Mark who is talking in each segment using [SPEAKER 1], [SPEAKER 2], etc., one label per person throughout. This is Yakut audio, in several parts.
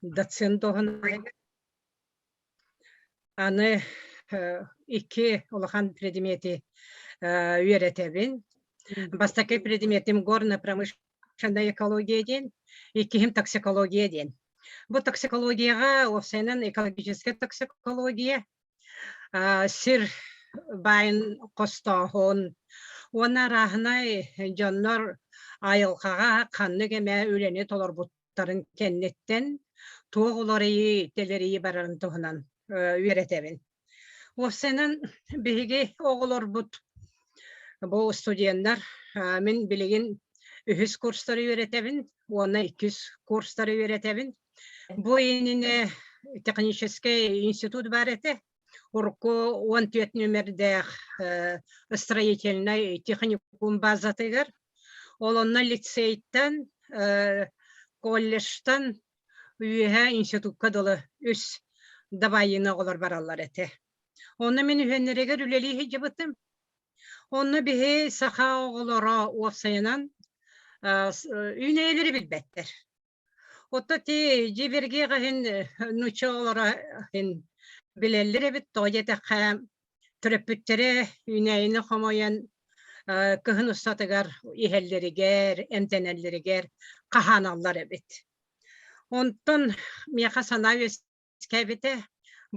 [SPEAKER 1] Доцент дуоһунаһыгар аны икки улахан предмети үөрэтэбин. Бастакы предметим горно-промышленная экология диэн, иккиһим токсикология диэн. Бу токсикологияҕа уопсайынан экологическая токсикология сир баайын хостооһун уонна арааһынай дьоннор айылҕаҕа ханнык эмэ үлэни толорбуттарын кэнниттэн туох уларыйыы, тэлэрийии барарын туһунан үөрэтэбин. Уопсайынан биһиги оҕолорбут бу студеннар мин билигин үһүс курстары үөрэтэбин уонна иккис курстары үөрэтэбин. Бу иннинэ техническэй институт баар этэ. Урукку 14 нүөмэрдээх строительнай техникум базатыгар. Ол онно лицейтэн, колледжтан үөһэ институкка дылы үс дабайыыны оҕолор бараллар этэ. Онно мин үһүөннэригэр үлэлии сылдьыбытым. Онно биһи саха оҕолоро уопсайынан үүнээйилэри билбэттэр. Отто ти дьиибэргиэх иһин нуучча оҕолоро иһин билэллэр эбит, тоҕо диэтэххэ төрөппүттэрэ үүнээйини хомуйан кыһын устатыгар иһэллэригэр, эмтэнэллэригэр хаһааналлар эбит. Онтон миэхэ санаа үөскээбитэ,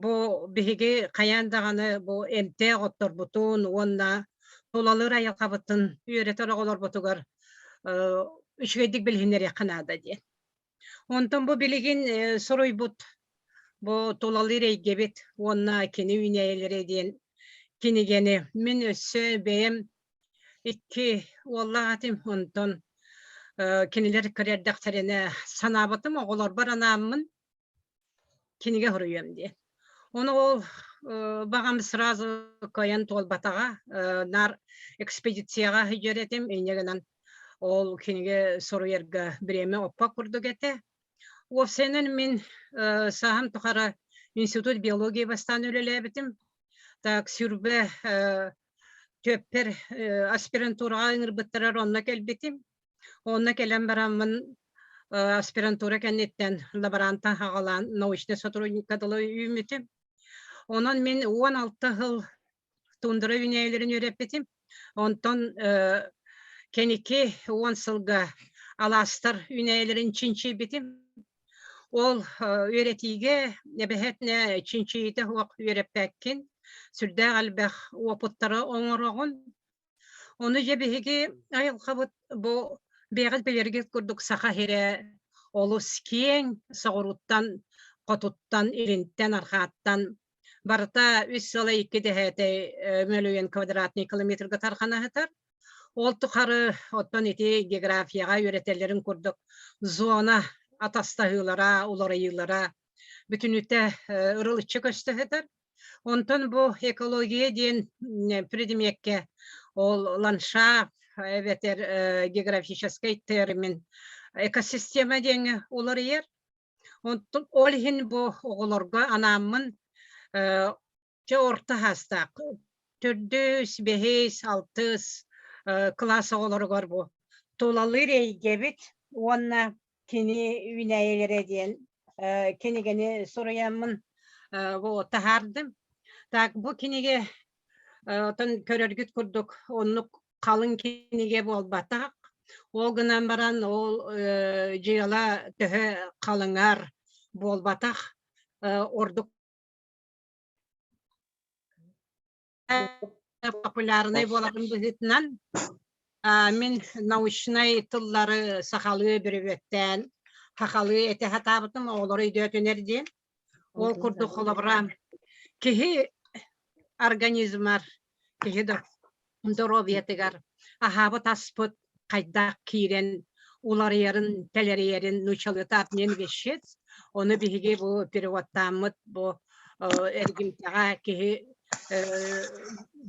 [SPEAKER 1] бу биһиги хайаан даҕаны бу эмтээх отторбутун уонна тулалыыр айылҕабытын үөрэтэр оҕолорбутугар үчүгэйдик билиһиннэриэххэ наада диэн. Онтон бу билигин суруйбут бу тулалыыр эйгэбит уонна кини үүнээйилэрэ диэн кинигэни мин өссө бэйэм икки уоллаах этим, онтон кинилэр кыра эрдэхтэринэ санаабытым оҕолорбор анааммын кинигэ суруйуом диэн. Ону ол баҕам сразу кыайан туолбатаҕа. Наар экспедицияҕа сылдьар этим, инньэ гынан ол кинигэ суруйарга бириэмэ оппот курдук этэ. Уопсайынан мин сааһым тухары институт биологии бастаан үлэлээбитим. Так сүрбэ түөппэр аспирантураҕа ыҥырбыттарар онно кэлбитим. Онно кэлэн бараммын аспирантура кэнниттэн лаборантан хаҕалаан научнай сотрудникка дылы үүммүтүм. Онон мин 16 сыл тундра үүнээйилэрин үөрэппитим. Онтон кэники 10 сылга алаастар үүнээйилэрин чинчийбитим. Ол үөрэтиигэ эбэһэтинэ чинчийиитэ суох үөрэппэккин, сүрдээх элбэх уопуттары оҥороҕун. Ону дьэ биһиги айылҕабыт бу бэйэҕит билэргит курдук Саха сирэ олус киэҥ, соҕурууттан, хотуттан, илинтэн, арҕааттан барыта үс сыла икки дэһээтэй мөлүйүөн квадратный километрга тарҕана сытар. Ол тухары оттон ити географияҕа үөрэтэллэрин курдук зона атастаһыылара, уларыйыылара бүтүнүтэ ырылыччы көстө сытар. Онтон бу экология диэн предмеккэ ол ландшафт эбэтэр географическай термин экосистема диэҥҥэ уларыйар. Онтон ол иһин бу оҕолорго анааммын чэ орто саастаах төрдүс, бэһис, алтыс кылаас оҕолоругар бу тулалыыр эйгэбит уонна кини үүнээйилэрэ диэн кинигэни суруйаммын бу таһаардым. Так бу кинигэ оттон көрөргүт курдук оннук халыҥ кинигэ буолбатах. Ол гынан баран ол дьыала төһө халыҥар буолбатах ордук популярнай буоларын быһыытынан мин научнай тыллары сахалыы бүрүбүөттээн сахалыы этэ сатаабытым оҕолору өйдөөтүнэр диэн. Ол курдук холобура киһи организмар киһи доруобуйатыгар аһаабыт аспыт хайдах киирэн уларыйарын, тэлэрийэрин нууччалыыта обмен веществ. Ону биһиги бу переводтааммыт бу эргимтэҕэ киһи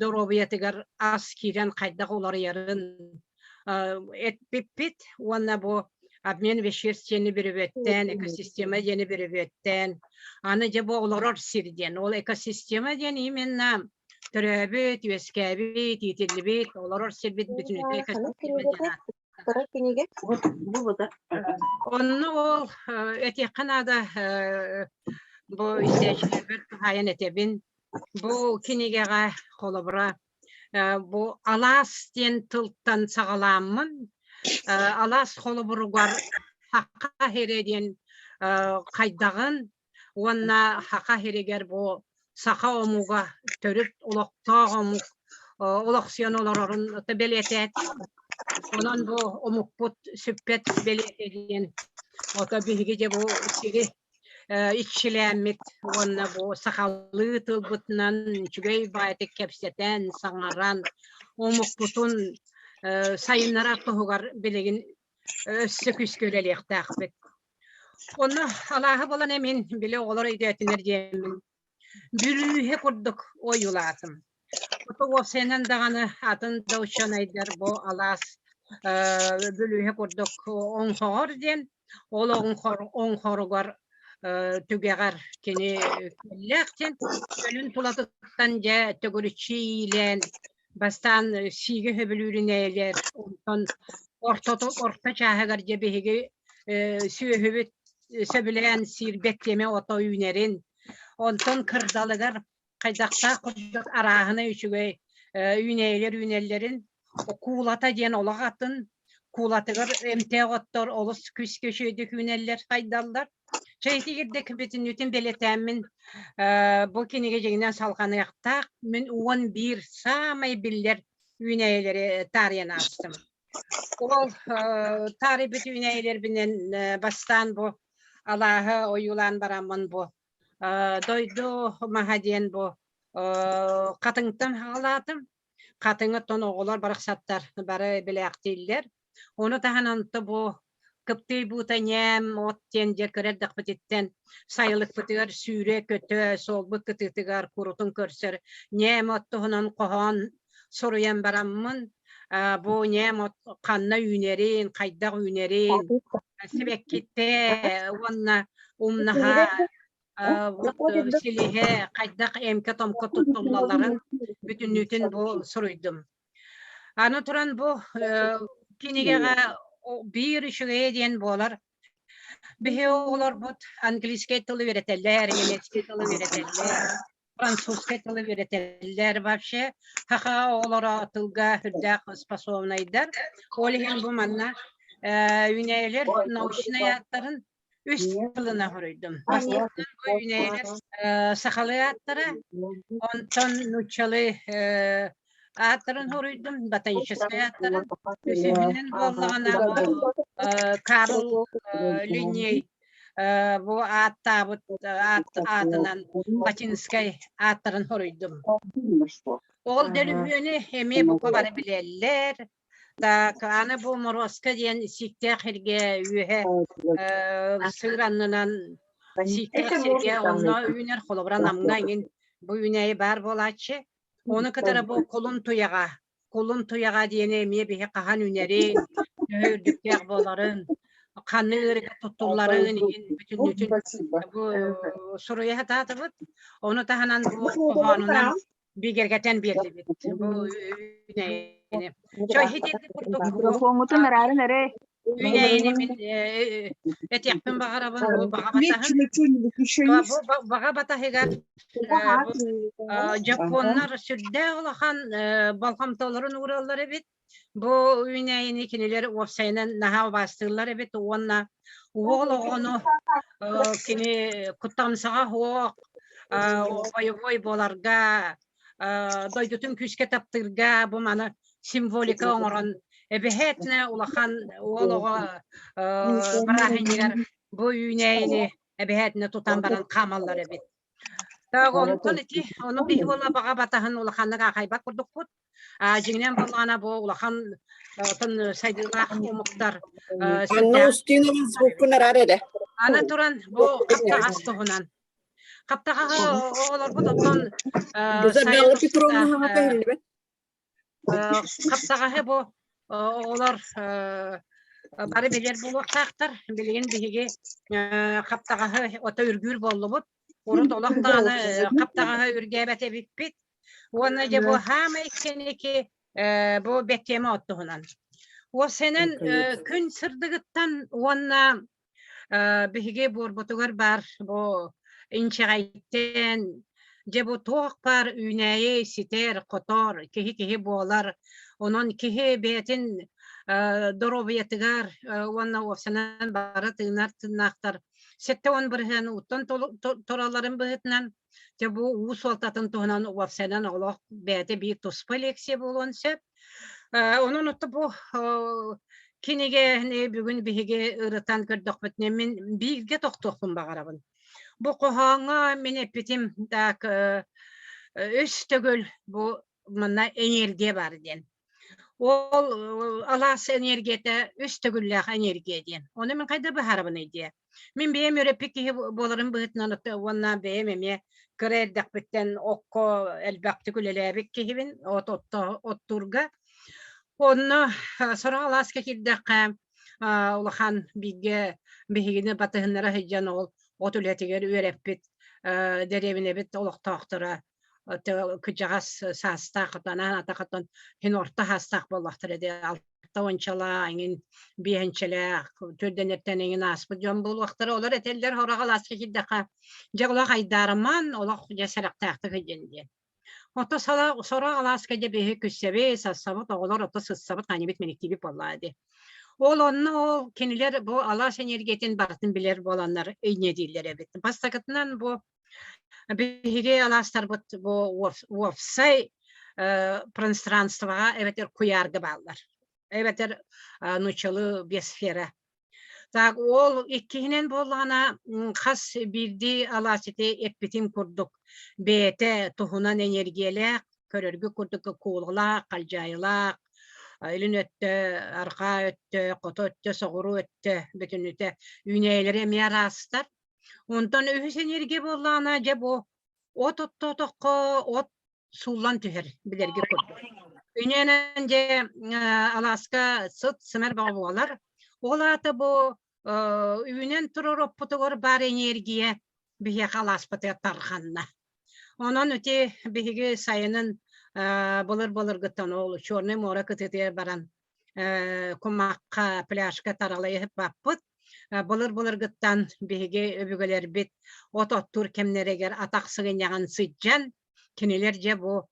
[SPEAKER 1] доруобуйатыгар ас киирэн хайдах уларыйарын эппиппит уонна бу обмен веществ диэни бүрүбүөттээн, экосистема диэни бүрүбүөттээн, аны дьэ бу олорор сир диэн. Ол экосистема диэн именно төрөөбүт, үөскээбит, иитиллибит, олорор сирбит бүтүнүтэ экосистема диэн.
[SPEAKER 2] Кыра кинигэ.
[SPEAKER 1] Онно ол этиэххэ наада бу истээччилэрбэр туһаайан этэбин. Бу кинигэҕэ холобура бу алаас диэн тылтан саҕалааммын алаас холобуругар Саха сирэ диэн хайдаҕын уонна Саха сиригэр бу саха омуга төрүт олохтоох омук олохсуйан олорорун бэлиэтээтим. Онон бу омукпут сүппэт бэлиэтэ диэн ото биһиги дьэ бу сири иччилээммит уонна бу сахалыы тылбытынан үчүгэй баайытык кэпсэтэн, саҥаран омукпутун сайыннарар туһугар билигин өссө күүскэ үлэлиэхтээхпит. Онно алааһы булан эмин били оҕолор өйдөөтүнэр диэммин бүрүүһэ курдук ойуулаатым. Ото уопсайынан даҕаны атын да учуонайдар бу алаас бүлүүһэ курдук оҥхоҕор диэн ол оҥхоругар түгэҕэр кини көллөөх диэн көлүн тулатыттан дьэ төгүрүччү иилээн бастаан сиигэ сөбүлүүрүнээлэр онтон ортото орто чааһыгар дьэ биһиги сүөһүбүт сөбүлээн сиирбэт тиэмэ ото үүнэрин онтон кырдалыгар хайдахтаах курдук арааһына үчүгэй үүнээйилэр үүнэллэрин куулата диэн олох атын куулатыгар эмтээх оттор олус күүскэ үчүгэйдик үүнэллэр сайдаллар Чэ итигирдик бүтүннүүтүн бэлиэтээммин бу кинигэ дьиҥинэн салҕаныахтаах мин 11 саамай биллэр үүнээйилэри таарыйан аастым. Ол таарыйбыт үүнээйилэрбинэн бастаан бу алааһы ойуулаан бараммын бу дойду маһа диэн бу хатыҥтан хаҕалаатым. Хатыҥы оттон оҕолор барахсаттар бары билээхтииллэр. Ону таһынан онто бу кыптый буута ньээм от диэн дьэ кыра эрдэхпититтэн сайылыкпытыгар сүүрэ-көтө суолбут кытыытыгар курутун көрсөр ньээм от туһунан хоһоон суруйан бараммын бу ньээм от ханна үүнэрин, хайдах үүнэрин, сибэккитэ уонна умнаһа вот силиһэ хайдах эмкэ-томко туттуллалларын бүтүннүүтүн бу суруйдум. Аны туран бу кинигэҕэ биир үчүгэйэ диэн буолар. Биһи оҕолорбут английскай тылы үөрэтэллэр, немецкий тылы үөрэтэллэр, французскай тылы үөрэтэллэр. Вообще саха оҕолоро тылга сүрдээх способнайдар. Ол иһин бу манна үүнээйилэр научнай ааттарын үс тылына хоруйдум. Бастакынан бу үүнээйилэр сахалыы ааттара, онтон нууччалыы ааттарын хоруйдум, ботаническай ааттарын. Үсүһүнэн буоллаҕына бу Карл Линней бу ааттаабыт аатынан латинскай ааттарын хоруйдум. Ол дөлүһүөнү эмиэ бука бары билэллэр. Так, аны бу Моруоска диэн сииктээх сиргэ үөһэ сыыр аннынан сииктээх сиргэ онно үүнэр холобура Намҥа иҥин бу үүнээйи баар буолааччы. Ону кытары бу кулун туйаҕа, кулун туйаҕа диэни эмиэ биһи хаһан үүнэрин, төһө үрдүктээх буоларын, ханнык ыарыыга туттулларын иһин бүтүннүүтүн бу суруйа сатаатыбыт. Ону таһынан бу хоһоонунан бигэргэтэн биэрдибит бу үүнээйини. Чой курдук
[SPEAKER 2] Микрофоҥҥутун араарын эрэ.
[SPEAKER 1] үүнээйини мин этиэхпин баҕарабын бу баҕа батаһын бу баҕа батаһыгар дьоппуоннар сүрдээх улахан болҕомтолорун уураллар эбит. Бу үүнээйини кинилэр уопсайынан наһаа убаастыыллар эбит уонна уол оҕону кини куттамсаҕа суох бойобуой буоларга дойдутун күүскэ таптыырга бу маны символика оҥорон эбэһээтинэ улахан уол оҕо бырааһынньыгар бу үүнээйини эбэһээтинэ тутан баран хаамаллар эбит. Так онтон ити ону биһи буола баҕа батаһын улаханнык аахайбат курдукпут. Дьиҥинэн буоллаҕына бу улахан отон сайдыылаах омуктар
[SPEAKER 3] Анна Устинова звуккун араар эрэ.
[SPEAKER 1] Аны туран бу хаптаҕас туһунан. Хаптаҕаһы оҕолорбут оттон
[SPEAKER 3] Изабелла Петровна хаҥата иһиллибэт.
[SPEAKER 1] Хаптаҕаһы бу оҕолор бары билэр буолуохтаахтар. Билигин биһиги хаптаҕаһы ото үргүүр буоллубут. Урут олох даҕаны хаптаҕаһы үргээбэт эбиппит. Уонна дьэ бу хаамай кэнники бу бэттиэмэ от туһунан. Уопсайынан күн сырдыгыттан уонна биһиги буорбутугар баар бу инчэҕэйтэн дьэ бу туох баар үүнээйи ситэр, хотор, киһи-киһи буолар. Онон киһи бэйэтин доруобуйатыгар уонна уопсайынан бары тыынар тыыннаахтар 70% уттан туралларын быһыытынан дьэ бу уу суолтатын туһунан уопсайынан олох бэйэтэ биир туспа лекция буолуон сөп. Онон отто бу кинигэни бүгүн биһиги ырытан көрдөхпүтүнэ мин бииргэ тохтуохпун баҕарабын. Бу хоһооҥҥо мин эппитим так үс төгүл бу манна энергия бар диэн. Ол алаас энергията үс төгүллээх энергия диэн. Ону мин хайда быһаарабыный диэ. Мин бэйэм үөрэппит киһи буоларым быһыытынан уонна бэйэм эмиэ кыра эрдэхпиттэн окко элбэхтик үлэлээбит киһибин от оттуурга. Онно сорох алааска киирдэххэ улахан бииргэ биһигини батыһыннара сылдьан ол от үлэтигэр үөрэппит дэриэбинэбит олохтоохторо кыдьаҕас саастаах анаан атахатан син орто саастаах буоллахтара дии алта уончалаах эҥин биэһинчэлээх төрдөнөртөн эҥин ааспыт дьон буолуохтара олор этэллэр хороҕо алааска киирдэххэ дьэ олох айдаарыман олох дьэ сэрэхтээхтик сылдьын диэн ото сорох алааска дьэ биһи күссэби сассабыт оҕолор ото сыссабыт ханньыбыт мэниктиибит буоллаа дии ол онно ол кинилэр бу алаас энергиятын барытын билэр буоланнар инньэ дииллэр эбит бастакытынан бу Биһиги алаастарбыт бу уопсай пространствоҕа эбэтэр куйаарга бааллар. Эбэтэр нууччалыы биосфера. Так ол иккиһинэн буоллаҕына хас биирдии алаас ити эппитим курдук бэйэтэ туһунан энергиялээх, көрөргө курдук куулалаах, халдьаайылаах, илин өттө, арҕаа өттө, хоту өттө, соҕуруу өттө бүтүннүүтэ үүнээйилэри эмиэ араастар. Онтон үһүс энергия буоллаҕына, дьэ бу от оттоотоххо от сууллан түһэр билэргэ курдук. Үнэнэн дьэ алааска сыт сымар бөҕө буолар. Ол аата бу үүнэн турар оппутугар баар энергия биһиэхэ алааспытыгар тарҕанна. Онон ити биһиги сайынын былыр-былыргыттан ол Чернай муора кытыытыгар баран кумахха, пляжка таралайыһыппаппыт. Былыр-былыргыттан биһиги өбүгэлэрбит от оттуур кэмнэригэр атах сыгынньаҕын сыдьан, кинилэр дьэ бу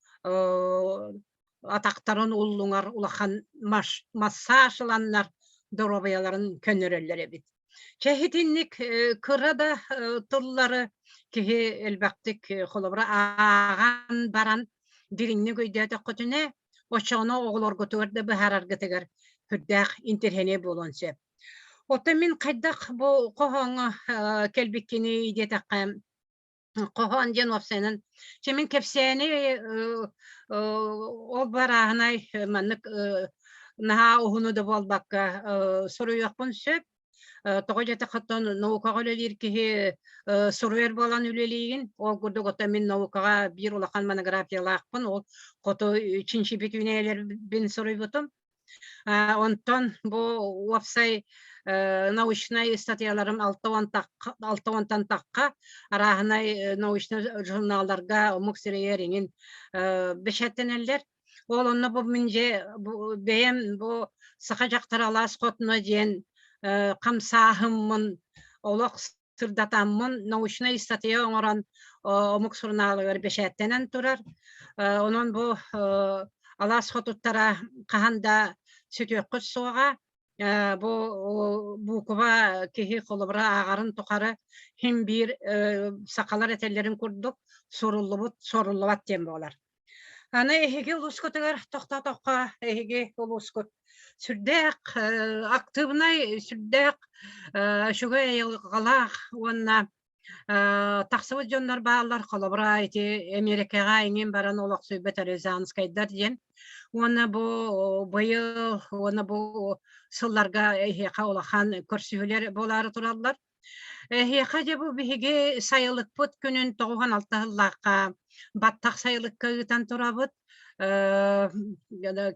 [SPEAKER 1] атахтарын уллуҥар улахан массаж ыланнар доруобуйаларын көннөрөллөр эбит. Чэ итинник кыра да тыллары киһи элбэхтик холобура ааҕан баран дириҥник өйдөөтөххүтүнэ оччоҕуна оҕолоргутугар да быһаараргытыгар сүрдээх интэриэһинэй буолуон сөп. Оттон мин хайдах бу хоһооҥҥо кэлбиккиний диэтэххэ, хоһоон диэн уопсайынан чэ мин кэпсээни ол барааһынай маннык наһаа уһуну да буолбакка суруйуохпун сөп. Тоҕо диэтэххэ оттон наукаҕа үлэлиир киһи суруйар буолан үлэлиигин. Ол курдук оттон мин наукаҕа биир улахан монографиялаахпын. Ол хоту чинчийбит үүнээйилэрбин суруйбутум. Онтон бу уопсай научнай ыстатыйаларым 60-тан тахха арааһынай научнай журналларга омук сирэйэр иҥин бэчээттэнэллэр. Ол онно бу мин дьэ бэйэм бу саха дьахтара алаас хотуна диэн хамсааһыммын олох сырдатаммын научнай ыстатыйа оҥорон омук сурунаалыгар бэчээттэнэн турар. Онон бу алаас хотуттара хаһан да сүтүөххүт суоҕа. Бу буукуба киһи холобура ааҕарын тухары син биир сахалар этэллэрин курдук суруллубут соруллубат диэн буолар. Аны эһиги улуускутугар тохтоотоххо, эһиги улуускут сүрдээх актыыбынай, сүрдээх үчүгэй айылҕалаах уонна тахсыбыт дьоннор бааллар. Холобура, ити Эмиэрикэҕэ эҥин баран олохсуйбут Рязанскайдар диэн. Уонна бу быйыл уонна бу сылларга эһиэхэ улахан көрсүһүүлэр буолаары тураллар. Эһиэхэ дьэ бу биһиги сайылыкпыт күнүн 96 сыллаахха баттах сайылыкка ыытан турабыт.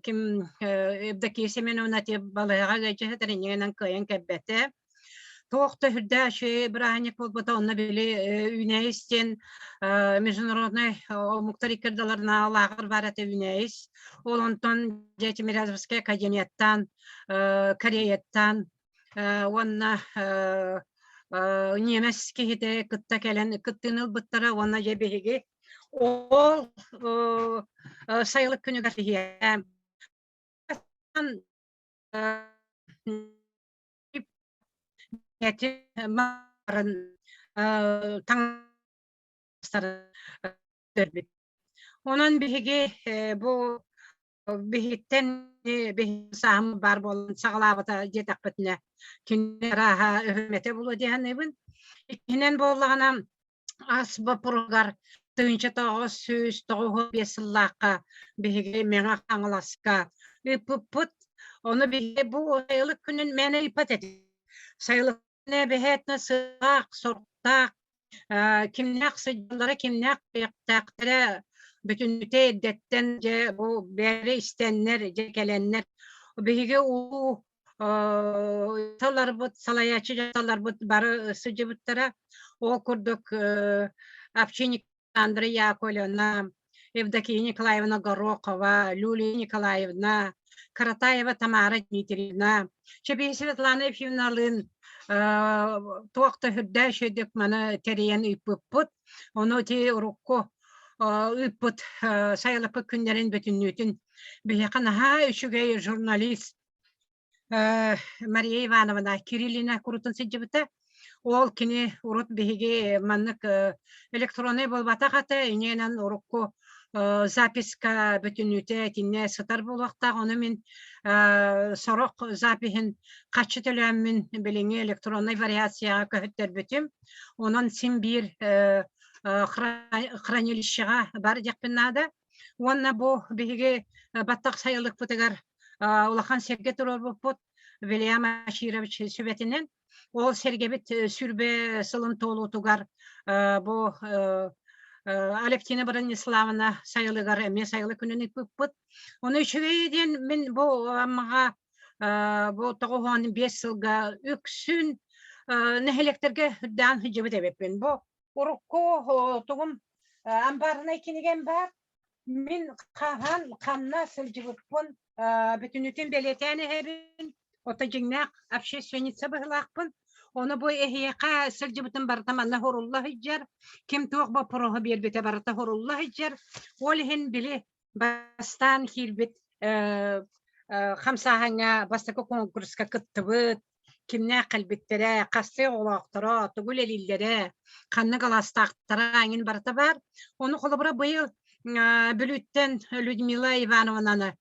[SPEAKER 1] Ким Евдокия Семеновна балыыһаҕа ыалдьа сытар иннинэн кыайан кэлбэтэ. Туох да үрдээх үчүгэй бырааһынньык буолбута, онно били Үүнээйис диэн международнай омуктар иккардаларынааҕы лааҕыр баар этэ Үүнээйис. Ол онтон дьэ Тимирязевскай академияттан, Кореяттан уонна ньиэмэс киһитэ кытта кэлэн кыттыыны ылбыттара уонна дьэ биһиги ол сайылык күнүгэр иһиэ таҥастарын Онон биһиги бу биһиттэн биһиги сааһым баар буолан саҕалаабыта диэтэхпитинэ кини арааһа өһүмэтэ буолуо дии саныыбын. Иккиһинэн буоллаҕына ас боппуругар 1995 сыллаахха биһиги Мэҥэ Хаҥаласка ыыппыппыт. Ону биһиги бу сайылык күнүн мээнэ ыыппат этибит. Сайылык күнэ эбэһээтинэ сыалаах, соруктаах, кимнээх сылдьаллара, кимнээх кыахтаахтара бүтүннүүтэ эрдэттэн дьэ бу бэйэлэрэ истэннэр, дьэ кэлэннэр биһиги улуу таларбыт, салайааччы дьахталларбыт бары сылдьыбыттара. Ол курдук общинник Александра Яковлевна, Евдокия Николаевна Горохова, Люлия Николаевна, Каратаева Тамара Дмитриевна, Чэбиһи Светлана Ефимовналыын туох да үрдээх үчүгэйдик маны тэрийэн ыыппыппыт. Ону ити урукку ыыппыт сайылыкпыт күннэрин бүтүннүүтүн биһиэхэ наһаа үчүгэй журналист Мария Ивановна Кириллина курутун сылдьыбыта. Ол кини урут биһиги маннык электроннай буолбатах этэ, инньэнэн урукку записка бүтүннүүтэ итиннэ сытар буолуохтаах. Ону мин сорох запиһин хаччы төлөөммүн билиҥҥи электроннай вариацияҕа көһүттэрбитим. Онон син биир хранилищеҕа бар диэхпин наада. Уонна бу биһиги баттах сайылыкпытыгар улахан сэргэ туруорбуппут Вильям Аширович сүбэтинэн. Ол сэргэбит сүрбэ сылын туолуутугар бу Алевтина Брониславовна сайылыгар эмиэ сайылык күнүн ыыппыппыт. Ону үчүгэй диэн мин бу Аммаҕа бу 95 сылга үксүн нэһилиэктэргэ үрдээн сылдьыбыт эбиппин. Бу урукку тугум амбарнай кинигэм баар. Мин хаһан ханна сылдьыбыппын бүтүнүтүн бэлиэтээн иһэбин. Ото дьиҥнээх общественница быһыылаахпын. Ону бу эһиэхэ сылдьыбытым барыта манна хорулла сылдьар. Ким туох боппуруоһу биэрбитэ барыта хорулла сылдьар. Ол иһин били бастаан киирбит хамсааһыҥҥа бастакы конкурска кыттыбыт, кимнээх кэлбиттэрэ, хастыы оҕолоохторо, тугу үлэлииллэрэ, ханнык алаастаахтара эҥин барыта баар. Ону холобура быйыл Бүлүүттэн Людмила Ивановнаны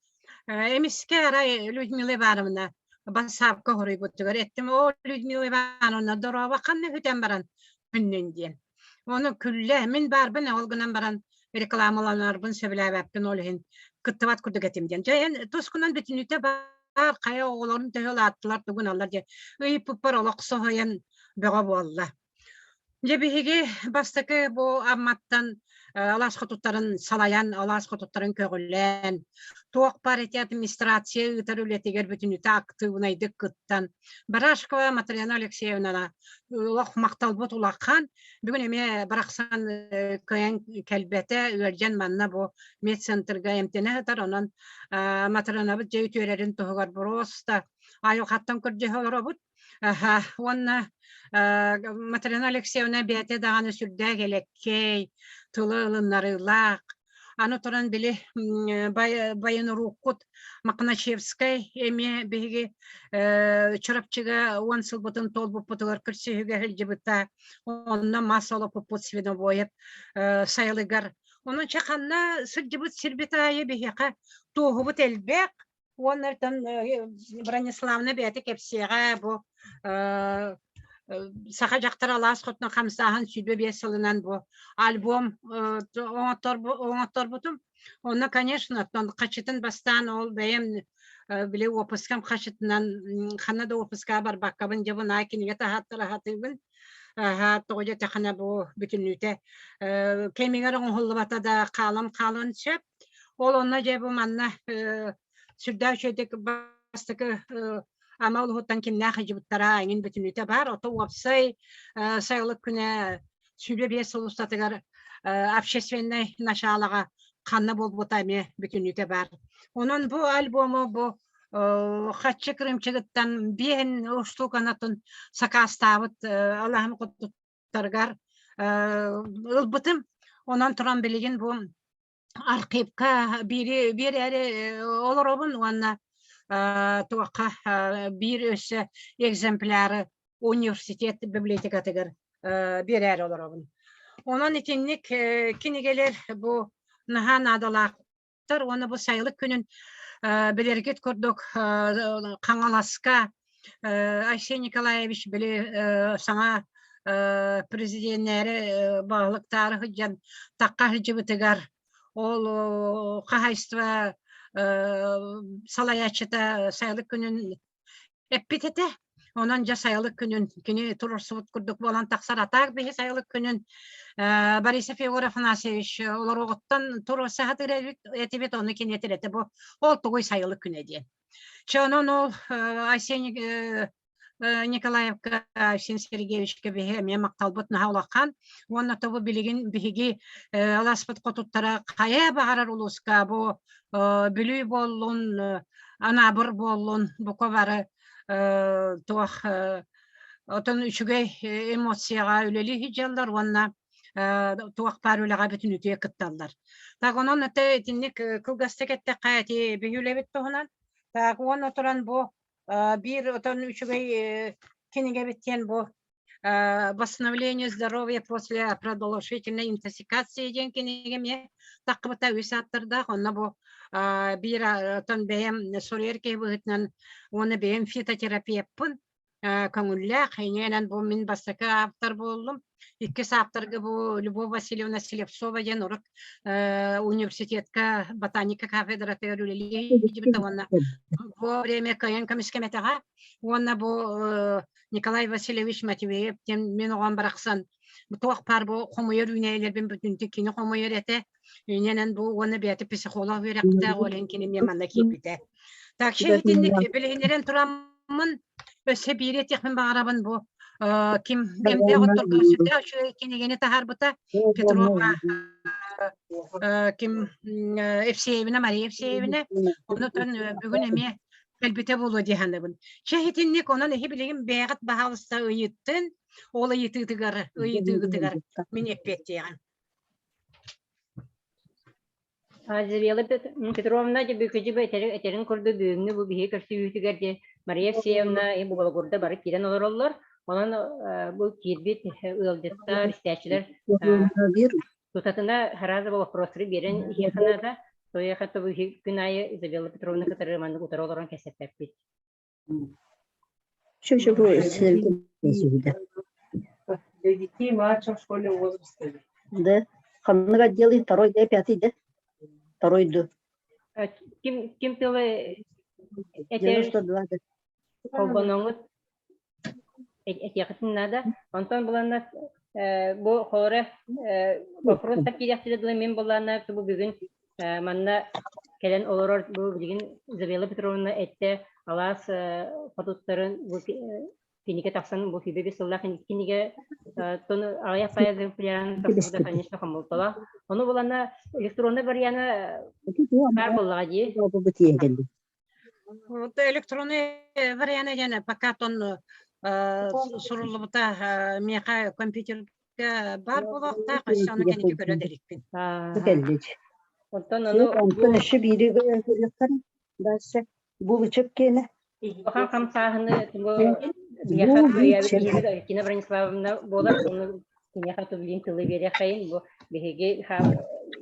[SPEAKER 1] эмискэ арай Людмила Ивановна бассаапка хоруйбутугар эттим, оо Людмила Ивановна дорообо ханна бүтэн баран күннүн диэн. Ону күллэ, мин баарбын ол гынан баран рекламаланарбын сөбүлээбэппин ол иһин кыттыбат курдук этим диэн. Дьэ эн тускунан бүтүннүүтэ баар хайа оҕолорун төһө улааттылар тугун аллар диэн ыйыппыппар олох соһуйан бөҕө буолла. Дьэ биһиги бастакы бу Амматтан алаас хотуттарын салайан, алаас хотуттарын көҕүлээн, туох баар ити администрация ыытар үлэтигэр бүтүннүүтэ актыыбынайдык кыттан, Барашкова Матрена Алексеевнана олох махталбыт улахан. Бүгүн эмиэ барахсан кыайан кэлбэтэ, ыалдьан манна бу медцентрга эмтэнэ сытар, онон Матренабыт дьэ үтүөрэрин туһугар просто айылҕаттан көрдөһө олоробут. Аха, уонна Матрена Алексеевна бэйэтэ даҕаны сүрдээх элэккэй, тылы ылыннарыылаах. Аны туран били байынурууккут Мохначевскай эмиэ биһиги Чурапчыга 10 сылбытын туолбуппутугар көрсүһүүгэ сылдьыбыта. Онно мас олоппуппут Свинобоев сайылыгар. Онон чэ ханна сылдьыбыт сирбит аайы биһиэхэ туоһубут элбэх. Уонна оттон Брониславна бэйэтэ кэпсиэҕэ бу саха дьахтара алаас хотунан хамсааһын 25 сылынан бу альбом оҥотторбутум. Онно, конечно, оттон хачытын бастаан ол бэйэм били уоппускам хачытынан ханна да уоппускаҕа барбаккабын дьэ бу наай кинигэ таһааттара сатыыбын. Тоҕо диэтэххинэ бу бүтүннүүтэ кэмигэр оҥоһуллубата да хаалан хаалан сөп. Ол онно дьэ бу манна сүрдээх үчүгэйдик бастакы. Ама улуһуттан кимнээх сылдьыбыттара эҥин бүтүннүүтэ баар. Ото уопсай сайылык күнэ 25 сыл устатыгар общественнай началаҕа ханна буолбута эмиэ бүтүннүүтэ баар. Онон бу альбому бу хаччы кырыымчыгыттан биэһин устууканатын сакаастаабыт Аллаһым куттарыгар ылбытым. Онон туран билигин бу архивка биири биэрээри олоробун уонна туохха биир өссө экземпляры университет библиотекатыгар биэрээри олоробун. Онон итинник кинигэлэр бу наһаа наадалаахтар уонна бу сайылык күнүн билэргит курдук Хаҥаласка Айсен Николаевич били саҥа президеннээри баһылыктаары сылдьан тахха сылдьыбытыгар ол хаһаайыстыба салайааччыта сайылык күнүн эппит этэ. Онон дьэ сайылык күнүн кини туруорсубут курдук буолан тахсар атаак биһи сайылык күнүн Борисов Егор Афанасьевич олоруоҕуттан туруорса сатыыр этибит, ону кини этэр этэ бу ол тугуй сайылык күнэ диэн. Чэ, онон ол Айсен Николаевка, Айсен Сергеевичка биһи эмиэ махталбыт наһаа улахан. Уонна тобу билигин биһиги аласпыт хотуттара хайа баҕарар улууска бу Бүлүү буоллун, Анаабыр буоллун, бука бары туох отон үчүгэй эмоцияҕа үлэлии сылдьаллар уонна туох баар үлэҕэ бүтүн үтүө кытталлар. Так онон это итинник кылгастык эттэххэ ити биһи үлэбит туһунан. Так уонна туран бу биир отон үчүгэй кинигэбит диэн бу «Восстановление здоровья после продолжительной интоксикации» диэн кинигэ эмиэ таххыбыта үс ааптардаах. Онно бу биир отон бэйэм суруйар киһи быһыытынан уонна бэйэм фитотерапевпын көҥүллээх. Инньэ бу мин бастакы ааптар буоллум. Иккис ааптарга бу Любовь Васильевна Слепцова диэн урут университетка ботаника кафедратыгар үлэлии сылдьыбыта уонна бу время кыайан көмүскэмэтэҕэ. Уонна бу Николай Васильевич Матвеев диэн мин оҕом барахсан туох баар бу хомуйар үүнээйилэрбин бүтүнтү кини хомуйар этэ. Инньэнэн бу уонна бэйэтэ психолог үөрэхтээх ол иһин кини эмиэ манна киирбитэ. Так итинник билиһиннэрэн тураммын өссө биири этиэхпин баҕарабын бу ким эмдээх отторго сүрдээх үчүгэй кинигэни таһаарбыта Петрова ким Евсеевна Мария Евсеевна онутан бүгүн эмиэ кэлбитэ буолуо дии саныыбын. Чэ итинник онон эһи билигин бэйэҕит баһаалыста ыйыттын ол ыйытыытыгар ыйытыыгытыгар мин эппиэттиэҕим.
[SPEAKER 2] Изабелла Петровна Бүкүдьү этэрин курдук бүгүҥҥү бу биһиги көрсүһүүтүгэр диэн Мария Евсеевна Бугулагурда бары киирэн олороллор. Онон бу киирбит ыалдьыттар, истээччилэр тутатына сразу вопростары биэрэн иһиэхэ наада. Тояха күн аайы Изабелла Петровна кытары маннык утары олорон кэпсэппэппит.
[SPEAKER 4] Для детей младшего школьного возраста.
[SPEAKER 5] Да. Ханнык отделы? Второй, да, пятый, да? Второй, да.
[SPEAKER 2] Ким, ким тылы этер
[SPEAKER 5] 92, да.
[SPEAKER 2] холбоноҥут этиэхитин наада. Онтон буланна бу хоре вопрос киириэхтэрэ дылы мин буллаана бу бүгүн манна кэлэн олорор бу билигин Изабелла Петровна эттэ алаас хотуттарын бу кинигэ тахсан бу сүүрбэ биэс сыллаах кинигэ тон аҕыйах пайа экземплярын тахсыбыта конечно хомолтолоох. Ону буланна электронный вариана баар буоллаҕа дии.
[SPEAKER 1] Вот электронный вариана диэн пока тон суруллубута миэхэ компьютер баар буолуохтаах, өссө ону кэнники көрө да иликпин.
[SPEAKER 5] Кэллич.
[SPEAKER 2] Онтон ону
[SPEAKER 5] Онтон өссө биири көрүөххэ дальше булучук киэнэ.
[SPEAKER 2] Улахан хамсааһыны бу биһиэхэ кыайабыт Кина Брониславовна буолар, ону киниэхэ тубилин тылы биэриэххэйин. Бу биһиги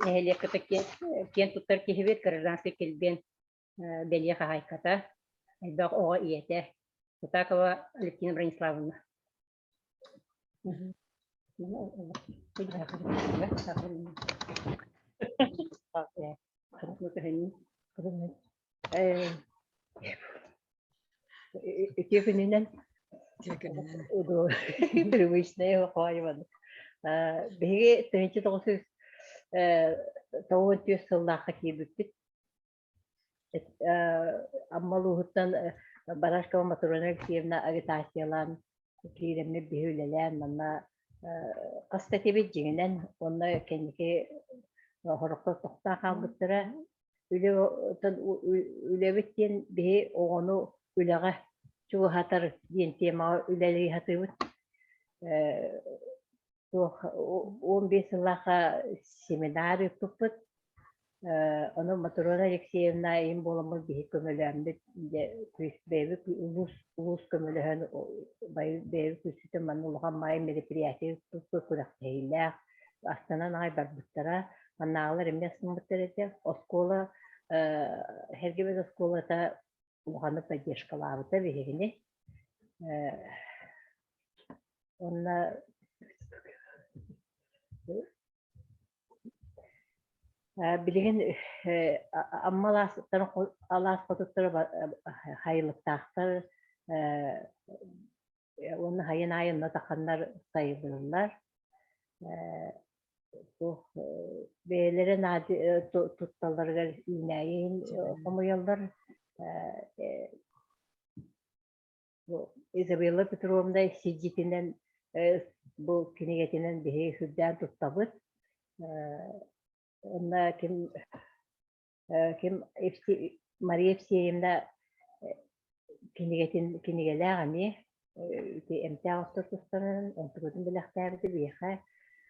[SPEAKER 2] нэһилиэккэ киэн туттар киһибит гражданский килбиэн бэлиэ хаһаайката, элбэх оҕо ийэтэ Кутакова Алевтина Брониславовна.
[SPEAKER 6] Үтүө күнүнэн привычная хоойбан. Биһиги 1994 сыллаахха киирбиппит. Амма улууһуттан Барашкова Матрона Алексеевна агитациялаан киирэммит биһи үлэлээн манна хас да этибит дьиҥинэн уонна кэнники сорохтор тохтоон хаалбыттара. Үлэ үлэбит диэн биһи оҕону үлэҕэ чугаһатар диэн темаҕа үлэлии сатыыбыт. Туох 15 сыллаахха семинар ыыппыппыт. Ону Матрона Алексеевна им буоламмыт биһи көмөлөөммүт дьэ күүс бэйэбит улуус улуус көмөлөһөн бэйэбит күүспүтүн манна улахан маай мероприятие ыыппыппыт күрэхтэһиилээх астынан аҕай барбыттара. Маннааҕылар эмиэ астыммыттар этэ. Оскуола Сэргэбэт оскуолата улаханнык поддержкалаабыта биһигини. Уонна билигин Амма алаастарын алаас хотуттара хайылыктаахтар уонна хайын аайы онно таханнар сайылыыллар. Туох бэйэлэрэ тутталларыгар үүнээйи хомуйаллар. Бу Изабелла Петровна сидьитинэн бу кинигэтинэн биһиги сүрдээн туттабыт. Онно ким ким Мария Евсеевна кинигэтин кинигэлээх эмиэ ити эмтээх оттор тустарынан онтукутун бэлэхтээбитэ биһиэхэ.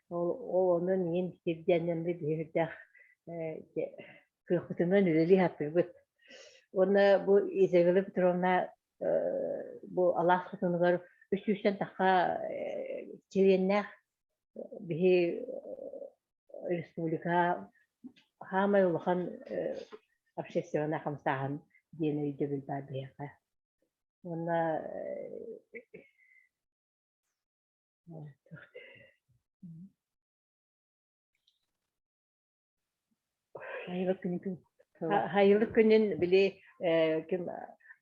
[SPEAKER 6] Ол ол ону миин сирдэннэн биһи сүрдээх кыахпытынан үлэлии сатыыбыт. Уонна бу Изабелла Петровна бу алаас хотонугар үс сүүстэн тахха чилиэннээх биһи республика хаамай улахан общественнай хамсааһын диэн өйдөбүл баар биһиэхэ. Уонна
[SPEAKER 2] Айылык күнүн
[SPEAKER 6] Хайылык күнүн били ким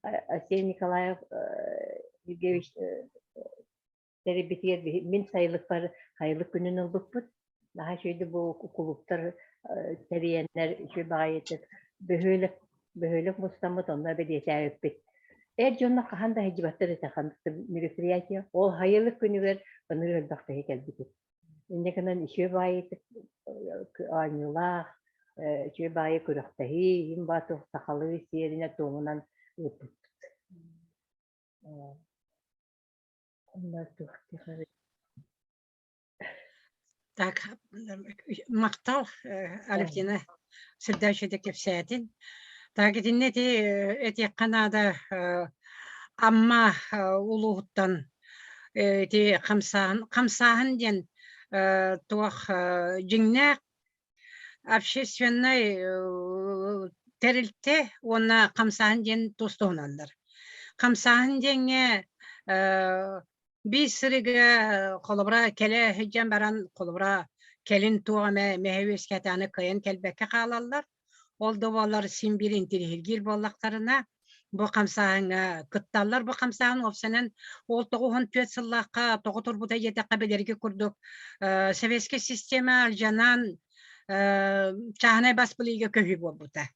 [SPEAKER 6] Арсений Николаев Евгеньевич тэрийбитигэр мин сайылыкпар хайылык күнүн ылбыппыт. Наһаа үчүгэйдик бу кулууптар тэрийэннэр үчүгэй баҕайытык бөһүөлэк бөһүөлэк мустаммыт онно бэлиэтээбиппит. Эр дьонно хаһан да сылдьыбаттар этэ ханнык да мероприятие. Ол хайылык күнүгэр ынырык элбэх киһи кэлбитит. Инньэ гынан үчүгэй баайытык оонньуулаах, үчүгэй баайы күрэхтэһии, иһин баатыр сахалыы сиэринэ-туомунан ыыппыппыт.
[SPEAKER 1] Так, махтал, Алевтина сүрдээх үчүгэйдик кэпсээтин. Так, итиннэ ити этиэххэ наада Амма улууһуттан ити хамсааһын, хамсааһын диэн туох дьиҥнээх общественнай тэрилтэ уонна хамсааһын диэн тус-туһунаннар. Хамсааһын диэҥҥэ биир сырыыга холобура кэлэ сылдьан баран холобура кэлин туох эмэ мэһэй үөскээтэҕинэ кыайан кэлбэккэ хаалаллар. Ол да буоллар син биир интириэһиргиир буоллахтарына бу хамсааһыҥҥа кытталлар. Бу хамсааһын уопсайынан ол 94 сыллаахха тоҕо турбута диэтэххэ билэрги курдук советскай система алдьанан чааһынай бас билиигэ көһүү буолбута.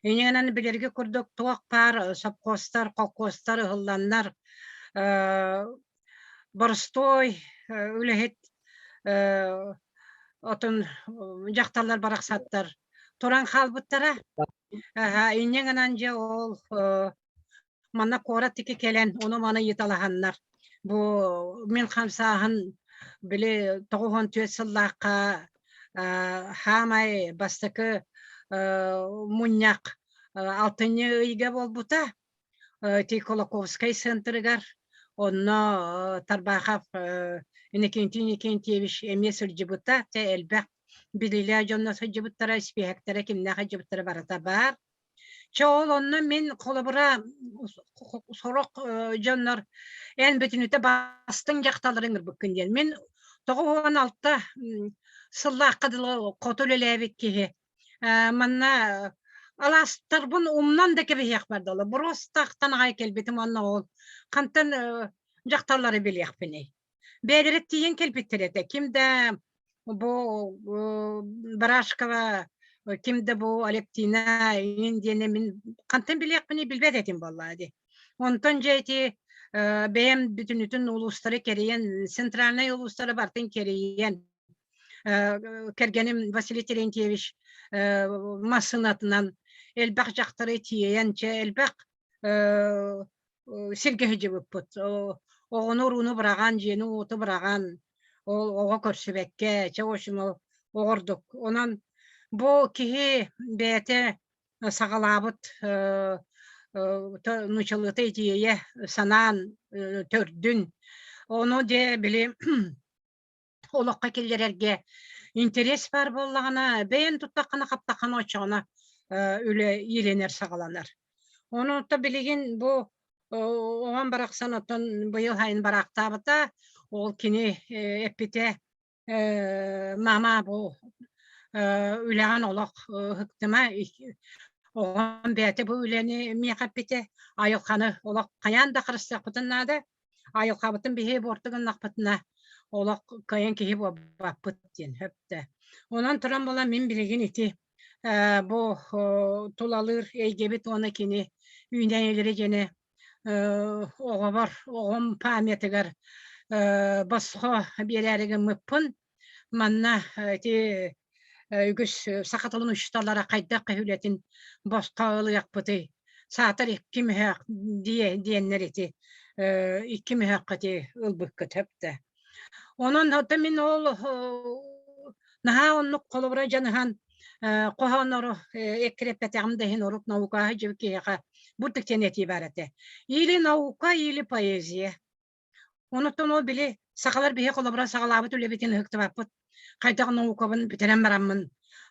[SPEAKER 1] Инньэ билэрги курдук туох баар сопхуостар, холкуостар ыһылланнар боростуой үлэһит отун дьахталлар барахсаттар туран хаалбыттара. Инньэ гынан дьэ ол манна куорат ики кэлэн ону-маны ыйыталаһаннар бу мин хамсааһын били 94 сыллаахха хаамай бастакы мунньах алтынньы ыйга буолбута ити Кулаковскай центрыгар онно Тарбахов Иннокентий Иннокентьевич эмиэ сылдьыбыта те элбэх билиилээх дьонно сылдьыбыттара испииһэктэрэ кимнээх сылдьыбыттара барыта баар Чэ ол онно мин холобура сорох дьоннор эн бүтүнүтэ бастыҥ дьахталлары ыҥырбыккын диэн. Мин 96 сыллаахха дылы хоту үлэлээбит киһи манна алаастарбын умнан да кэбиһиэхпэр дылы боруостаахтан аҕай кэлбитим уонна ол хантан дьахталлары билиэхпиний. Бэйэлэрэ тиийэн кэлбиттэр этэ. Ким да бу Барашкова, ким да бу Алевтина иин диэни мин хантан билиэхпиний билбэт этим буоллаа дии. Онтон дьэ ити бэйэм бүтүнүтүн улуустары кэрийэн, центральнай улуустары бартын кэрийэн, кэргэним Василий Терентьевич массыынатынан элбэх дьахтары тиэйэн, чэ элбэх сиргэ сылдьыбыппыт. Оҕону урууну быраҕан, дьиэни-уоту быраҕан, ол оҕо көрсүбэккэ, чэ, в общем, ол оҕордук. Онон бу киһи бэйэтэ саҕалаабыт нуучалыыта идиэйэ санаан төрдүн ону дьэ били олоххо киллэрэргэ интэриэс баар буоллаҕына, бэйэн туттаххына-хаптаххына оччоҕуна үлэ иилэнэр саҕаланар. Ону то билигин бу оҕом барахсан оттон быйыл сайын бараахтаабыта, ол кини эппитэ мама бу үлэҕин олох ыһыктыма, оҕом бэйэтэ бу үлэни миэхэ эппитэ, айылҕаны олох хайаан да харыстыахпытын наада, айылҕабытын биһи буорту гыннахпытына олох кыайан киһи буолбаппыт диэн сөптө. Онон туран буолан мин билигин ити бу тулалыыр эйгэбит уонна кини үүнээйилэри дьэни оҕобор оҕом памятыгар босхо биэрээри гыммыппын Манна ити үгүс саха тылын учууталлара хайдах үлэтин босхо ылыахпытый? Саатар икки мөһөөх диэ диэннэр ити икки мөһөөххө ити ылбыккыт сөп да. Онон оттон мин ол наһаа оннук холобура дьаныһан хоһооннору эккирэппэтэҕим да иһин урут наукаҕа дьиэ киһиэхэ бурдук диэн этии баар этэ. Или наука, или поэзия. Онуттан ол били сахалар биһи холобура саҕалаабыт үлэбитин ыһыктыбаппыт. Хайдах наукабын бүтэрэн бараммын,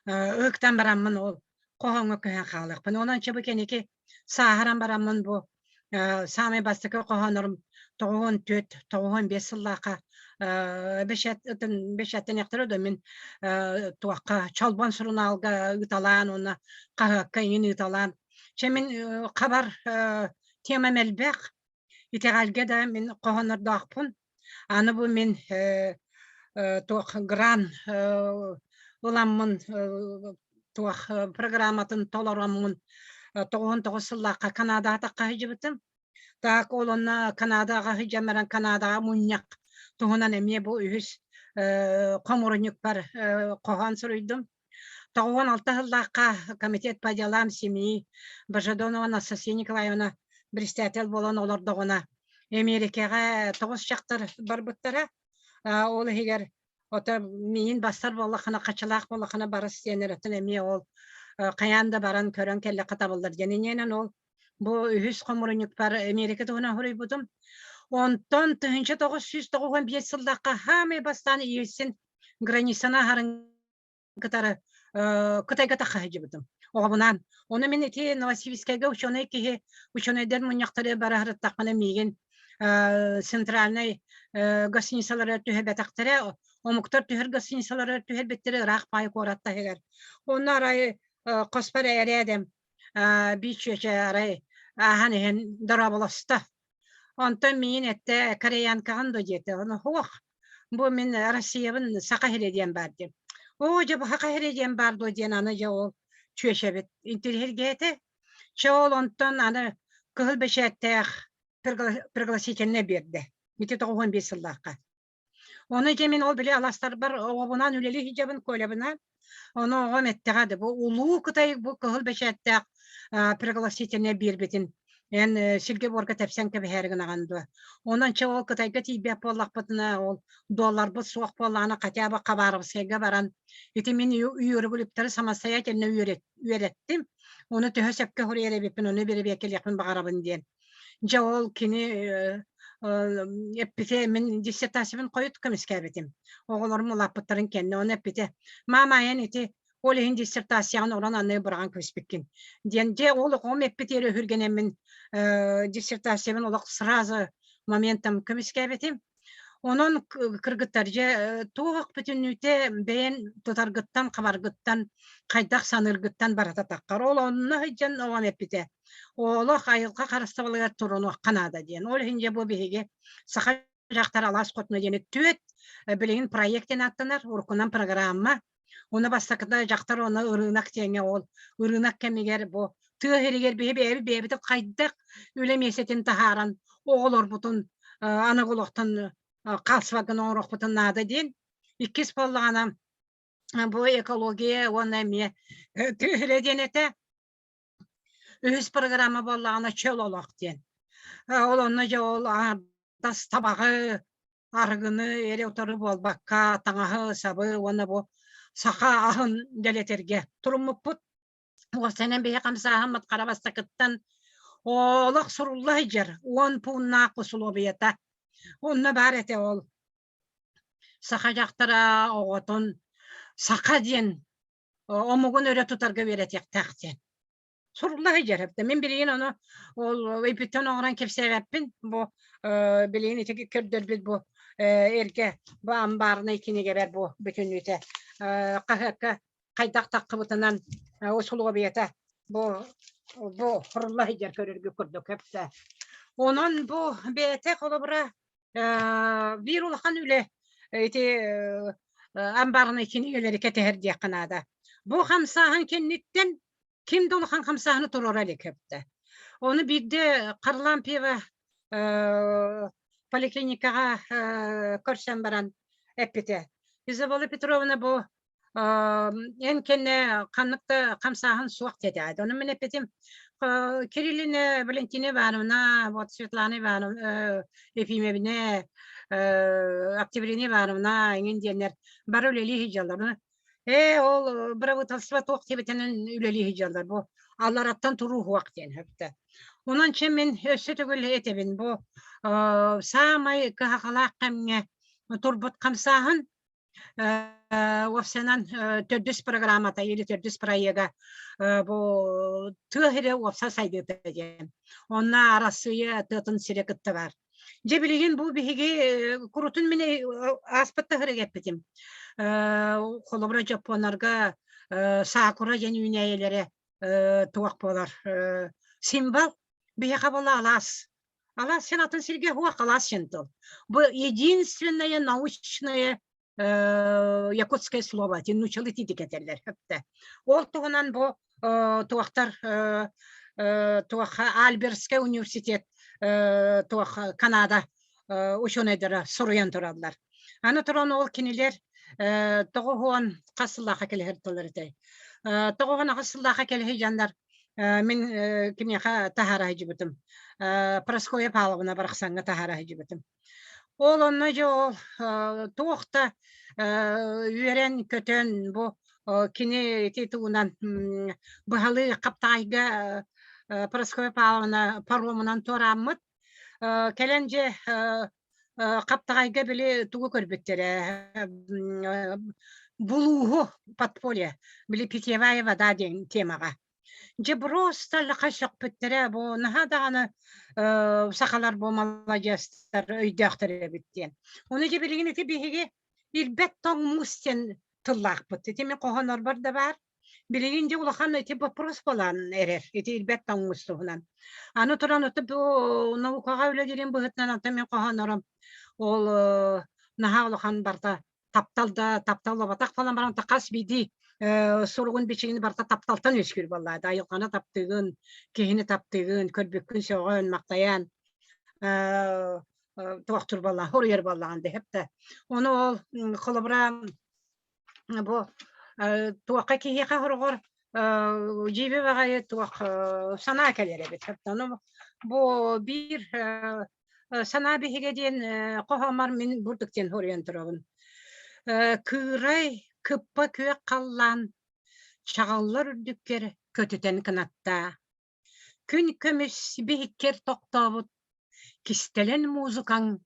[SPEAKER 1] ыһыктан бараммын ол хоһооҥҥо көһөн хаалыахпын. Онон чэ бу кэнники сааһыран бараммын бу саамай бастакы хоһооннорум 94, 95 сыллаахха бэчээттэн да мин туохха Чолбон сурунаалга ыыталаан уонна хаһыакка иҥин ыыталаан. Чэ мин хабар темам элбэх. Итэҕэлгэ да мин хоһооннордоохпун. Аны бу мин туох гран ыламмын туох программатын толороммун 99 сыллаахха Канадаҕа тахха сылдьыбытым. Так ол онно Канадаҕа сылдьан баран Канадаҕа мунньах туһунан эмиэ бу үһүс хомурунньукпар хоһоон суруйдум. 96 сыллаахха комитет по делам семьи Божедонова Анастасия Николаевна председатель буолан олордоҕуна Эмиэрикэҕэ тоҕус дьахтар барбыттара. Ол иһигэр ото миин бастар буоллаххына, хачылаах буоллаххына барыс диэн эрэтин эмиэ ол хайаан да баран көрөн кэллэххэ табыллар диэн. Иннинэн ол бу үһүс хомурунньукпар Эмиэрикэ туһунан суруйбутум. Онтон 1995 сыллаахха хаамай бастаан Ельцин границаны аһарын кытары Кытайга тахха сылдьыбытым оҕобунаан. Ону мин ити Новосибирскайга ученый киһи ученайдар мунньахтары бара сырыттахпына миигин центральнай гостиницалары түһэрбэтэхтэрэ, омуктар түһэр гостиницалары түһэрбиттэрэ ыраах паай куорат таһыгар. Онно арай хоспор эрээдэм биир чүөчэ арай ааһан иһэн дорооболосто. Онтон миигин эттэ кореянкаҕын дуо диэтэ. Ону суох Бу мин Россиябын Саха сирэ диэн баар диэн. Оо, дьэ бу Саха сирэ диэн баар дуо диэн аны дьэ ол чүөчэбит интириэһиргээтэ. Чэ ол онтон аны кыһыл бэчээттээх пригласительнай биэрдэ. Ити 95 сыллаахха. Ону дьэ мин ол били аластарбар оҕобунаан үлэлии сылдьабын Колябынаан. Ону оҕом эттэҕэ да бу улуу Кытай бу кыһыл бэчээттээх пригласительнай биэрбитин эн сиргэ-буорга тэпсэн кэбиһээри гынаҕын дуо? Онон чэ ол Кытайга тиийбэт буоллахпытына ол долларбыт суох буоллаҕына хотя бы Хабаровскайга баран ити мин иероглифтары самостоятельно үөрэттим. Ону төһө сөпкө суруйар эбиппин, ону бэрэбиэркэлиэхпин баҕарабын диэн. Дьэ ол кини эппитэ мин диссертациябын хойут көмүскээбитим. Оҕолорум улааппыттарын кэннэ ону эппитэ. Мама эн ити ол иһин диссертацияҕын уран анны быраҕан кэбиспиккин диэн дьэ ол оҕом эппитигэр өһүргэнэммин диссертациябын олох сразу моментом көмүскээбитим. Онон кыргыттар дьэ туох бүтүннүүтэ бэйэн тутаргыттан хабаргыттан хайдах саныыргыттан барыта таххар. Ол онно сылдьан оҕом эппитэ олох айылҕа харыстабылыгар турунуохха наада диэн. Ол иһин дьэ бу биһиги саха дьахтар алаас хотуна диэни түөт билигин проект диэн ааттанар уруккунан программа. Уну бастакыта дьахтар оны ырыынак диэҥҥэ ол ырыынак кэмигэр бу Тыа сиригэр биһи бэйэбит бэйэбитин хайдах үлэ миэстэтин таһааран оҕолорбутун аныгы олохтон хаалсыбакка оҥоруохпутун наада диэн. Иккис буоллаҕына бу экология уонна эмиэ тыа сирэ диэн этэ. Үһүс программа буоллаҕына чөл олох диэн. Ол онно дьэ ол аҥардас табаҕы, арыгыны эрэ утары буолбакка, таҥаһы-сабы уонна бу саха аһын дэлэтэргэ туруммуппут. Уопсайынан биһи хамсааһыммыт хара бастакыттан олох сурулла сылдьар 10 пууннаах усулуобуйата. Онно баар этэ ол. Саха дьахтара оҕотун саха диэн омугун өрө тутарга үөрэтиэхтээх диэн. Сурулла сылдьар эбит. Мин билигин ону ол өйбүттэн оҥорон кэпсээбэппин. Бу билигин ити көрдөрбүт бу эргэ бу амбарнай кинигэбэр бу бүтүннүүтэ хаһыакка хайдах таххыбытынан усулуобуйата бу бу сурулла сылдьар көрөргө курдук эбит. Онон бу бэйэтэ холобура биир улахан үлэ ити амбарнай кинигэлэри кэтэһэр диэххэ наада. Бу хамсааһын кэнниттэн ким да улахан хамсааһыны туруора илик эбитэ. Ону биирдэ Харлампьева поликлиникаҕа көрсөн баран эппитэ. Изабелла Петровна бу эн кэннэ ханнык да хамсааһын суох диэтэ. Ону мин эппитим Кириллина Валентина Ивановна, вот Светлана Ивановна, Ефимовна, Октябрина Ивановна эҥин диэннэр бары үлэлии сылдьаллар. Ээ, ол бырабыыталыстыба туох диэбитинэн үлэлии сылдьаллар бу аллараттан турууһуох диэн сөптө. Онон чэ мин өссө төгүл этэбин бу саамай кыһалҕалаах кэмҥэ турбут хамсааһын уопсайынан төрдүс программата или төрдүс проега бу тыа сирэ уопсай сайдыыта диэн. Онно Арассыыйа тыатын сирэ кытта бар. Дьэ билигин бу биһиги курутун мин ааспыт таһырык эппитим. Холобура дьоппуоннарга сакура диэн үүнээйилэрэ туох буолар символ биһиэхэ буола алаас. Алаас син атын сиргэ хуох алаас син тыл. Бу единственное научное якутское слово нууччалыы тиитик этэллэр өптө. Ол туһунан бу туохтар туох Альбертскай университет туох Канада ученыйдара суруйан тураллар. Аны туран ол кинилэр тоҕуһуон хас сыллаахха кэлиһэр тыллар этэй. Тоҕуһуон аҕыс сыллаахха кэлиһи дьаннар мин киниэхэ таһаара сылдьыбытым. Прасковья Павловна барахсаҥҥа таһаара сылдьыбытым. Ол онно дьэ ол туох да үөрэн-көтөн бу кини ити тугунан быһалыы Хаптаайга Прасковья Павловна паромунан туорааммыт. Кэлэн дьэ Хаптаҕайга били тугу көрбүттэрэ булууһу подполье били питьевая вода диэн темаҕа Дьэ просто лаха сөхпүттэрэ бу наһаа даҕаны сахалар бу маладьыастар өйдөөхтөр эбит диэн. Ону дьэ билигин ити биһиги ирбэт тоҥ муус диэн тыллаахпыт. Ити мин хоһооннорбор да баар. Билигин дьэ улахан ити вопрос буолан эрэр ити ирбэт тоҥ муус туһунан. Аны туран ити бу наукаҕа үлэлиирим быһыытынан антон мин хоһооннорум ол наһаа улахан барыта таптал да тапталлабатах фалан баран хас биирдии суругун бичигин барыта тапталтан үөскүүр буоллаада айылҕаны таптыгын киһини таптыгын көрбүккүн сөҕөн махтайан туохтур буоллаҕын хоруйар буоллаҕын дэһэп да ону ол холобура бу туохха киһиэхэ хороҕор дьиибэ баҕайы туох санаа кэлэр эбит ону бу биир Санаа биһигэ диэн хоһооммор мин бурдук диэн хоруйан турабын. Кыырай кыппа күөх халлаан чаҕыллар үрдүккэр көтүтэн кынаттаа. Күн көмүс биһиккэр тохтообут кистэлэн музыкаҥ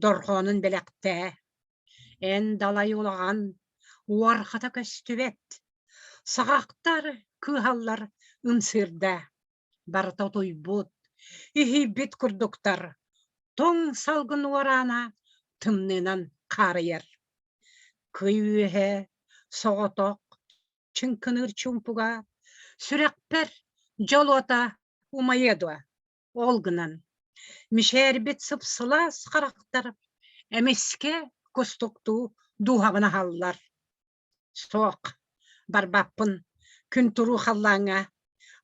[SPEAKER 1] дорҕоонун бэлэхтээ. Эн далай улахан уорҕата көстүбэт, саҕахтар кыыһаллар ымсыырда. Барыта утуйбут, иһийбит курдуктар, тоҥ салгын уораана тымныынан хаарыйар. Кый үөһэ соҕотох чыҥкыныыр чуумпуга сүрэхпэр дьол уота умайыа дуо? Ол гынан мишээрбит сып-сылаас харахтар эмискэ кустуктуу дууһабын аһаллар. Суох, барбаппын, күн туруу халлааҥҥа.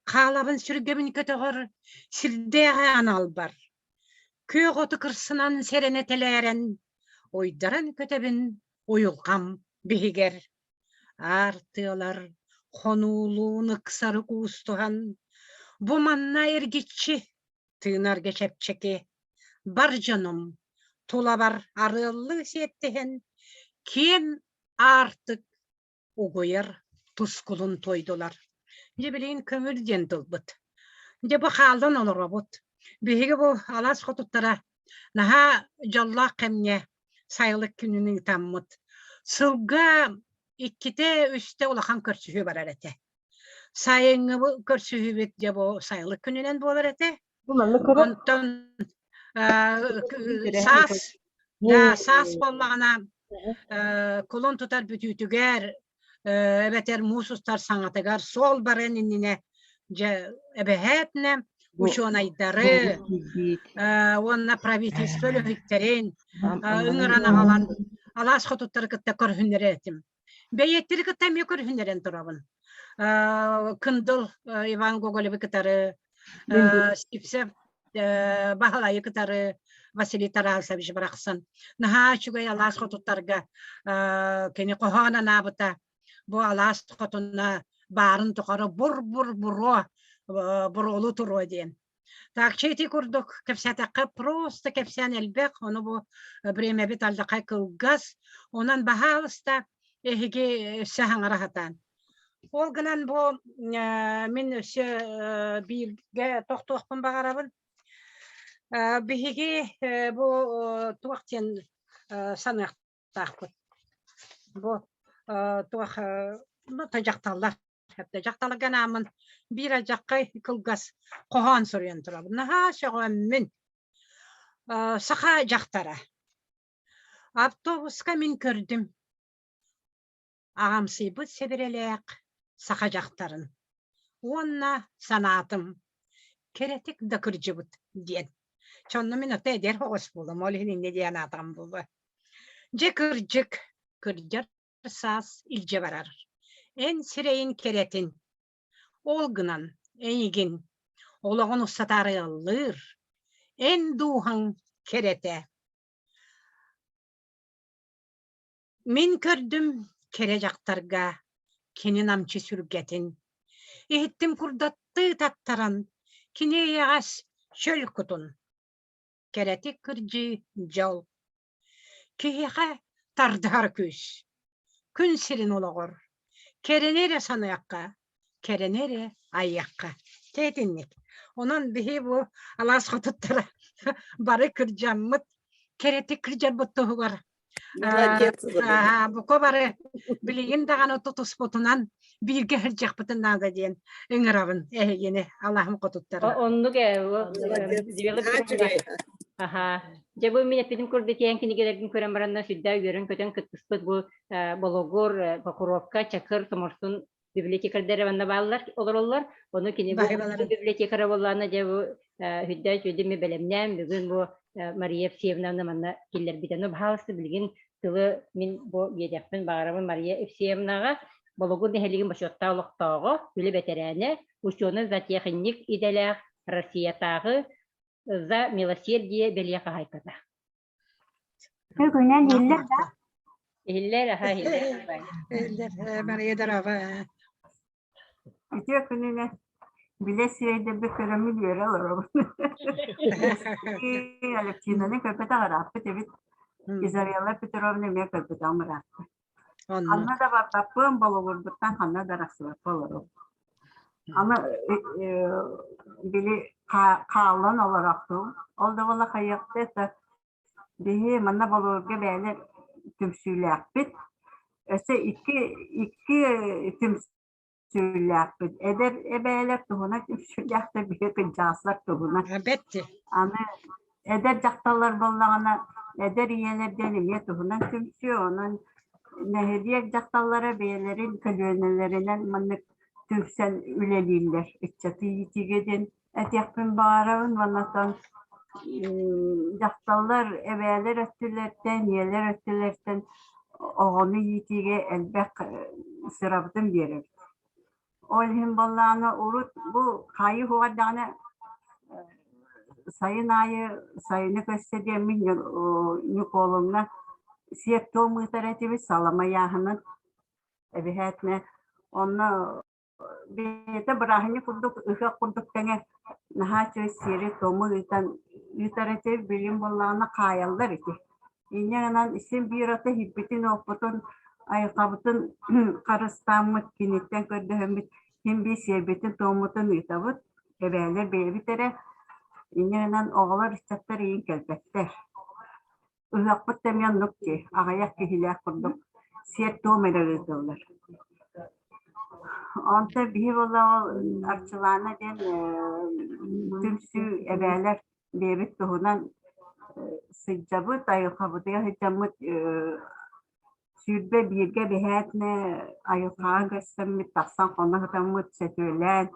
[SPEAKER 1] Хаалабын сүргэбин көтөҕөр сирдээҕи аналбар. Күөх оту кырсынан сэрэнэ тэлээрэн, уйдаран көтөбүн уйулҕам биһигэр. Аар тыалар хонуулуун ыксары куустуһан, бу манна эргиччи тыынарга чэпчэки. Бар дьонум тулабар арыаллыы сиэттиһэн, киэн аартык угуйар тускулун туойдулар. Дьэ билигин көҥүл диэн тылбыт. Дьэ бу хаалан олоробут. Биһиги бу алаас хотуттара наһаа дьоллоох кэмҥэ сайылык күнүн ыытаммыт. Сылга иккитэ-үстэ улахан көрсүһүү барар этэ. Сайыҥҥы көрсүһүүбүт дьэ бу сайылык күнүнэн буолар этэ. Онтон саас да саас буоллаҕына кулун тутар бүтүүтүгэр эбэтэр муус устар саҥатыгар суол барыан иннинэ дьэ эбэһээтинэ учуонайдары уонна правительство үлэһиттэрин ыҥыран аҕалан алаас хотуттары кытта көрүһүннэрэр этим. Бэйиэттэри кытта эмиэ көрүһүннэрэн турабын. Кындыл Иван Гоголевы кытары, Сипсев Баһылайы кытары Василий Тарасович барахсан. Наһаа үчүгэй алаас хотуттарга кини хоһоон анаабыта. Бу алаас хотуна баарын тухары бур-бур-буруо буруолу туруо диэн. Так, чэ ити курдук кэпсээтэххэ просто кэпсээн элбэх, ону бу бириэмэбит алдьархай кылгас, онон баһаалыста эһиги өссө хаҥара сатаан. Ол гынан бу мин өссө бииргэ тохтуохпун баҕарабын. Биһиги бу туох диэн саныахтаахпыт. Бу туох ну дьахталлар Дьахталарга анааммын биир алдьархай кылгас хоһоон суруйан турабын. Наһаа сөҕөммүн. Саха дьахтара. Автобуска мин көрдүм. Аҕамсыйбыт сэбирэлээх саха дьахтарын. Уонна санаатым, кэрэтик да кырдьыбыт диэн. Чэ онно мин ото эдэр оҕус буолуом, ол иһин инньэ диэн аатаҕым буолуо. Дьэ кырдьык, кырдьар саас илдьэ барар. Эн сирэйин кэрэтин, ол гынан эйигин олоҕун устатаары ыллыыр, эн дууһаҥ кэрэтэ. Мин көрдүм кэрэ дьахтарга кини намчы сүргэтин, иһиттим курдаттыы таттаран кини эйэҕэс чөл кутун. Кэрэтик кырдьыы дьол Киһиэхэ тардыһар күүс, күн сирин олоҕор, кэрэни эрэ саныахха, кэрэни эрэ айыахха. Дьэ итинник. Онон биһи бу алаас хотуттара бары кырдьаммыт, кэрэтик кырдьарбыт туһугар бука бары билигин даҕаны тутуспутунан бииргэ сылдьыахпытын наада диэн ыҥырабын эһигини алааһым хотуттара.
[SPEAKER 2] Оннук ээ Аха. Дьэ бу мин эппитим курдук тиэйэн кинигэлэргин көрөн баранна сүрдээх үөрэн-көтөн кыттыспыт бу Бологур, Покровка, Чакыр, Соморсун библиотекарьдара манна бааллар, олороллор. Ону кини бу библиотекара буоллаҕына дьэ бу сүрдээх үчүгэйдик бэлэмнээн бүгүн бу Мария Евсеевнаны манна киллэрбитэ. Ну, баһаалыста билигин тылы мин бу биэриэхпин баҕарабын Мария Евсеевнаҕа. Бологур нэһилиэгин бочуоттаах олохтооҕо, үлэ бэтэрээнэ, учуонай-зоотехник идэлээх Россиятааҕы За милосердие бэлиэ хаһаайката.
[SPEAKER 7] Бүгүнэн иһиллэр да?
[SPEAKER 2] Иһиллэр, аха иһиллэр.
[SPEAKER 1] Иһиллэр, Мария Дорова.
[SPEAKER 7] Үтүө күнүнэн билэ сирэйдэрбит көрөммүн үөрэ олоробун. Алевтинаны көрбөтөх ырааппыт эбит. Изабелла Петровна эмиэ көрбөтөҕүм ырааппыт. Ханна да барбаппын, болугурбуттан ханна да арахсыбакка олоробун. Аны били хааллан олорохтуум. Ол да буолла хайыахпыт это биһи манна болугурга бэйэлэр түмсүүлээхпит. Өссө икки икки түмсүүлээхпит. Эдэр эбээлэр туһунан түмсүүлээхтэр, биһи кырдьаҕастар туһунан.
[SPEAKER 1] Бэт
[SPEAKER 7] Аны эдэр дьахталлар буоллаҕына, эдэр ийэлэр диэн эмиэ туһунан түмсүү. Онон нэһилиэк дьахталлара бэйэлэрин көлүөнэлэринэн маннык түмсэн үлэлииллэр. Ыччаты иитиигэ диэн этиэхпин баҕарабын. Уонна оттон дьахталлар эбээлэр өттүлэриттэн, ийэлэр өттүлэриттэн оҕону иитиигэ элбэх сырабытын биэрэбит. Ол иһин буоллаҕына урут бу хаайыы уһугардаҕына сайын аайы сайыны көрсө диэммин Ньукуолуҥҥа сиэр-туом ыытар этибит салама ыйааһынын эбиһээтинэ онно бэйэтэ бырааһынньык курдук ыһыах курдук тэҥэ наһаа үчүгэй сиэри-туому ыытан ыытар этэ билигин буоллаҕына хаайаллар ити Инньэ гынан син биир аты иһиппитин-уоппутун, айылҕабытын харыстааммыт, киниттэн көрдөһөммүт син биир сиэрбитин-туоммутун ыытабыт, эбээлэр бэйэбит эрэ. Инньэ гынан оҕолор, ыччаттар иин кэлбэттэр. Ыһыахпыт да эмиэ оннук дии, аҕыйах киһилээх курдук сиэр-туом эрэ ыытыллар. Онтон биһи буолла ол Арчылаана диэн түмсүү эбээлэр бэйэбит туһунан сылдьабыт, айылҕабытыгар сылдьаммыт 21-гэ эбэһээтинэ айылҕаҕа көрсөммүт, тахсан хоно сытаммыт, сөтүөлээн,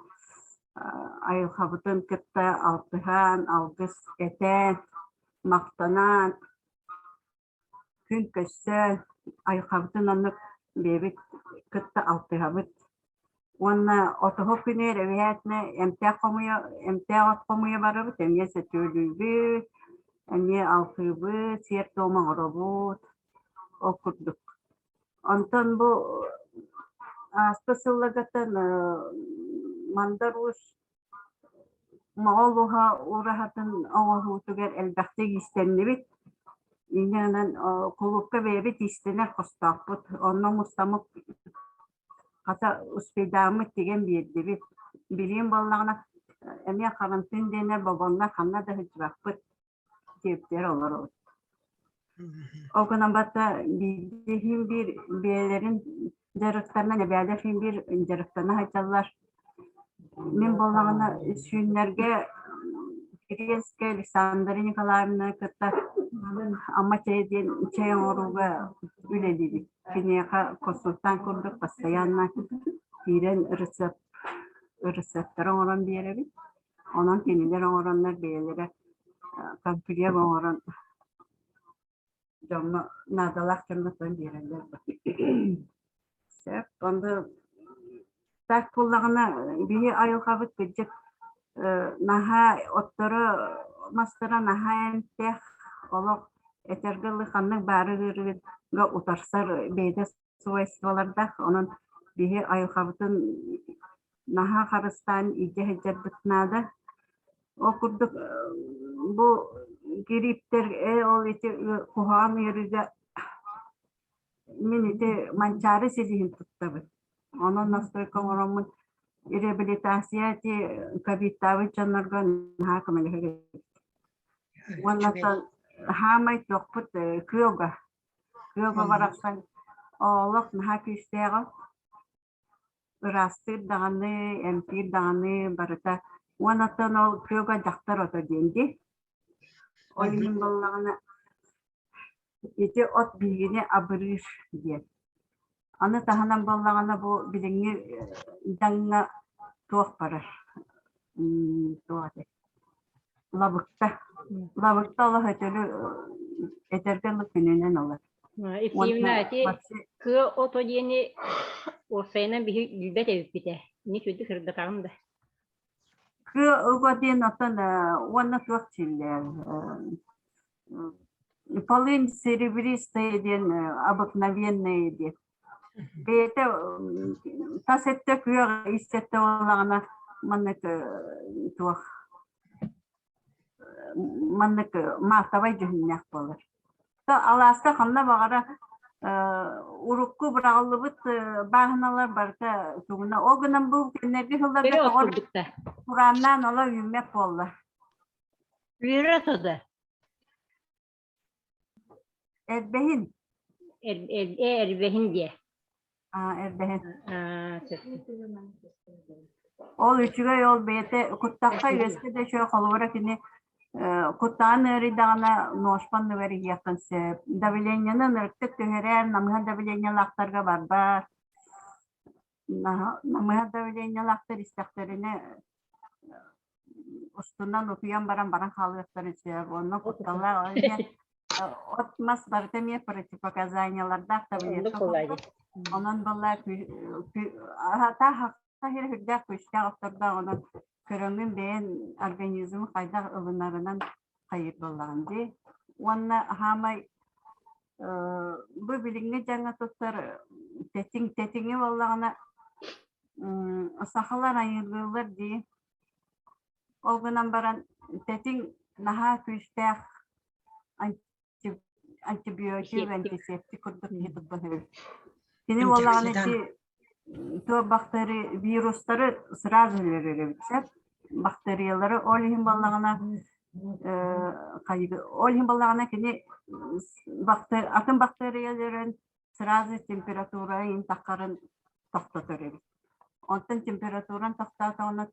[SPEAKER 7] айылҕабытын кытта алтыһан, алгыс этэн, махтанан, Күн көстөн, айылҕабытын оннук бэйэбит кытта алтыһабыт. Уонна отоһу күнүгэр эбэһээтинэ эмтээх хомуйа эмтээх от хомуйа барабыт, эмиэ сөтүөлүүбүт, эмиэ алтыыбыт, сиэр-туом оҥоробут, ол курдук. Онтон бу ааспыт сылларгаттан Мандар Уус Моҕол уһа ураһатын оҥоһуутугар элбэхтик иистэннибит. Инньэ гынан кулуупка бэйэбит иистэнэр хостоохпут. Онно мустаммыт хата успейдааммыт тигэн биэрдибит. Билигин буоллаҕына эмиэ харантыын диэнэ бобонно ханна да сылдьыбаппыт. Диэбитигэр олоробут. Ол гынан барда биирдэ иһин биир бэйэлэрин дьарыктарынан эбээлэр иһин биир дьарыктана сылдьаллар. Мин буоллаҕына сүүннэргэ Киренскэй Александра Николаевна кытта Амма чэйэ диэн чэй оҥорууга үлэлиибит. Киниэхэ консультант курдук постоянно киирэн рецепт рецептары оҥорон биэрэбит. Онон кинилэр оҥороннор бэйэлэрэ комплект оҥорон дьоҥҥо наадалаах дьоҥҥо тон биэрэллэр. Сөп. Онно так буоллаҕына биһи айылҕабыт кырдьык наһаа отторо мастара наһаа эмтээх олох этэргэ дылы ханнык баары ыарыыга утарсар бэйэтэ свойстволардаах. Онон биһи айылҕабытын наһаа харыстаан илдьэ сылдьарбыт наада. Ол курдук бу грипптэр ээ ол ити куһаҕан ыарыыга мин ити манчаары силиһин туттабын. Онон настойка оҥороммун реабилитация ити ковидтаабыт дьоннорго наһаа көмөлөһөр эбит. Уонна хаамай туохпут кыалга Кыалга барахсан олох наһаа күүстээҕэ Ыраастыыр даҕаны, эмтиир даҕаны барыта. Уонна оттон ол кыылга дьахтар ото диэн дии. Ол иһин буоллаҕына ити от биһигини абырыыр диэн. Аны таһынан буоллаҕына бу билиҥҥи дьаҥҥа туох барар туох этэй лабыкта. Лабыкта олох өтөрү этэргэ дылы күнүнэн ылар.
[SPEAKER 2] Ефимовна, ити кыа ото диэни уопсайынан биһи билбэт эбиппит ээ. Ини сүрдүк сырдатаҕын да.
[SPEAKER 7] Кыа уга диэн оттон уонна туох чиллэр полынь серебристая диэн обыкновенная диэн. Бэйэтэ тас өттө күөх ис өттө буоллаҕына маннык туох маннык массовай дьүһүннээх буолар. Алааска ханна баҕара урукку быраҕыллыбыт бааһыналар барыта тугуна ол гынан бу кэннэрги сылларга тоҕор курааннаан оло үүммэт буолла.
[SPEAKER 6] Үөрэ сода.
[SPEAKER 7] Эрбэһин.
[SPEAKER 2] Эрбэһин диэ.
[SPEAKER 7] Аа, эрбэһин. Ол үчүгэй ол бэйэтэ куттахха үөскэ да үчүгэй холобура кини куттаан ыарыйдаҕына ножпан нугар иһиэххин сөп. Давлениены ынырыктык түһэрэр, намыһа давлениелаахтарга барбат. Намыһа давлениелаахтар истэхтэринэ устунан утуйан баран баран хаалыахтарын сөп. Онно кутталлаах от-мас барыта эмиэ противопоказаниелардаах таблетка курдук. Онон буолла Саха үрдээх күүстээх охтордоох онон көрөҥҥүн бэйэн организмы хайдах ылынарынан хайыыр буоллаҕын дии. Уонна хаамай бу билиҥҥи дьаҥҥа туттар тэтиҥ тэтиҥи буоллаҕына сахалар айыылыыллар дии. Ол гынан баран тэтиҥ наһаа күүстээх антибиотик, антисептик курдук киһи туттан эбит. Кини буоллаҕына ити туох бактерий вирустары сразу өлөрөр эбит сөп. Бактериялары ол иһин буоллаҕына ол иһин буоллаҕына кини атын бактерия өлөрөн сразу температура иһин таххарын тохтотор эбит. Онтон температуран тохтоотоҕуна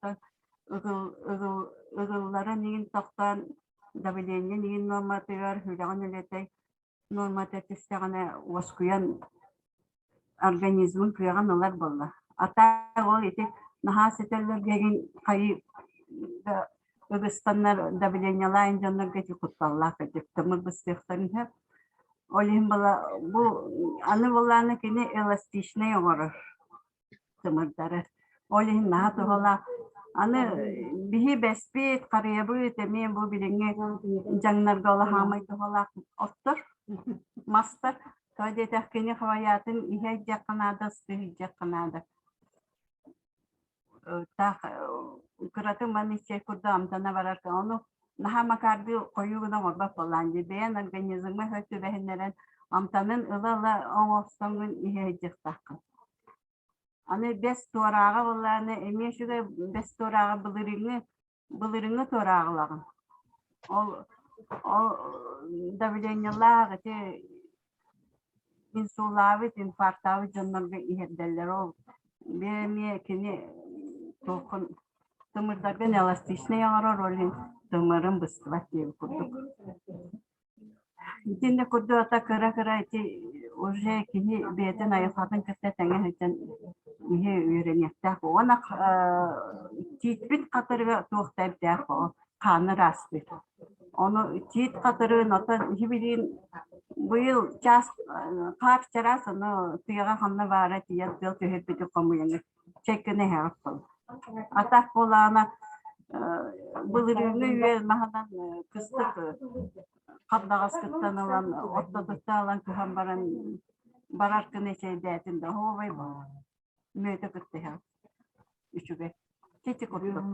[SPEAKER 7] ыгылларын иһин тохтоон давление иһин нуорматыгар сүрэҕин үлэтэ нуормата түстэҕинэ уоскуйан организмын кыаҕын ылар буолла. А так ол ити наһаа сыталларгын хайыы да ыгыстаннар давлениелаан дьоннорго ити кутталлаах кырдьык тымыр быстыахтарын сөп. Ол иһин была бу аны былааны кини эластичнай оҥорор тымырдары. Ол иһин наһаа туһалаах. Аны биһи бэспит, харыйабыт эмиэ бу билиҥҥи дьаҥнарга олоһаамай туһалаах оттор, мастар. Тоҕо диэтэх кини хвоятын иһэ илдьиэххэ наада, ыстыы илдьиэххэ наада. Таах кыратын манна иччэй курдук амтана барар. Ону наһаа макаардыы хойуу гына оҥорбот буоллаан дии. Бэйэн организмҥа сөп түбэһиннэрэн амтанын ыла-ыла оҥорсоҥҥун иһэ сылдьыахтааххын. Аны бэс туорааҕа буоллаҕына эмиэ үчүгэй бэс туорааҕа былырыыҥҥы былырыыҥҥы туорааҕылаҕын. Ол ол давлениелаах ити инсуллаабыт, инфарктаабыт дьоннорго иһэрдэллэр. Ол эмиэ кини туоххун тымырдаргын эластичнай оҥорор, ол иһин тымырын быстыбат диэбит курдук. Итиннэ курдук ата кыра-кыра ити уже киһи бэйэтин айылҕатын кытта тэҥэ сылдьан киһи үөрэниэхтээх. Уонна тиитпит хатырыга туох да эмтээх хааны ыраастыыр. Ону тиит хатырыгын оттон иһи быйыл чаас хаар чараас ону тыаҕа ханна баара тиийэн тыал түһэрбити хомуйан чэккэни эһэҕит буолла. Атах буолаана былырыыҥҥы үөл маһынан кыстык хардаҕаскыттан ылан ортотуттан ылан кыһан баран барар гына эчэйдээтин да оһуобай буолла. Мүөтэ кытта иһэҕит. Үчүгэй. Чэчи курдук.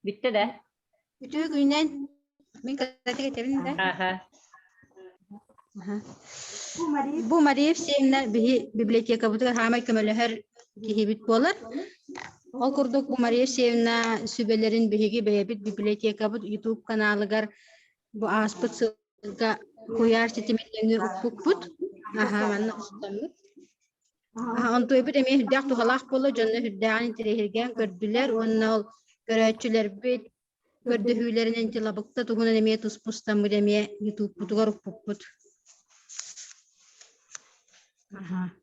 [SPEAKER 2] Бүттэ да?
[SPEAKER 8] Үтүө күнүнэн. Мин кыратык этэбин да.
[SPEAKER 2] Аха.
[SPEAKER 8] Бу Мария Евсеевна биһи библиотекабытыгар хаамай көмөлөһөр киһибит буолар. Ол курдук бу Мария Евсеевна сүбэлэрин биһиги бэйэбит библиотекабыт YouTube каналыгар бу ааспыт сылга куйаар ситимин нөҥүө укпуппут. Аха, манна устаммыт. Онтуйбут эмиэ сүрдээх туһалаах буолла, дьонно сүрдээҕин интэриэһиргээн көрдүлэр уонна ол көрөөччүлэрбит көрдөһүүлэринэн Лабыкта туһунан эмиэ туспустаммыт эмиэ ютубпутугар укпуппут.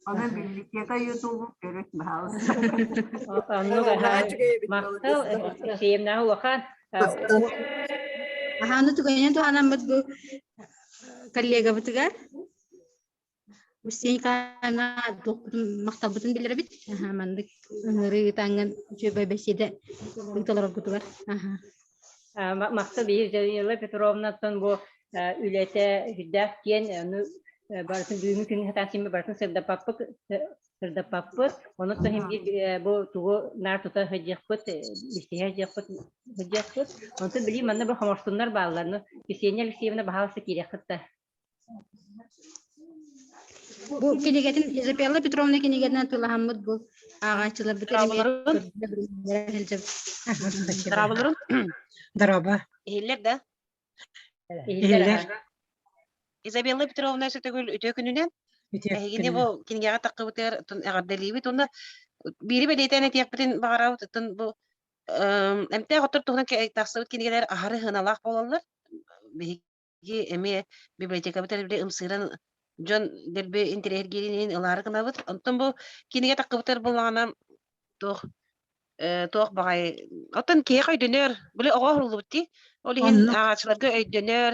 [SPEAKER 7] Онон библиотека ютубу көрүт баһаалыста.
[SPEAKER 2] Оннук махтал Сиэмнээх улахан
[SPEAKER 8] Аһааны түгэнинэн туһанаммыт бу коллегабытыгар Устья Николаевна туохпутун махталбытын биллэрэбит. Аха, маннык ыҥырыы ыытаҥҥын үчүгэй бэсиэдэ ыыталаргытыгар. Аха.
[SPEAKER 2] Махтал биһиги Данила Петровнаттан бу үлэтэ сүрдээх киэн, ону барытын бүгүҥҥү күҥҥэ сатаан син барытын сырдаппаппыт сырдаппаппыт. Ону иһин биир бу тугу наар тута сылдьыахпыт, билсиһэ сылдьыахпыт сылдьыахпыт. Онтон билии манна бу хоморсуннар бааллар. Ну, Ксения Алексеевна баһаалыста киириэххит да.
[SPEAKER 8] Бу кинигэтин Изабелла Петровна кинигэтинэн тылаһаммыт бу ааҕааччыларбыт
[SPEAKER 9] Здраволорун. Здраволорун.
[SPEAKER 1] Дороба.
[SPEAKER 9] Иһиллэр да?
[SPEAKER 1] Иһиллэр.
[SPEAKER 9] Изабелла Петровна сөтөгүл үтүө күнүнэн. Эһигини бу кинигэҕэ таххыбытыгар эҕэрдэлиибит уонна биири бэлиэтээн этиэхпитин баҕарабыт ытын бу эмтээх оттор туһунан тахсыбыт кинигэлэр аһары сыаналаах буолаллар. Биһиги эмиэ библиотекабыт элбэ ымсыыран дьон дэлби интэриэһиргиирин иһин ылаары гынабыт. Онтон бу кинигэ таххыбытар буоллаҕына туох туох баҕайы оттон киһиэхэ өйдөнөр били оҕо уһуллубут дии ол иһин
[SPEAKER 1] Оннук.
[SPEAKER 9] ааҕааччыларга өйдөнөр.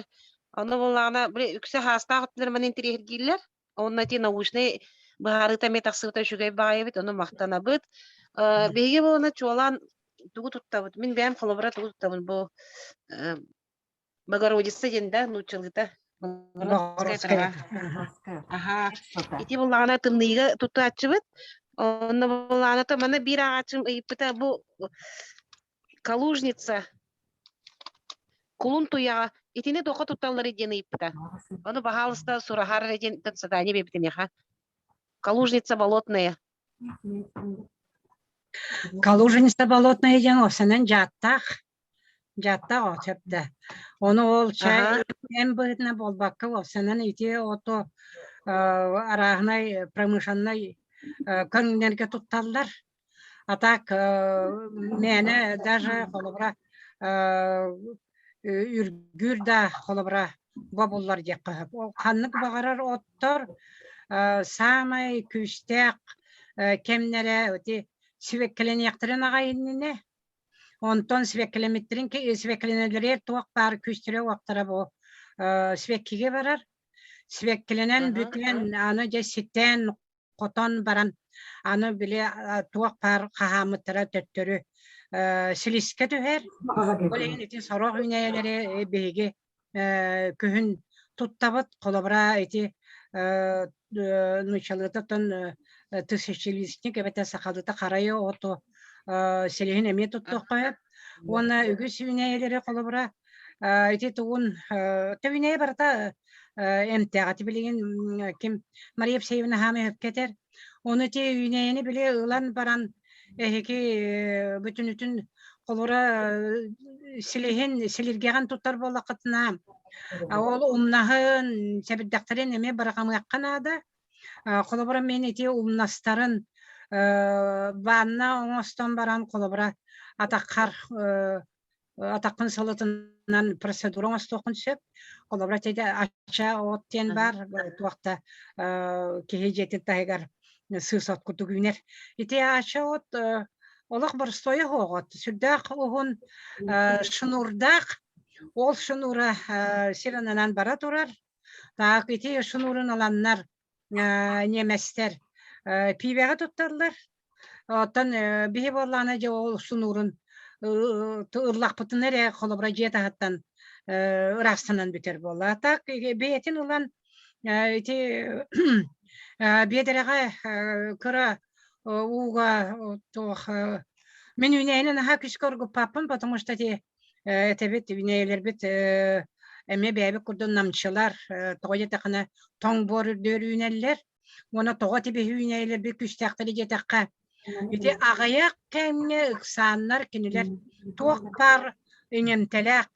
[SPEAKER 9] Ону буоллаҕына, били үксэ хаастаах өттүлэр маны интэриэһиргииллэр. Уонна ити научнай быһаарыыта эмиэ тахсыбыта үчүгэй баҕайы эбит, ону махтанабыт. Биһиги буолана чуолаан тугу туттабыт? Мин бэйэм холобура тугу туттабын бу Богородица диэн да нууччалыыта Богородская трава. Аха. Ити буллаҕына тымныыга туттааччыбыт. Онно буллаҕына то манна биир ааҕааччым ыйыппыта бу калужница кулун туйаҕа итини тоҕо тутталлар диэн ыйыппыта. Ону баһаалыста сураһар эрэ диэн задание биэрбитим миэхэ. Калужница болотная.
[SPEAKER 1] Калужница болотная диэн осанан дьааттаах Дьааттаах от сөптө. Ону ол чай эн быһыытынан буолбакка уопсанан ити ото арааһынай промышленнай көрүҥнэргэ тутталлар. А так мээнэ даже холобура үргүүр да холобура бобуллар диэххэ сөп. Ханнык баҕарар оттор саамай күүстээх кэмнэрэ ити сибэккилэниэхтэрин аҕай иннинэ Онтон сибэккилэммиттэрин сибэккилэнэллэригэр туох баар күүстэрэ-уохтара бу сибэккигэ барар. Сибэккилэнэн бүтэн аны дьэ ситэн хотон баран аны били туох баар хаһааммыттара төттөрү силискэ түһэр. Ол иһин ити сорох үүнээйилэри биһиги күһүн туттабыт. Холобура ити нууччалыытыттан тысячелистник эбэтэр сахалыыта харайы оту силиһин эмиэ туттуохха сөп. Уонна үгүс үүнээйилэри холобура ити тугун үүнээйи барыта эмтээх. Ити билигин ким Мария Евсеевна хаамай сөпкө этэр. Ону ити үүнээйини били ылан баран эһиги бүтүнүтүн холура силиһин силиргэҕин туттар буоллаххытына ол умнаһын сэбирдэхтэрин эмиэ быраҕымыахха наада. Холобура мин ити умнастарын ванна оҥостон баран холобура атаххар атаххын сылытынан процедура оҥостуоххун сөп. Холобура ача от диэн баар туохта киһи дьиэтин таһыгар сыыс от курдук үүнэр. Ити ача от олох боростуойа оһоҕот сүрдээх уһун шнурдаах ол шнура сир аннынан бара турар. Так ити шнурун ыланнар ньиэмэстэр пиибэҕэ тутталлар. Оттон биһи буоллаҕына дьэ ол сунуурун ыллахпытына эрэ холобура дьиэ таһыттан ыраастанан бүтэр буолла. Так бэйэтин ылан ити биэдэрэҕэ кыра ууга туох мин үүнээйини наһаа күүскэ оргуппаппын, потому что ити этэбит үүнээйилэрбит эмиэ бэйэбит курдук намчылар тоҕо диэтэххинэ тоҥ буор үрдүгэр үүнэллэр. Уонна тоҕо тибиһи үүнээйилэрбит күүстээхтэри диэтэххэ, ити аҕыйах кэмҥэ ыксааннар кинилэр туох баар иҥэмтэлээх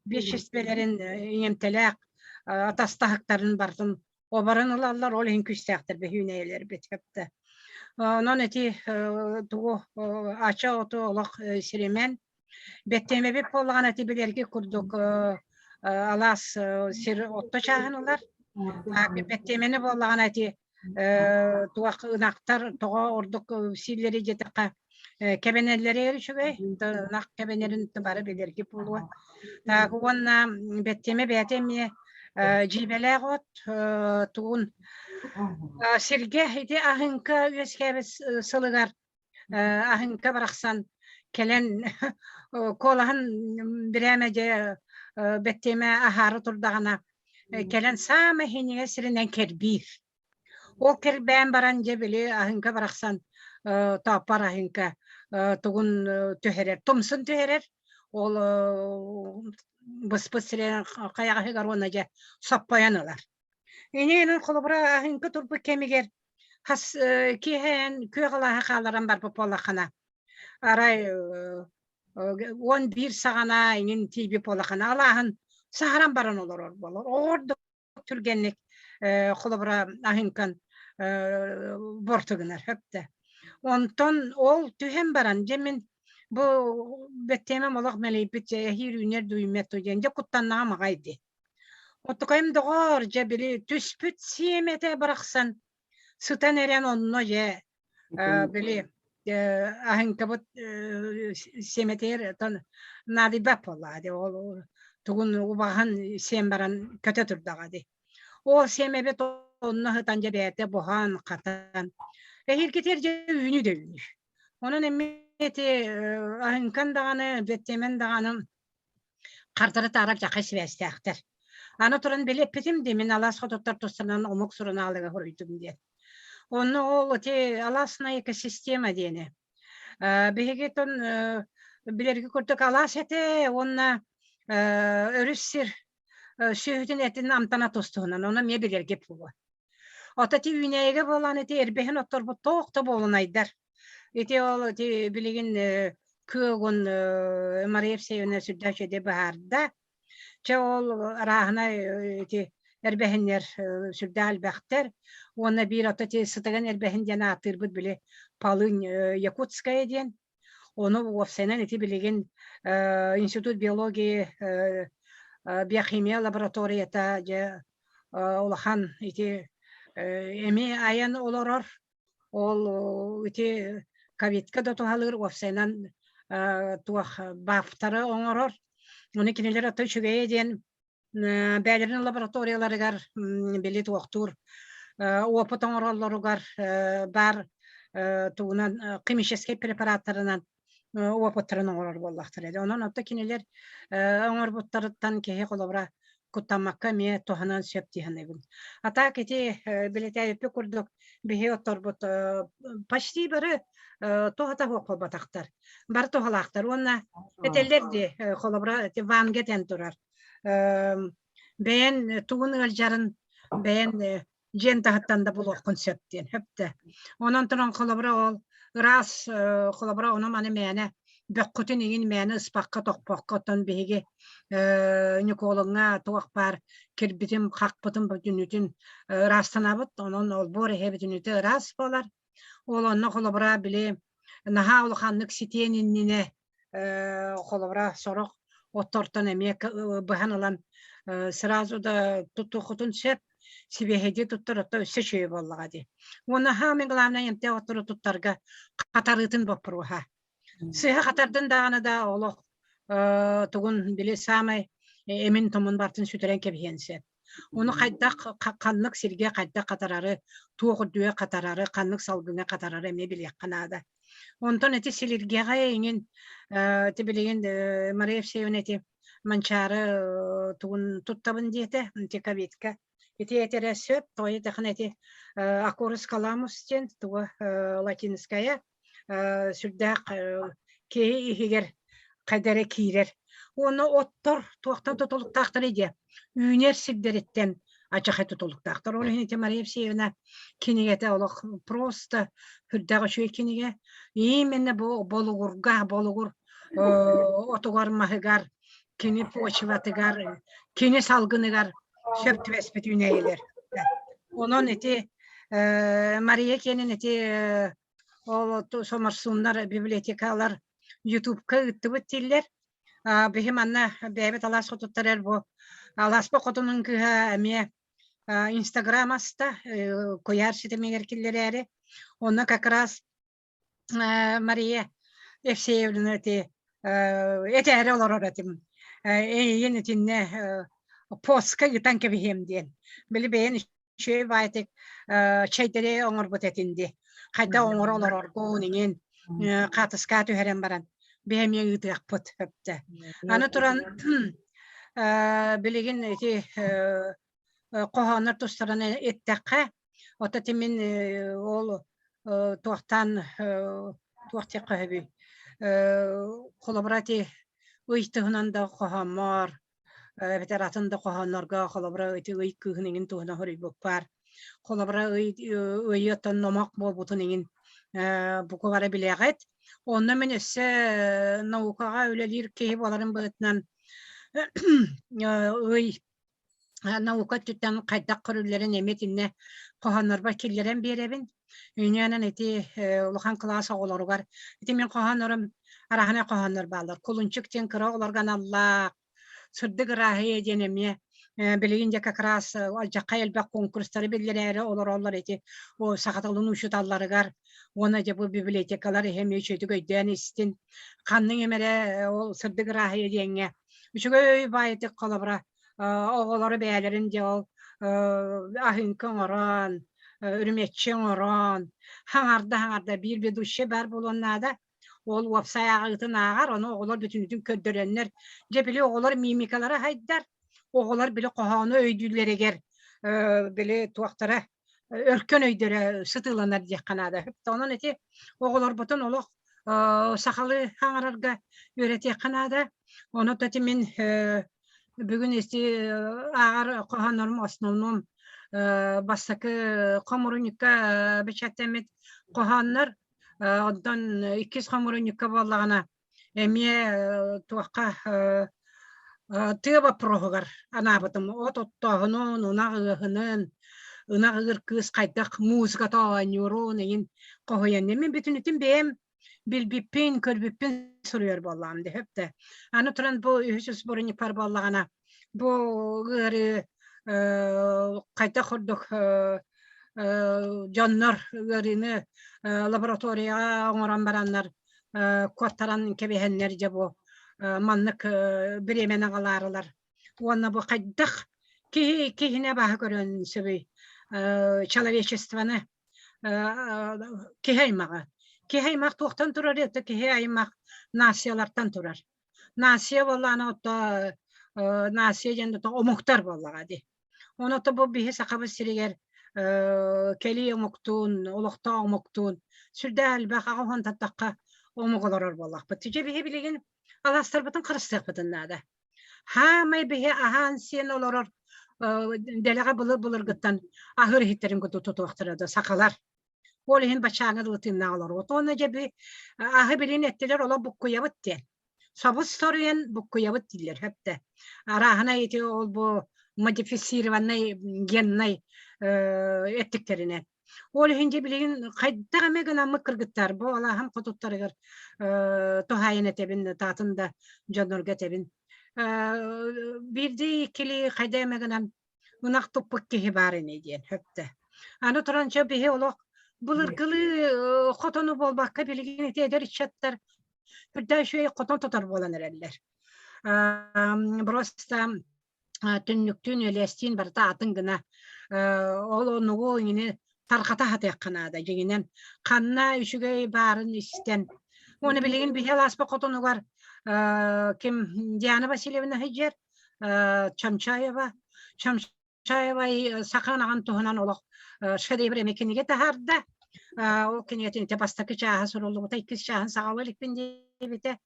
[SPEAKER 1] веществолэрин иҥэмтэлээх атастаһыктарын барытын оборон ылаллар, ол иһин күүстээхтэр бэһүүнэйэлэрбит хэптэ. Онон ити тугу ача оту олох сиримэн бэттиэмэбит буоллаҕына ити билэрги курдук алаас сир отто чааһын ылар. Бэттиэмэни буоллаҕына ити туох ынахтар тоҕо ордук сииллэри диэтэххэ кэбэнэллэрэ үчүгэй ынах кэбэнэрин бары билэрги буолуо. Так уонна бэттиэмэ бэйэтэ эмиэ дьиибэлээх от тугун сиргэ ити аһыҥка үөскээбит сылыгар аһыҥка барахсан кэлэн куолаһын бирээмэ дьэ бэттиэмэ аһаары турдаҕына кэлэн саамай иһинигэ сиринэн кэрбиир. Ол кэрбээн баран дьэ били аһыҥка барахсан тооппор аһыҥка тугун түһэрэр, тумсун түһэрэр. Ол быспыт сирин хайаҕаһыгар уонна дьэ соппойон ылар. Инээнэн холобура аһыҥка турбут кэмигэр хас киэһээн күөх алааһы хааларан барбыт буоллаххына арай 11 саҕана иҥин тиийбит буоллаххына алааһын саһаран баран олорор буолар. Оҕордук түргэнник холобура аһыҥкан борту гынар хөптө. Онтон ол түһэн баран дьэ мин бу бэттиэмэм олох мэлийбит эһиир үүнэр дүймэт диэн дьэ куттаннаҕым аҕай дии. Оттукайым доҕоор, дьэ били түспүт сиэмэтэ барахсан сытан эрэн онно дьэ били аһыҥкабыт сиэмэтигэр наадыйбат буоллаҕа дии ол. тугун убаһын сиэн баран көтө турдаҕа дии. Ол сиэмэбит онно сытан дьэ бэйэтэ буһан, хатан. Эһиилгитигэр дьэ үүнүү да үүнүү. Онон эмиэ ити аһыҥкан даҕаны, бэттиэмэн даҕаны хардары таара дьахай сибээстээхтэр. Аны туран били эппитим дии, мин алаас хотуттар тустарынан омук сурунаалыга суруйдум диэн. Онно ол ити алаасная экосистема диэни. Биһиги тон билэрги курдук алаас этэ уонна өрүс сир сүөһүтүн этин амтана тустуһунан, ону эмиэ билэргэ буолуо. Ото ити үүнээйигэ буолан ити эрбэһин отторбут туох да буолунайдар. Ити ол ити билигин кыагун Мария Евсеевна сүрдээх үчүгэй быһаарда. Чэ ол арааһынай ити эрбэһиннэр сүрдээх элбэхтэр. Уонна биир ото ити сытыган эрбэһин диэн ааттыырбыт били полынь якутская диэн. Ону уопсайынан ити билигин Институт биологии биохимия лабораторията дьэ улахан ити эмиэ айан олорор. Ол ити ковидка да туһалыыр уопсайынан туох бафтары оҥорор. Ону кинилэр ото үчүгэйэ диэн бэйэлэрин лабораторияларыгар били туохтуур опыт оҥороллоругар баар тугунан химическэй препараттарынан опыттарын оҥорор буоллахтара. Онон ото кинилэр оҥорбуттарыттан киһи холобура куттаммакка эмиэ туһанан сөп дии саныыбын. А так ити билэтээбиппит курдук биһи отторбут почти бары туһата суох буолбатахтар. Бары туһалаахтар уонна этэллэр дии холобура ванга этэн турар. Бэйэн тугун ыалдьарын бэйэн дьиэн таһыттан да булуоххун сөп диэн сөптө. Онон туран холобура ол ыраас холобура ону маны мээнэ бөххүтүн иҥин мээнэ ыспакка тохпокко оттон биһиги Ньукуолуҥҥа туох баар кирбитин хахпытын бүтүнүтүн ыраастанабыт онон олбуор иһэ бүтүнүтэ ыраас буолар Ол онно холобура били наһаа улаханнык ситиэн иннинэ холобура сорох оттортон эмиэ быһан ылан сразу да туттуоххутун сөп сибиэһэйдии туттар отто өссө үчүгэй буоллаҕа дии. Уонна самое главное эмтээх оттору туттарга хатарыытын боппуруоһа. Сыһа хатардын даҕаны да олох тугун били саамай эмин-томун бартын сүтэрэн кэбиһиэн сөп. Ону хайдах ханнык сиргэ хайдах хатарары, туох үрдүгэ хатарары, ханнык салгыҥа хатарары эмиэ билиэххэ наада. Онтон ити силиргэҕэ иҥин ити билигин Мария Евсеевна ити Манчаары тугун туттабын диэтэ, ити ковидка. Ити этэрэ сөп, тоҕо диэтэххинэ ити Акорус каламус диэн туга латинская сүрдээх киһи иһигэр хайда эрэ киирэр. Уонна оттор туохтан тутулуктаахтарый диэ үүнэр сирдэриттэн ачахай тутулуктаахтар. Ол иһин ити Мария Евсеевна кинигэтэ олох просто сүрдээх үчүгэй кинигэ. Именно бу болугурга, болугур отугар маһыгар, кини почватыгар, кини салгыныгар сөп түбэспит үүнээйилэр. Онон ити Мария киэнин ити Ол соморсуннар библиотекалар Ютубка ыыттыбыт дииллэр. Биһи манна бэйэбит алаас хотуттар эр бу алааспа хотунун кыыһа эмиэ Инстаграм аста куйаар ситимигэр киллэрээри. Онно как раз Мария Евсеевна ити этээри олорор этим. Эйигин итиннэ постка ыытан кэбиһиэм диэн. Били бэйэн үчүгэй баайтык чэйдэри оҥорбут этин дии. Хайдах оҥоро олороргун иҥин хаатыскаа түһэрэн баран биһи эмиэ ыытыахпыт өптө. Аны туран билигин ити хоһооннор тустарынан эттэххэ, ото мин ол туохтаан туох диэххэ сөбүй холобура ити ый туһунан да хоһооммор эбэтэр атын да хоһооннорго холобура ити ый кыыһын иҥин туһунан суруйбуппар холобура ый ыйы оттон номох буолбутун иҥин бука бары билэҕит онно мин өссө наукаҕа үлэлиир киһи буоларым быһыытынан ый наука өттүттэн хайдах көрүллэрин эмиэ итиннэ хоһооннорбор киллэрэн биэрэбин. Үүнээнэн ити улахан кылаас оҕолоругар ити мин хоһооннорум араһына хоһооннор бааллар. Кулунчук диэн кыра оҕолорго аналлаах, сырдык ырааһыйа диэн эмиэ билигин дьэ как раз алдьархай элбэх конкурстары биллэрээри олороллор ити саха тылын учууталларыгар уонна дьэ бу библиотекалар иһэ эмиэ үчүгэйдик өйдөөн истин ханнык эмэрэ ол сырдык ырааһыйа диэҥҥэ. Үчүгэй баайытык холобура оҕолору бэйэлэрин дьэ ол аһыҥка оҥорон, үрүмэччи оҥорон, хаҥарда-хаҥарда биир ведущий баар буолуон наада. Ол уопсай ааҕыытын ааҕар, ону оҕолор бүтүннүүтүн көрдөрөннөр, дьэ били оҕолор мимикалара хайдар, оҕолор били хоһоону өйдүүллэригэр били туохтара өркөн өйдөрө сытыыланар диэххэ наада. Онон ити оҕолорбутун олох сахалыы хаҥарарга үөрэтиэххэ наада. Ону ити мин бүгүн ити ааҕар хоһооннорум основном бастакы хомурунньукка бэчээттэммит хоһооннор онтон иккис хомурунньукка буоллаҕына эмиэ туохха тыа боппуруоһугар анаабытым. От оттооһунун, ынах ыаһынын, ынах ыыр кыыс хайдах музыката оонньуурун эҥин хоһуйан. Мин бүтүнүтүн бэйэм билбиппин, көрбүппүн суруйар буоллаҕым дөһөп да. Аны туран бу үһүс сборникпар буоллаҕына бу ыарыы хайдах курдук дьоннор ыарыыны лабораторияҕа оҥорон бараннар куоттаран кэбиһэннэр дьэ бу маннык бириэмэни аҕалаарылар уонна бу хайдах киһи киһини абааһы көрөн сөбүй человечествоны киһи аймаҕа киһи аймах туохтан турар это киһи аймах нациялартан турар нация буоллаҕына ото нация диэн омуктар буоллаҕа дии Онон бу биһи Сахабыт сиригэр кэлии омуктуун, олохтоох омуктуун сүрдээх элбэх аҕа таттахха омук олорор буоллахпыт. Дьэ биһи билигин алаастарбытын харыстыахпытын наада. Хаамай биһи аһаан-сиэн олорор дэлэҕэ былыр-былыргыттан аһыыр иһиттэрин куту тутуохтара да сахалар. Ол иһин бачааҥы дылы тыыннаах олоруот. Уонна дьэ би аһы билин эттилэр олох буккуйабыт диэн. Собус соруйан буккуйабыт дииллэр хөптө. Арааһына ити ол бу модифицированный геннай эттиктэринэн. Ол иһин дьэ билигин хайдах эмэ гынаммыт кыргыттар бу алааһым хотуттарыгар туһаайан этэбин таатын да дьоннорго этэбин. Биирдии иккилии хайда эмэ гынан ынах туппут киһи баар ини диэн хөптө. Аны туран чэ биһи олох былыргылыы хотону буолбакка билигин ити эдэр ыччаттар үрдээх үчүгэй хотон тутар буолан эрэллэр. Просто түннүктүүн, үөлэстиин барыта атын гына ол онугу иҥини тарҕата сатыахха наада дьиҥинэн ханна үчүгэй баарын истэн уонна билигин биһи алааспа хотонугар ким Диана Васильевна сылдьар Чамчаева Чамчаева саха ынаҕын туһунан олох шедевр эмэ кинигэ таһаарда. Ол кинигэтин ити бастакы чааһа суруллубута, иккис чааһын саҕалыы иликпин диэбитэ.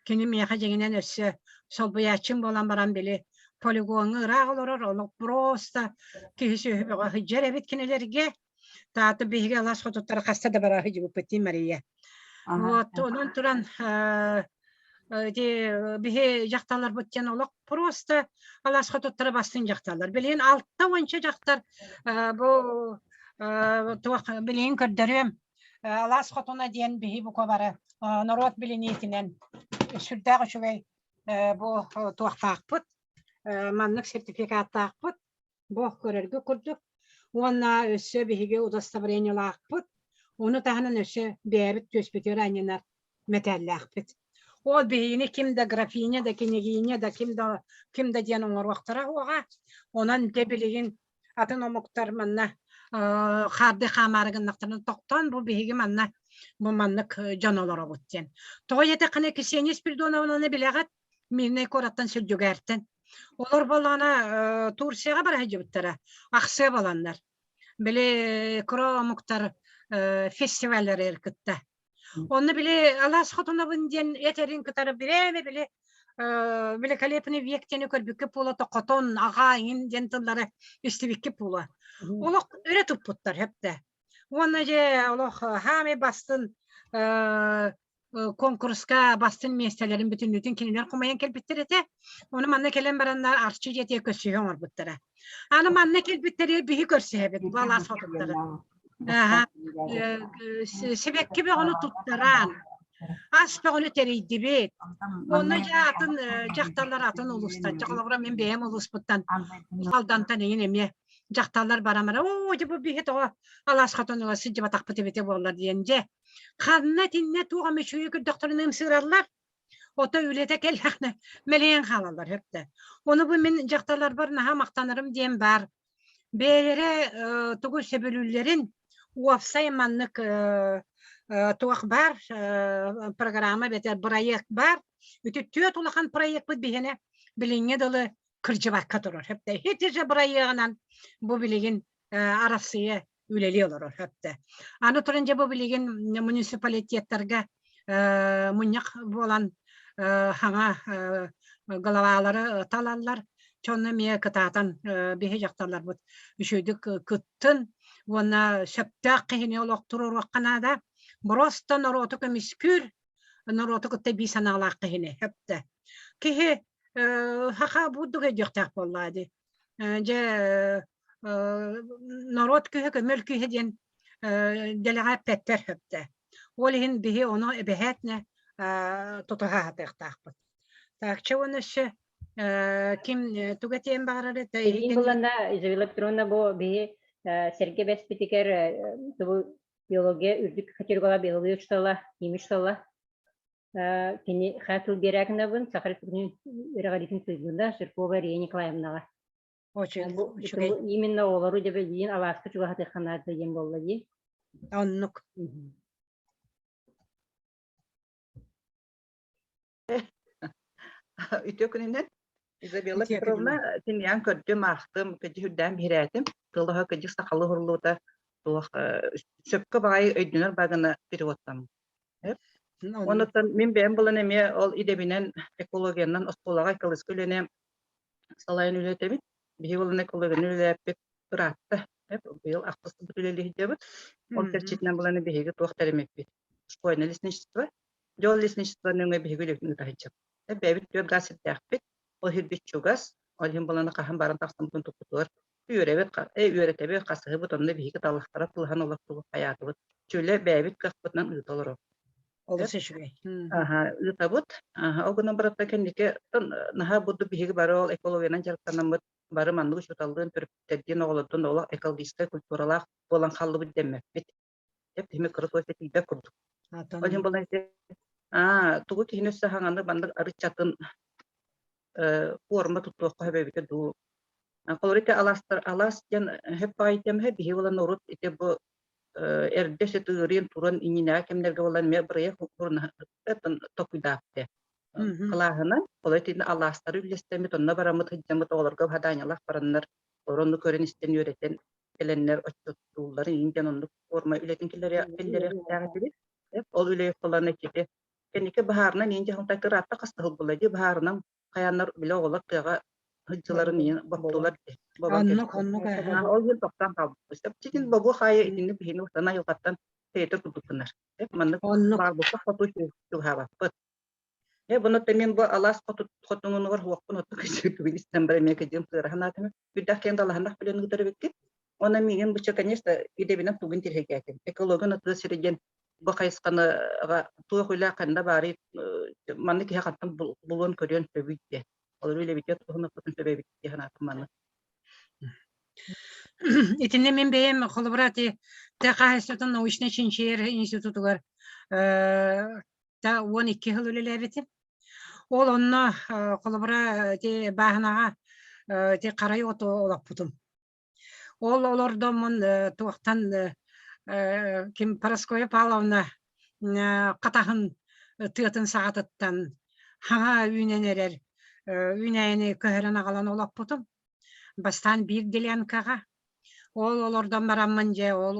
[SPEAKER 1] Кини миэхэ дьиҥинэн өссө солбуйааччым буолан баран били полигоҥҥа ыраах олорор, олох просто киһи сүөһү бөҕө сылдьар эбит кинилэргэ. Таата биһиги алаас хотуттара хаста да бара сылдьыбыппыт дии Мария. Вот, онон туран ити биһи дьахталларбыт диэн олох просто алаас хотуттара бастыҥ дьахталлар. Билигин алта уонча дьахтар бу туох билигин көрдөрүөм. Алаас хотуна диэн биһи бука бары норуот билиниитинэн сүрдээх үчүгэй бу туохтаахпыт, маннык сертификаттаахпыт. Бу көрөргө курдук уонна өссө биһиги удостоверениелаахпыт, ону таһынан өссө бэйэбит түөспүтүгэр анньынар мэтээллээхпит. Ол биһигини ким да графиня да княгиня да ким да ким да диэн оҥоруохтара уоҕа. Онон дьэ билигин атын омуктар манна хаарды хаамаары гыннахтарына тохтоон бу биһиги манна бу маннык дьон олоробут диэн. Тоҕо диэтэххинэ Ксения Спиридоновнаны билэҕит? Мирнэй куораттан Сүлдьүгээртэн. Олор буоллаҕына Турцияҕа бара сылдьыбыттара, ахсыа буоланнар. Били кыра омуктар фестивалларыгар кытта. Онно били Алаас Хотунабын диэн этэрин кытары бирээмэ били великолепный век диэни көрбүккэ буола хотон аҕаа иҥин диэн тыллары истибиккэ буола. Олох өрө туппуттар хэптэ. Уонна дьэ олох хаамай бастын конкурска бастын миэстэлэрин бүтүннүүтүн кинилэр хомуйан кэлбиттэр этэ. Ону манна кэлэн бараннар Арчы дьиэтигэр көрсүһүү оҥорбуттара. Аны манна кэлбиттэри биһи көрсүһэбит, бу алаас хотуттара. Сибэкки бөҕөнү туттаран, ас бөҕөнү тэрийдибит. Онно дьэ атын дьахталлар атын улуустан, холобура мин бэйэм улууспуттан Алдантан эҥин эмиэ дьахталлар барамара, оо, дьэ бу биһи тоҕо алаас хотонугар сылдьыбатахпыт эбитэ буоллар диэн дьэ Ханна итиннэ туох эмэ үчүгэйи көрдөхтөрүнэ ымсыыраллар. Ото үлэтэ кэллэхнэ мэлийэн хаалаллар хөптө. Ону бу мин дьахталларбар наһаа махтанарым диэн баар. Бэйэлэрэ тугу сөбүлүүллэрин уопсай маннык туох баар программа эбэтэр бырайыак баар. Үтү түөрт улахан проекпыт биһиэнэ билиҥҥэ дылы кырдьыбакка турар. Хөптө. Ити же бырайыагынан бу билигин Арассыыйа үлэлии олорор хөптө. Аны туран дьэ бу билигин муниципалитеттарга мунньах буолан хаҥа главалары талаллар. Чонно эмиэ кытаатан биһи дьахталларбыт үчүгдүк кыттын уонна сөптөөх киһини олохтуруохха наада. Просто норуоту көмүскүүр норуоту кытта бии санаалаах киһини хөптө. Киһи хаха бурдук өйдүөхтээх буоллаа дии. Дьэ норуот күүһэ көмөл күүһэ диэн дэлэҕэ эппэттэр сөптө. Ол иһин биһи ону эбэһээтинэ тутуһа сатыахтаахпыт. Так, чэ уонна өссө ким тугу этиэн баҕарар этэ?
[SPEAKER 2] Эйигин буланна Изабелла Петровна бу биһи сэргэ бэспитигэр тубу биология үрдүк категорияла биология учуутала, химия учуутала Кини хаа тыл биэрээкинабын Саха Республикатын үөрэҕириитин туйгуна Жиркова Мария Николаевнаҕа.
[SPEAKER 1] Очень үчүгэй.
[SPEAKER 2] Именно оҕолору дьэбэлиин алааска чугаһатыахха наада диэн буолла дии.
[SPEAKER 1] Оннук.
[SPEAKER 10] Үтүө күнүнэн Изабелла Петровна тинийэн көрдүм, аахтым, кыдьы үрдээн биһирээтим. Тылыһа кыдьык сахалы уһурлуута туох сөпкө баҕайы өйдөнөр багына переводтаммыт. Онуттан мин бэйэм булан эмиэ ол идэбинэн экологиянан оскуолаҕа экологическай үлэни салайан үлэтэбит. Биһиги булан экологияны үлэлээппит ыраатта. Быйыл ахтыспыт үлэлиһдебит. Ол чэрчитинэн булан биһиги туох тэримиппит. Школьное лесничество. Дьол лесничество нөҥө биһиги үлэбитин ыытаһыдьабыт. Бэйэбит түөрт гаас сирдээхпит. Ол иһирбит чугас. Ол иһин булан хаһан баран тахсаммытын туппутугар үөрэбит, үөрэтэбит, хасыһыбыт, онно биһиги талахтара тылыһан олохтубут, хайаатыбыт. Чүлэ бэйэбит кыахпытынан ыыта олоробут.
[SPEAKER 1] Олус үчүгэй.
[SPEAKER 10] Аха, ыытабыт. Аха, ол гынан баран кэнники наһаа бурдук биһиги бары ол экологиянан дьарыктанаммыт, бары маннык учууталлыын, төрөппүттэрдиин, оҕолордуун олох экологическай культуралаах буолан хааллыбыт дэммэппит. Киһи кыра туох тиийбэт курдук. Ол иһин буолан аа тугу киһини өссө хаҥаны маннык арыччатын форма туттуохха сөп эбитэ дуу. Холобур ити алаастар алаас диэн хөп баҕайы тиэмэ биһи буолан урут ити бу эрдэ өссө тыырыйан туран иннинээҕи кэмнэргэ буолан эмиэ бырайыак токуйдааппыт кылааһынан холобур итини алаастары үллэстэммит онно бараммыт сылдьаммыт оҕолорго хадаанньалаах бараннар оронну көрөн истэн үөрэтэн кэлэннэр отчуоттууллар иҥин диэн оннук форма үлэтин киллэриэхтээх этибит. Ол үлэ холоно ити кэнники баһаарынан иин дьаһалта кыраатта хастаһыл була дии баһаарынан хайаннар билэ оҕолор тыаҕа сылдьыларын иин боптулар
[SPEAKER 1] Оннук, оннук
[SPEAKER 10] Ол иһин тохтоон хаалбыппыт. Ситин бобу хаайы итинник биһини устана айылҕаттан тэйэтэр курдукпунар. Маннык баарбыкка хоту чугаһаабаппыт. Э, бұны мен бу алаас хотуҥунугар хуохпун отту кыжыытыбын истэн бар эмиэ кыдьым сыарахан аатым. Үрдэх киэн далаһанах билэн ыытар эбиккит. Онон миигин буча, конечно, идэбинэн тугун тирһэгээтим. Экологияны тыа сирэ диэн бу хайысханыга туох үлэ ханна баарый манны киһи хантан булуон көрүөн сөбүй диэн. Олору үлэбитигэр туһунаппытын сөп эбит дии санаатым манны.
[SPEAKER 1] Итиннэ мин бэйэм холобура ити тыа хаһаайыстыбатын научнай чинчийэр институтугар 12 сыл үлэлээбитим. Ол онно холобура ити бааһынаҕа ити харай оту олоппутум. Ол олордоммун туохтан ким Парасковья Павловна хатаһын тыатын саҕатыттан хаҥа үүнэн эрэр үүнээйини көһөрөн аҕалан олоппутум. Бастаан биир делянкаҕа Ол олордон бараммын дьэ ол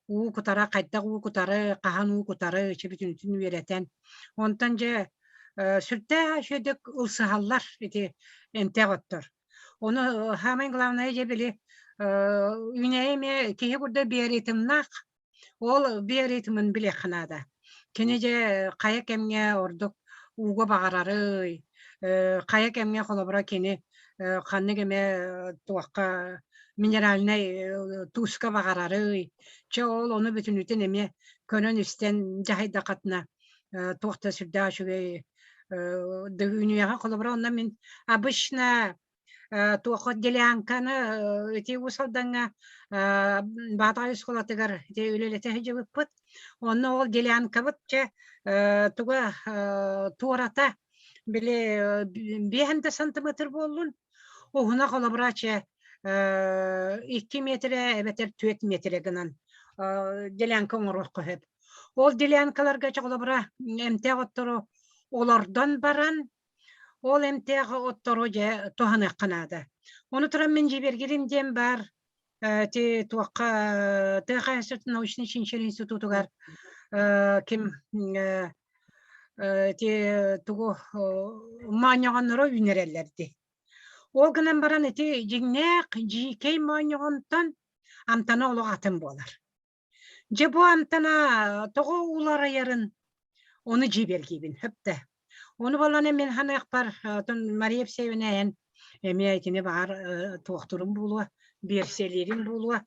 [SPEAKER 1] уу кутара хайдах уу кутары, хаһан уу кутары ичи бүтүнүтүн үөрэтэн. Онтон дьэ сүрдээх үчүгэйдик ылсыһаллар ити эмтээх оттор. Ону самое главное дьэ били үүнээйи эмиэ киһи курдук биоритмнаах Ол биоритмын билиэххэ наада. Кини дьэ хайа кэмҥэ ордук ууга баҕарарый, хайа кэмҥэ холобура кини ханнык эмэ туохха минеральнай тууска баҕарарый. Чэ ол ону бүтүнүтүн эмиэ көрөн-истэн дьаһайдаххытына туох да сүрдээх үчүгэй үүнүөҕэ. Холобура онно мин обычно туох делянканы ити Уус Алдаҥҥа Баатаҕай оскуолатыгар ити үлэлэтэ сылдьыбыппыт. Онно ол делянкабыт чэ туга туората. Били биэһэн да сантиметр буоллун, уһуна холобура чэ 2 метрэ эбэтэр 4 метрэ гынан делянка оҥоруохха сөп. Ол делянкаларга чэ холобура эмтээх оттору олордон баран ол эмтээх оттору дьэ туһаныахха наада. Ону туран мин дьиибэргирим диэн баар ти туохха тыа хаһаайыстыбатын научнай чинчийэр институтугар ким ти тугу моонньоҕонноро үүнэрэллэр дии. Ол гынан баран ити дьиҥнээх дьиикэй моонньоҕонтон амтана олох атын буолар. Дьэ бу амтана тоҕо уларыйарын ону дьиибэргиибин хөптө. Ону баланы мин ханыахпар отон Мария Евсеевна эн эмиэ итини баҕар туохтурум буолуо, биэрсиэлиирим буолуо.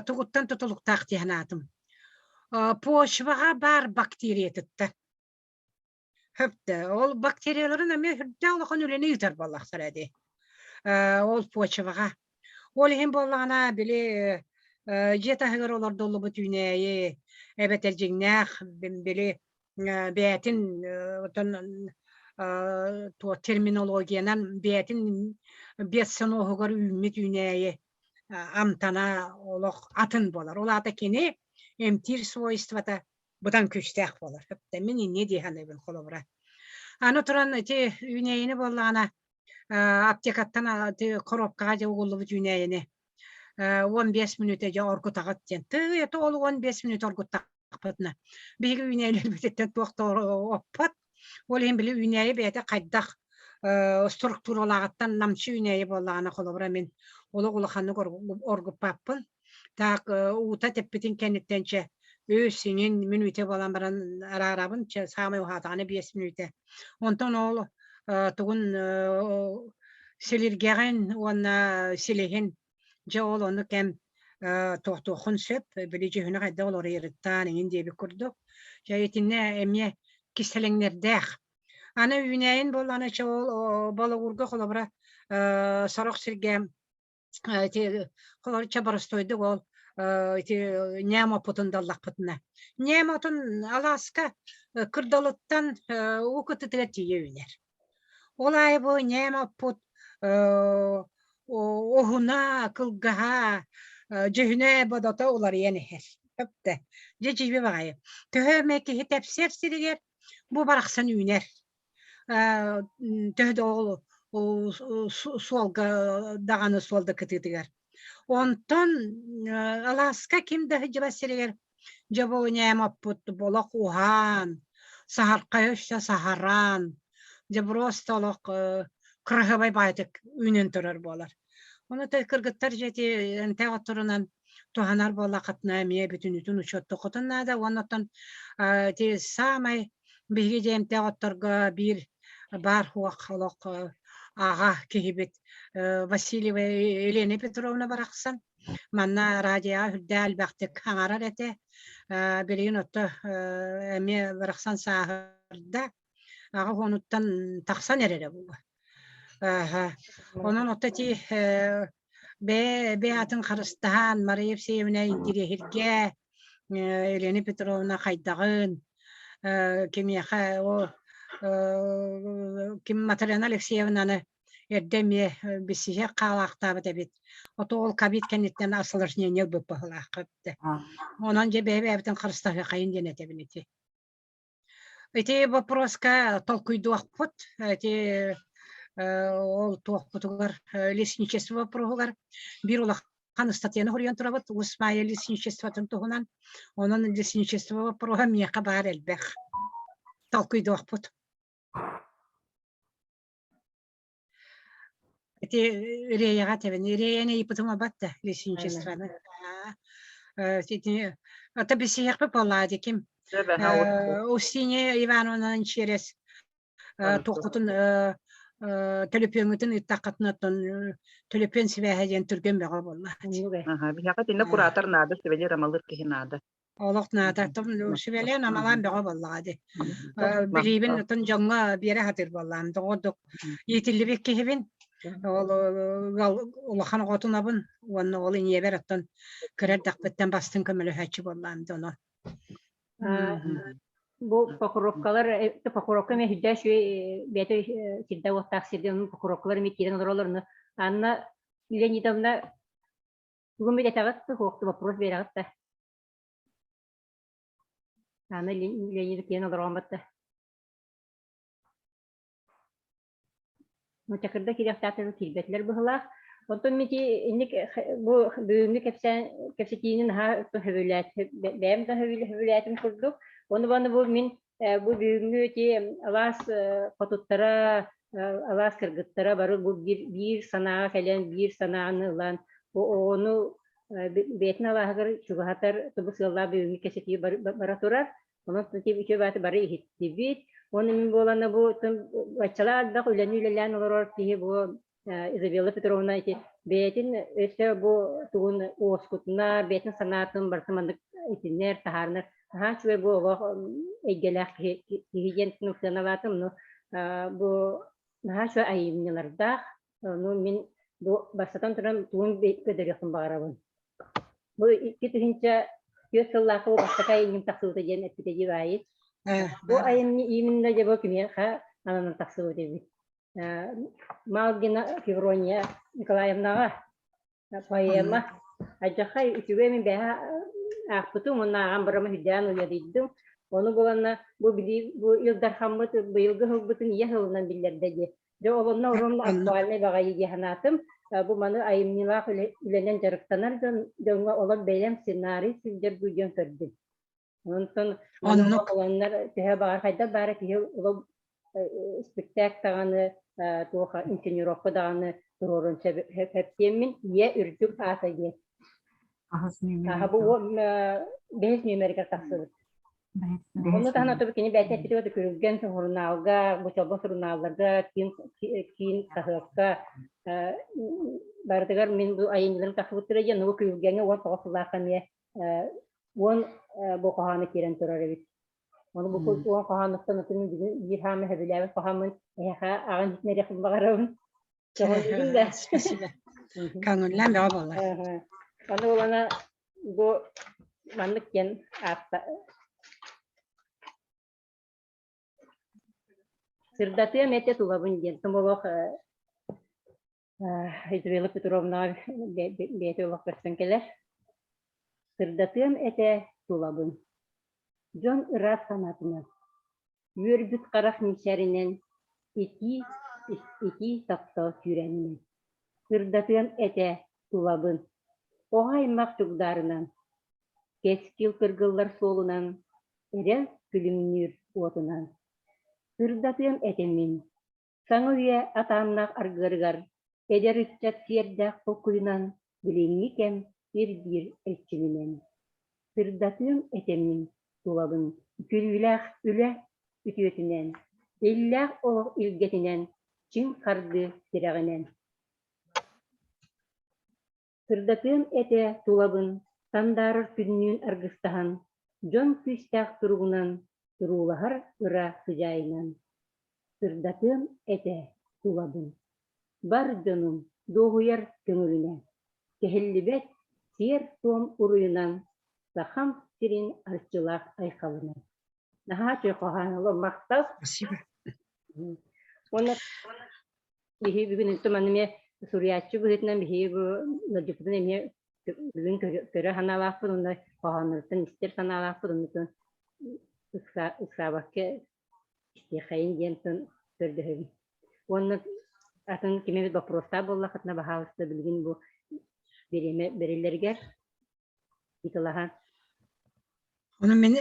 [SPEAKER 1] Тугуттан тутулуктаах дии санаатым. Почваҕа баар бактериятыттан. Хөптө. Ол бактерияларын эмиэ сүрдээх улахан үлэни ыытар буоллахтара дии. Ол почваҕа. Ол иһин буоллаҕына, били дьиэ таһыгар олордуллубут үүнээйи эбэтэр дьиҥнээх били бэйэтин отон туох терминологиянан бэйэтин биэссоноһугар үүммүт үүнээйи амтана олох атын буолар. Ол аата кини эмтиир свойствота быдан күүстээх буолар. Мин инньэ дии саныыбын холобура. Аны туран ити үүнээйини буоллаҕына аптекаттан коробкаҕа дьэ угуллубут үүнээйини 15 мүнүүтэ дьэ оргутаҕыт диэн. Тыы это ол 15 мүнүүтэ оргуттахпытына биһиги үүнээйилэрбититтэн туох да оппот. Ол иһин били үүнээйи бэйэтэ хайдах структуралааҕыттан намчы үүнээйи буоллаҕына холобура мин олох улаханнык оргуппаппын. Так уута тэппитин кэнниттэн чэ үс иҥин мүнүүтэ буолан баран араарабын чэ саамай уһаатаҕына биэс мүнүүтэ. Онтон ол тугун силиргэҕин уонна силиһин дьэ ол ону кэм туохтуоххун сөп били дьүһүнэ хайдах олоруйарыттан иҥин диэбит курдук. Дьэ итиннэ эмиэ кистэлэҥнэрдээх. Аны үүнээйин буоллаҕына чэ ол болугурга холобура сорох сиргэ ити холорча боростуойдук ол ити ньээм оппутун даллахпытына ньээм отун алааска кырдалыттан уу кытытыгар тиийэ үүнэр ол аайы бу ньээм оппут уһуна кылгаһа дьүһүнэ бодото уларыйан иһэр өптө дьэ дьиибэ баҕайы төһө эмэ киһи тэпсэр сиригэр бу барахсан үүнэр төһө да ол суолга даҕаны суол да кытыытыгар. Онтон алааска ким да сылдьыбат сиригэр дьэ бу ньээм оппут олох уһаан, саһархайа өссө саһараан, дьэ просто олох кыраһыабай баайытык үүнэн турар буолар. Ону кыргыттар дьэ ити эмтээх отторунан туһанар буоллаххытына эмиэ бүтүнүтүн учуоттуоххутун наада уонна оттон ити саамай Биһиги дьиэмтээх отторго биир баар суох олох аҕа киһибит Васильева Елена Петровна барахсан манна радиоҕа үрдээх элбэхтик аҥарар этэ. Билигин отто эмиэ барахсан сааһырда. Аҕа уонуттан тахсан эрэрэ буолуо. Онон отто ити бэйэ бэйэ атын харыстаһан Мария Евсеевна интириэһиргээ Елена Петровна хайдаҕын, кимиэхэ о ким Матрена Алексеевнаны эрдэ эмиэ билсиһиэх хаалаахтаабыт эбит. Ото ол ковид кэнниттэн осложнение ылбыт быһыылаах эбит. Онон дьэ бэйэ-бэйэбитин харыстаһыахайын диэн этэбин ити. Ити боппуруоска толкуйдуохпут. Ити ол туохпутугар лесничество боппуруоһугар биир улахан ыстатыйаны суруйан турабыт Уус Маайа лесничествотын туһунан. Онон лесничество боппуруоһа миэхэ баар элбэх. Толкуйдуохпут. Ити Реяҕа этэбин. Реяны ыйыппытым абат да лесничествоны. Ити ата билсиһиэхпит буоллаҕа дии ким Устинья Ивановнаны через туоххутун төлөпүөҥҥүтүн ыыттаххытына оттон төлөпүөн сибээһэ диэн түргэн бөҕө буолла.
[SPEAKER 10] Биһиэхэ итиннэ куратор наада, сүбэлиир амалыыр киһи наада.
[SPEAKER 1] Олох наада. Сүбэлээн амалаан бөҕө буоллаҕа дии. Билиибин отон дьоҥҥо биэрэ сатыыр буоллаҕым. Доҕордук иитиллибит киһибин. Ол улахан оҕотунабын уонна ол ийэбэр оттон кыра эрдэхпиттэн бастыҥ көмөлөһөөччү буоллаҕым дьоно.
[SPEAKER 2] Бу покровкалар, покровка эмиэ сүрдээх үчүгэй бэйэтэ сирдээх-уоттаах сиргэ покровкалар эмиэ киирэн олороллор. Ону Анна Леонидовна тугун билэтэҕит да, суох вопрос биэрэҕит да? Анна Леонидовна киирэн олороҕун батта. Чакырда киириэхтээхтэрин киирбэтилэр быһыылаах. Онтон мити инник бу бүгүҥҥү кэпсээн кэпсэтиини наһаа сөбүлээт бэйэм да сөбүлээтим курдук. Ону баны бу мин бу бүгүҥҥү ити алаас хотуттара, алаас кыргыттара бары бу биир, биир санааҕа кэлэн, биир санааны ылан, бу оҕону бэйэтин алааһыгар чугаһатар тубу сыаллаах бүгүҥҥү кэпсэтии бара турар. Онон үчүгэй бааты бары иһиттибит. Уонна мин буолана бу баччалаах элбэх үлэни үлэлээн олорор киһи бу Изабелла Петровна ити бэйэтин өссө бу тугун уоскутунар, бэйэтин санаатын барытын маннык итиннэр, таһаарынар. Наһаа үчүгэй бу олох эйгэлээх киһи, киһи диэн сыаналаатым. Ну, бу наһаа үчүгэй айымньылардаах. Ну, мин бу бастатан туран тугун көрдөрүөхпүн баҕарабын. Бу 2004 сыллаахха бу бастакы айымньым тахсыбыта диэн эппитэ дии баайы. Бу айымньы именно дьэ бу кимиэхэ ананан тахсыбыт эбит. Малгина Феврония Николаевнаҕа поэма Адьахай үчүгэй мин бэһэ аахпытым уонна ааҕан барамы үрдээн уйадыйдым. Ону буланна бу билии бу Ил Дархаммыт быйылгы сылбытын ийэ сылынан биллэрдэ дии. Дьэ ол онно урун актуальнай баҕайы дии санаатым. Бу маны айымньылаах үлэнэн дьарыктанар дьон дьоҥҥо олох бэйэм сценарий сылдьар дуу диэн көрдүм. Онтон
[SPEAKER 1] Оннук.
[SPEAKER 2] Олоннор төһө баҕар хайдах баара киһи олох спектакль даҕаны туох инсценировка даҕаны туруорун сөп диэммин ийэ үрдүк аата диэн. Аха бу бэһис нүөмэригэр тахсыбыт. Онно таһынан тобу кини бэйэтэ эппитигэр Күрүлгэн сурунаалга, бу Чолбон сурунаалларга, киин киин хаһыакка барытыгар мин бу айымньыларым тахсыбыттара диэн, бу Күрүлгэҥҥэ 19 сыллаахха эмиэ 10 бу хоһооно киирэн турар эбит. Ону бу 10 хоһоонуттан атын бүгүн биир хаамы сөбүлээбит хоһооммун эһиэхэ аҕан иһитиннэриэхпин баҕарабын. Көҥүллүүгүн да?
[SPEAKER 1] Спасибо. Көҥүллээн бөҕө буолла.
[SPEAKER 2] Аны улана бу маннык диэн аатта Сырдатыам этэ тулабын диэн тумолох Изабелла Петровнаҕа бэйэтэ олох көрсөн кэлэр. Сырдатыам этэ тулабын. Дьон ыраас санаатынан, үөрбүт харах мичээринэн, итии, итии таптал сүүрээнинэн. Сырдатыам этэ тулабын. Оҕо аймах чугдаарынан, кэскил кыргыллар суолунан, эрэл күлүмнүүр уотунан. Сырдатыам этэ мин Саҥа үйэ атааннаах аргыарыгар эдэр ыччат сиэрдээх толкуйунан билиҥҥи кэм ирдиир эрчиминэн Сырдатыам этэ мин тулабын күлүүлээх үлэ үтүөтүнэн, иллээх олох илгэтинэн, чиҥ хардыы тирэҕинэн. Сырдатыам этэ тулабын сандаарар күннүүн аргыстаһан, дьон күүстээх туругунан туруулаһар ыра сыдьаайынан. Сырдатыам этэ тулабын бар дьонум дуоһуйар көҥүлүнэн, кэһиллибэт сиэр-туом уруйунан, Сахам сирин арчылаах айхалынан. Наһаа үчүгэй хоһоон махтал.
[SPEAKER 1] Спасибо.
[SPEAKER 2] Уонна биһиги бүгүн ынтым эмиэ суруйааччы быһыытынан биһиги бу ыалдьыппытын эмиэ бүгүн көрө санаалаахпыт уонна хоһоонноруттан истэр санаалаахпыт оннутун ыксаабакка истиэхэйин диэн көрдөһөбүн. Уонна атын ким эмит боппуруостаах буоллаххытына баһаалыста билигин бу бириэмэ бэриллэригэр ыытылаһан.
[SPEAKER 1] Ону мин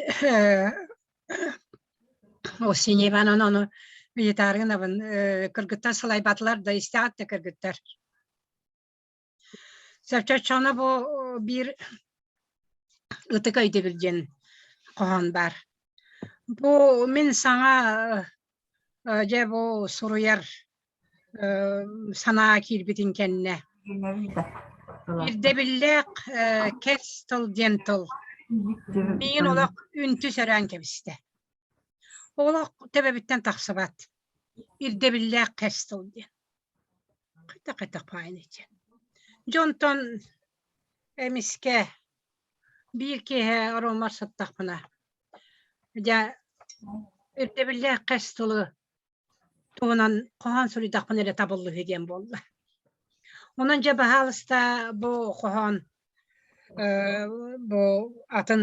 [SPEAKER 1] Осения Ивановна ону ыйытааргынабын кыргыттар салайбатылар да истэҕит да кыргыттар. Соччоччоно бу биир ытык өйдөбүл диэн хоһоон баар. Бу мин саҥа дьэ бу суруйар санаа киирбитин кэннэ ирдэбиллээх кэс тыл диэн тыл миигин олох үнтү сөрөөн кэбистэ. Олох төбөбүттэн тахсыбат. Ирдэбиллээх кэс тыл диэн. Хайдах-хайдах баайын диэн. Дьонтон эмискэ биир киэһэ ороммор сыттахпына дьэ. Ирдэбиллээх кэс тылы туһунан хоһоон суруйдахпына эрэ табыллыһы диэн буолла. Онон дьэ баһаалыста бу хоһоон бу атын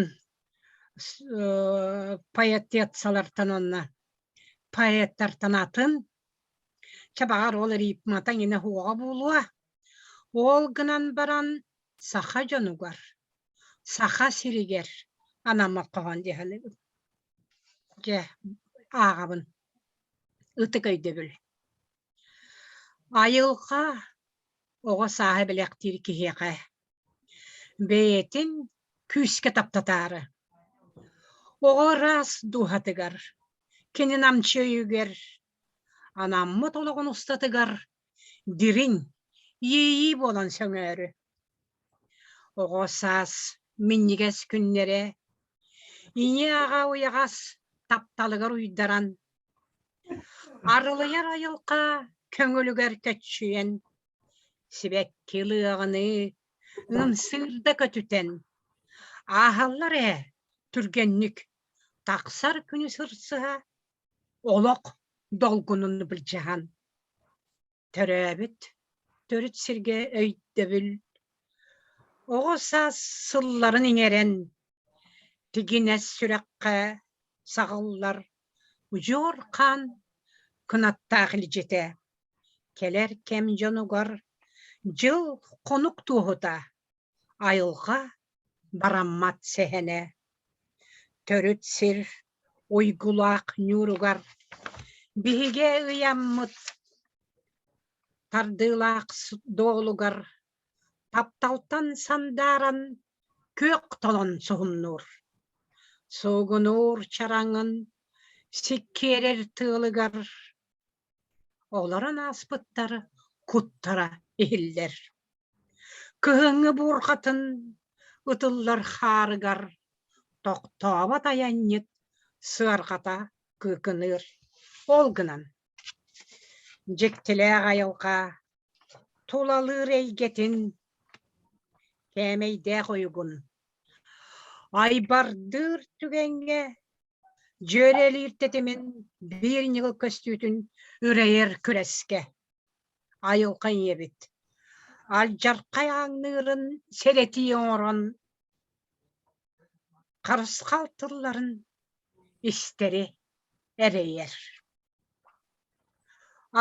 [SPEAKER 1] поэтецалартан уонна поэттартан атын чэ баҕар ол рифмата эҥинэ суоҕа буолуо. Ол гынан баран саха дьонугар, саха сиригэр анаммат хоһоон дии саныыбын. Дьэ, ааҕабын. Ытык өйдөбүл. Айылҕа оҕо сааһа бэлэхтиир киһиэхэ бэйэтин күүскэ таптатаары. Оҕо ыраас дууһатыгар, кини намчы өйүгэр, анаммыт олоҕун устатыгар дириҥ иэйии буолан сөҥөөрү. Оҕо саас минньигэс күннэрэ ийэ-аҕа уйаҕас тапталыгар уйдаран, арылыйар айылҕа көҥүлүгэр көччүйэн, сибэкки лыаҕыныы ымсыырда көтүтэн, ааһаллар ээ түргэнник тахсар күнү сырсыһа, олох долгунун былдьаһан. Төрөөбүт төрүт сиргэ өйдөбүл оҕо саас сылларын иҥэрэн, тигинэс сүрэххэ саҕыллар удьуор хаан кынаттаах илдьитэ, кэлэр кэм дьонугар дьыл хонук туоһута, айылҕа бараммат сэһэнэ, төрүт сир уйгулаах ньууругар биһигэ ыйаммыт тардыылаах дуолугар тапталтан сандааран күөх толон суһумнуур, суугунуур чараҥын сиккиэрэр тыалыгар олорон ааспыттар куттара иһиллэр. Кыһыҥҥы буурҕатын ытыллар хаарыгар тохтообот айанньыт сыарҕата кыыкыныыр. Ол гынан дьиктилээх айылҕа тулалыыр эйгэтин кээмэйдээх уйугун айбардыыр түгэҥҥэ Дьүөрэлиир тэтимин биир ньыгыл көстүүтүн үрэйэр күрэскэ айылҕа ийэбит алдьархай ааҥныырын сэрэтии оҥорон харысхал тылларын истэри эрэйэр.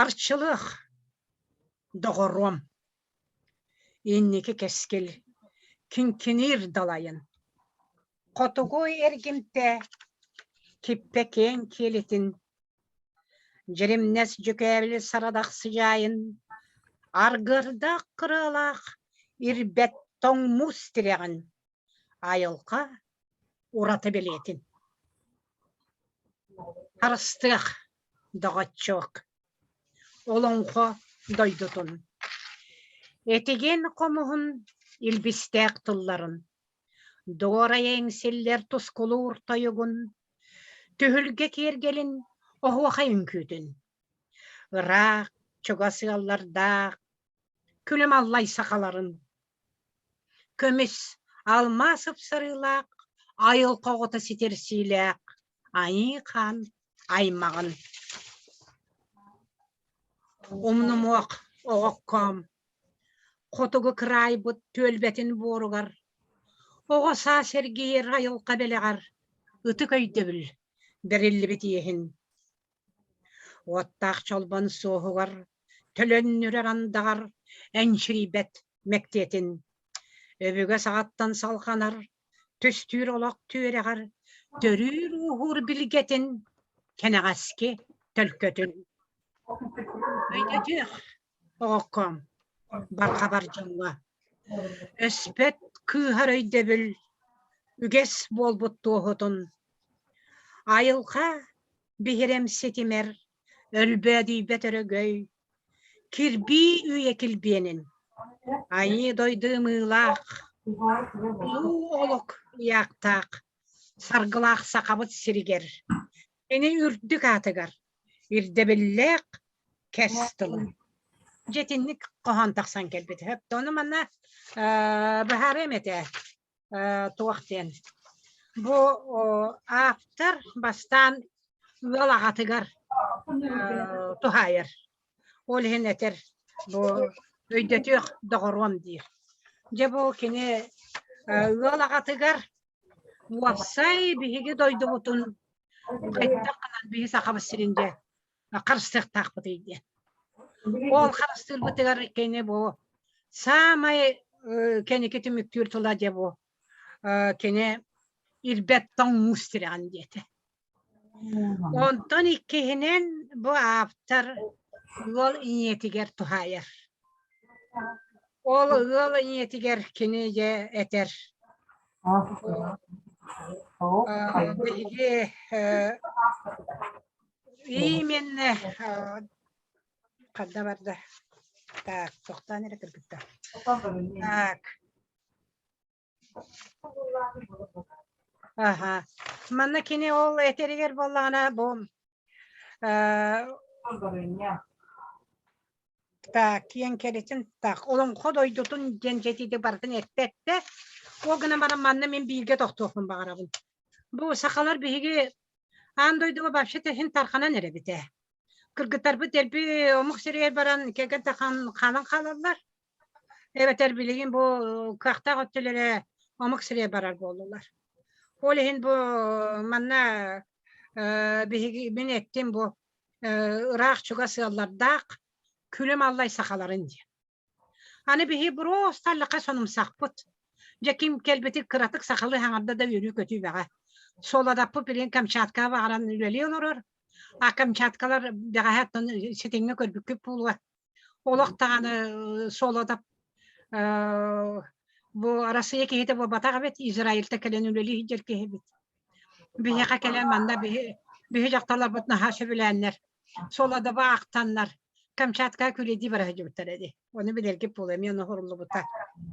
[SPEAKER 1] Арчылыах, доҕоруом, инники кэскил киҥкиниир далайын Хотугу эргимтэ киппэ киэҥ киэлитин, дьиримнэс дьүкээбил сарадах сыдьаайын, аргыардаах кырыалаах ирбэт тоҥ муус тирэҕин, айылҕа ураты билиэтин. Харыстыах, доҕоччуок, олоҥхо дойдутун, этигэн хомуһун илбистээх тылларын Дуорайа эҥсиллэр тускулуур тойугун, түһүлгэ киэргэлин, оһуохай үҥкүүтүн. Ыраах, чугас ыаллардаах, күлүм аллай сахаларын. Көмүс, алмаас ыпсарыылаах, айылҕа оҕото ситэрсиилээх, айыы-хаан аймаҕын. Умнумуох оҕоккоом Хотугу кыраайбыт түөлбэтин буоругар оҕо саас эргийэр айылҕа бэлэҕэр ытык өйдөбүл бэриллибит иэһин. Уоттаах чолбон суоһугар төлөннүрэр андаҕар энчирийбэт мэктиэтин. Өбүгэ саҕаттан салҕанар түстүүр олох түөрэҕэр төрүүр-ууһуур билгэтин кэнэҕэски төлкөтүн. Өйдөтүөх оҕокком, барҕа-бар дьоҥҥо Өспөт кыыһар өйдөбүл үгэс буолбут туоһутун Айылҕа биһирэм ситимэр өлбөөдүйбэт өрөгөй Кирбии үйэ килбиэнин Айыы дойду ымыылаах Улуу олук ыйаахтаах Саргылаах Сахабыт сиригэр Кини үрдүк аатыгар ирдэбиллээх кэс тылын. Дьэ итинник хоһоон тахсан кэлбит. Ону манна быһаарыам этэ туох диэн. Бу автор бастаан ыал аҕатыгар туһаайар. Ол иһин этэр бу өйдөтүөх доҕоруом диир. Дьэ бу кини ыал аҕатыгар уопсай биһиги дойдубутун хайдах гынан биһи Сахабыт сирин дьэ харыстыахтаахпытый диэн. Ол харыстыырбытыгар кини бу саамай кэнники түмүктүүр тыла дьэ бу кини ирбэт тоҥ муус тирэҕин диэтэ. Онтон иккиһинэн бу ааптар ыал ийэтигэр туһаайар. Ол ыал ийэтигэр кини дьэ этэр биһиги именно ханна барда так тохтоон эрэ кыргыттар так Аха. Манна кини ол этэригэр буоллаҕына бу так киэҥ кэрэтин так олоҥхо дойдутун диэн дьэтииди барытын эппэттэ. Ол гынан баран манна мин бииргэ тохтуохпун баҕарабын. Бу сахалар биһиги аан дойдуга вообще иһин тарханан эрэбит ээ. Кыргыттарбыт дэлби омук сиригэр баран кэргэн тахан хаалан хаалаллар. Эбэтэр билигин бу кыахтаах өттүлэрэ омук сиригэр барар буоллулар. Ол иһин бу манна биһиги мин эттим бу ыраах чугас ыаллардаах күлүм аллай сахаларын диэн. Аны биһи просто аллаха сонумсахпыт. Дьэ ким кэлбити кыратык сахалыы хаҥарда да үөрүү-көтүү бөҕө. Суоладаппыт билигин Камчаткаҕа баҕаран үлэлии олорор. А Камчаткалар бэҕэһээ оттон ситиҥҥэ көрбүккүт буолуо. Олох даҕаны Суоладап бу Арассыыйа киһитэ буолбатах эбит, Израильтан кэлэн үлэлии сылдьар киһи эбит. Биһиэхэ кэлэн манна биһи биһи дьахталларбыт наһаа сөбүлээннэр, Суоладаба ахтаннар, Камчаткаҕа күлэйдии бара сылдьыбыттар эди. Ону билэргит буолуо, эмиэ ону оһоруллубута.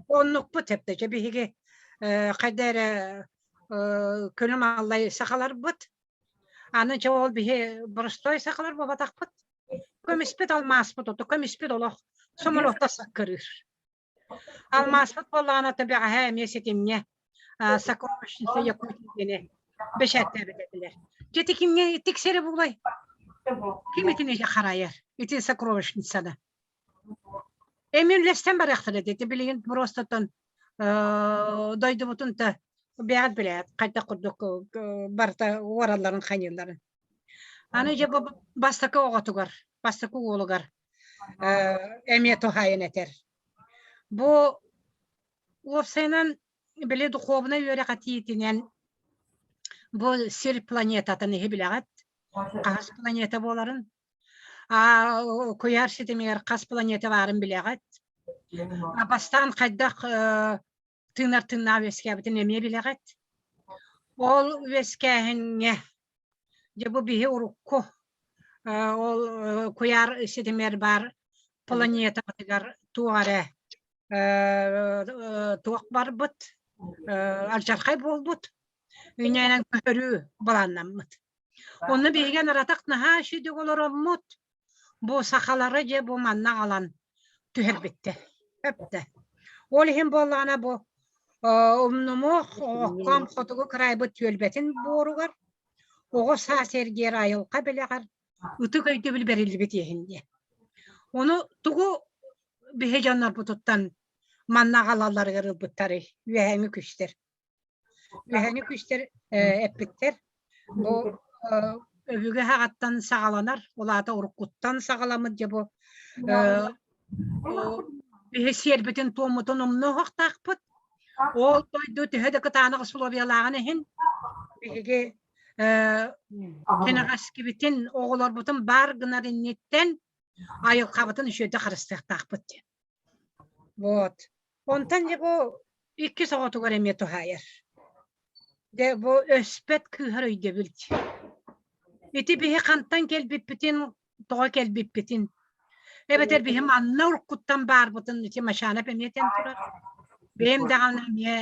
[SPEAKER 1] Оннукпут эптэ биһиги хайда эрэ көнө мааллай сахаларбыт. Аны чэ ол биһи боростуой сахалар буолбатахпыт. Көмүспүт алмааспыт ото көмүспүт олох самолетта саккырыыр. Алмааспыт буоллаҕына бэҕэһээ эмиэ ситимҥэ сокровищница Якутии диэни бэчээттээбит этилэр. Дьэ ити кимҥэ тиксэрэ буолай? Ким итини харайар? Ити сокровищницаны. Эмиэ үлэстэн барыахтара ити билигин просто дойдубутун та бэйэҕит билээт хайдах курдук барыта уоралларын хайыылларын. Аны дьэ бу бастакы оҕотугар, бастакы уолугар эмиэ туһаайан этэр. Бу уопсайынан били духуобунай үөрэх этиитинэн бу сир планетатын иһи билэҕит хаһыс планета буоларын а куйаар ситимигэр хас планета баарын билэҕит а бастаан хайдах тыынар тыыннаах үөскээбитин эмиэ билэҕит. Ол үөскээһиҥҥэ дьэ бу биһи урукку ол куйаар ситимэр баар планетабытыгар туох эрэ туох барбыт алдьархай буолбут үүнээнэн көһөрүү былааннаммыт. Онно биһиги анаратах наһаа үчүгэй олороммут Бу сахалары дьэ бу манна аҕалан түһэрбиттэр. Өптө. Ол иһин буоллаҕына бу умнумуох оҕокком хотугу кыраайбыт түөлбэтин буоругар оҕо саас эргиэр айылҕа бэлэҕэр ытык өйдөбүл бэриллибит иһин диэн. Ону тугу биһи дьоннорбутуттан манна аҕалалларыгар ылбыттарый үөһээҥи күстэр. Үөһээҥи күүстэр эппиттэр бу өбүгэ саҕаттан саҕаланар, ол аата уруккуттан саҕаламмыт дьэ бу биһи сиэрбитин-туоммутун умнуохтаахпыт. Ол дойду төһө да кытаанах условиялааҕын иһин биһиги кэнэҕэскибитин, оҕолорбутун баар гынар инниттэн айылҕабытын үчүгэйдик харыстыахтаахпыт диэн. Вот. Онтон дьэ бу иккис оҕотугар эмиэ туһаайар. Дьэ бу өспөт кыыһар өйдөбүл дии. Ити биһи хантан кэлбиппитин, тоҕо кэлбиппитин, эбэтэр биһи манна уруккуттан баарбытын ити Мачанов эмиэ этэн турар. Бэйэм даҕаны эмиэ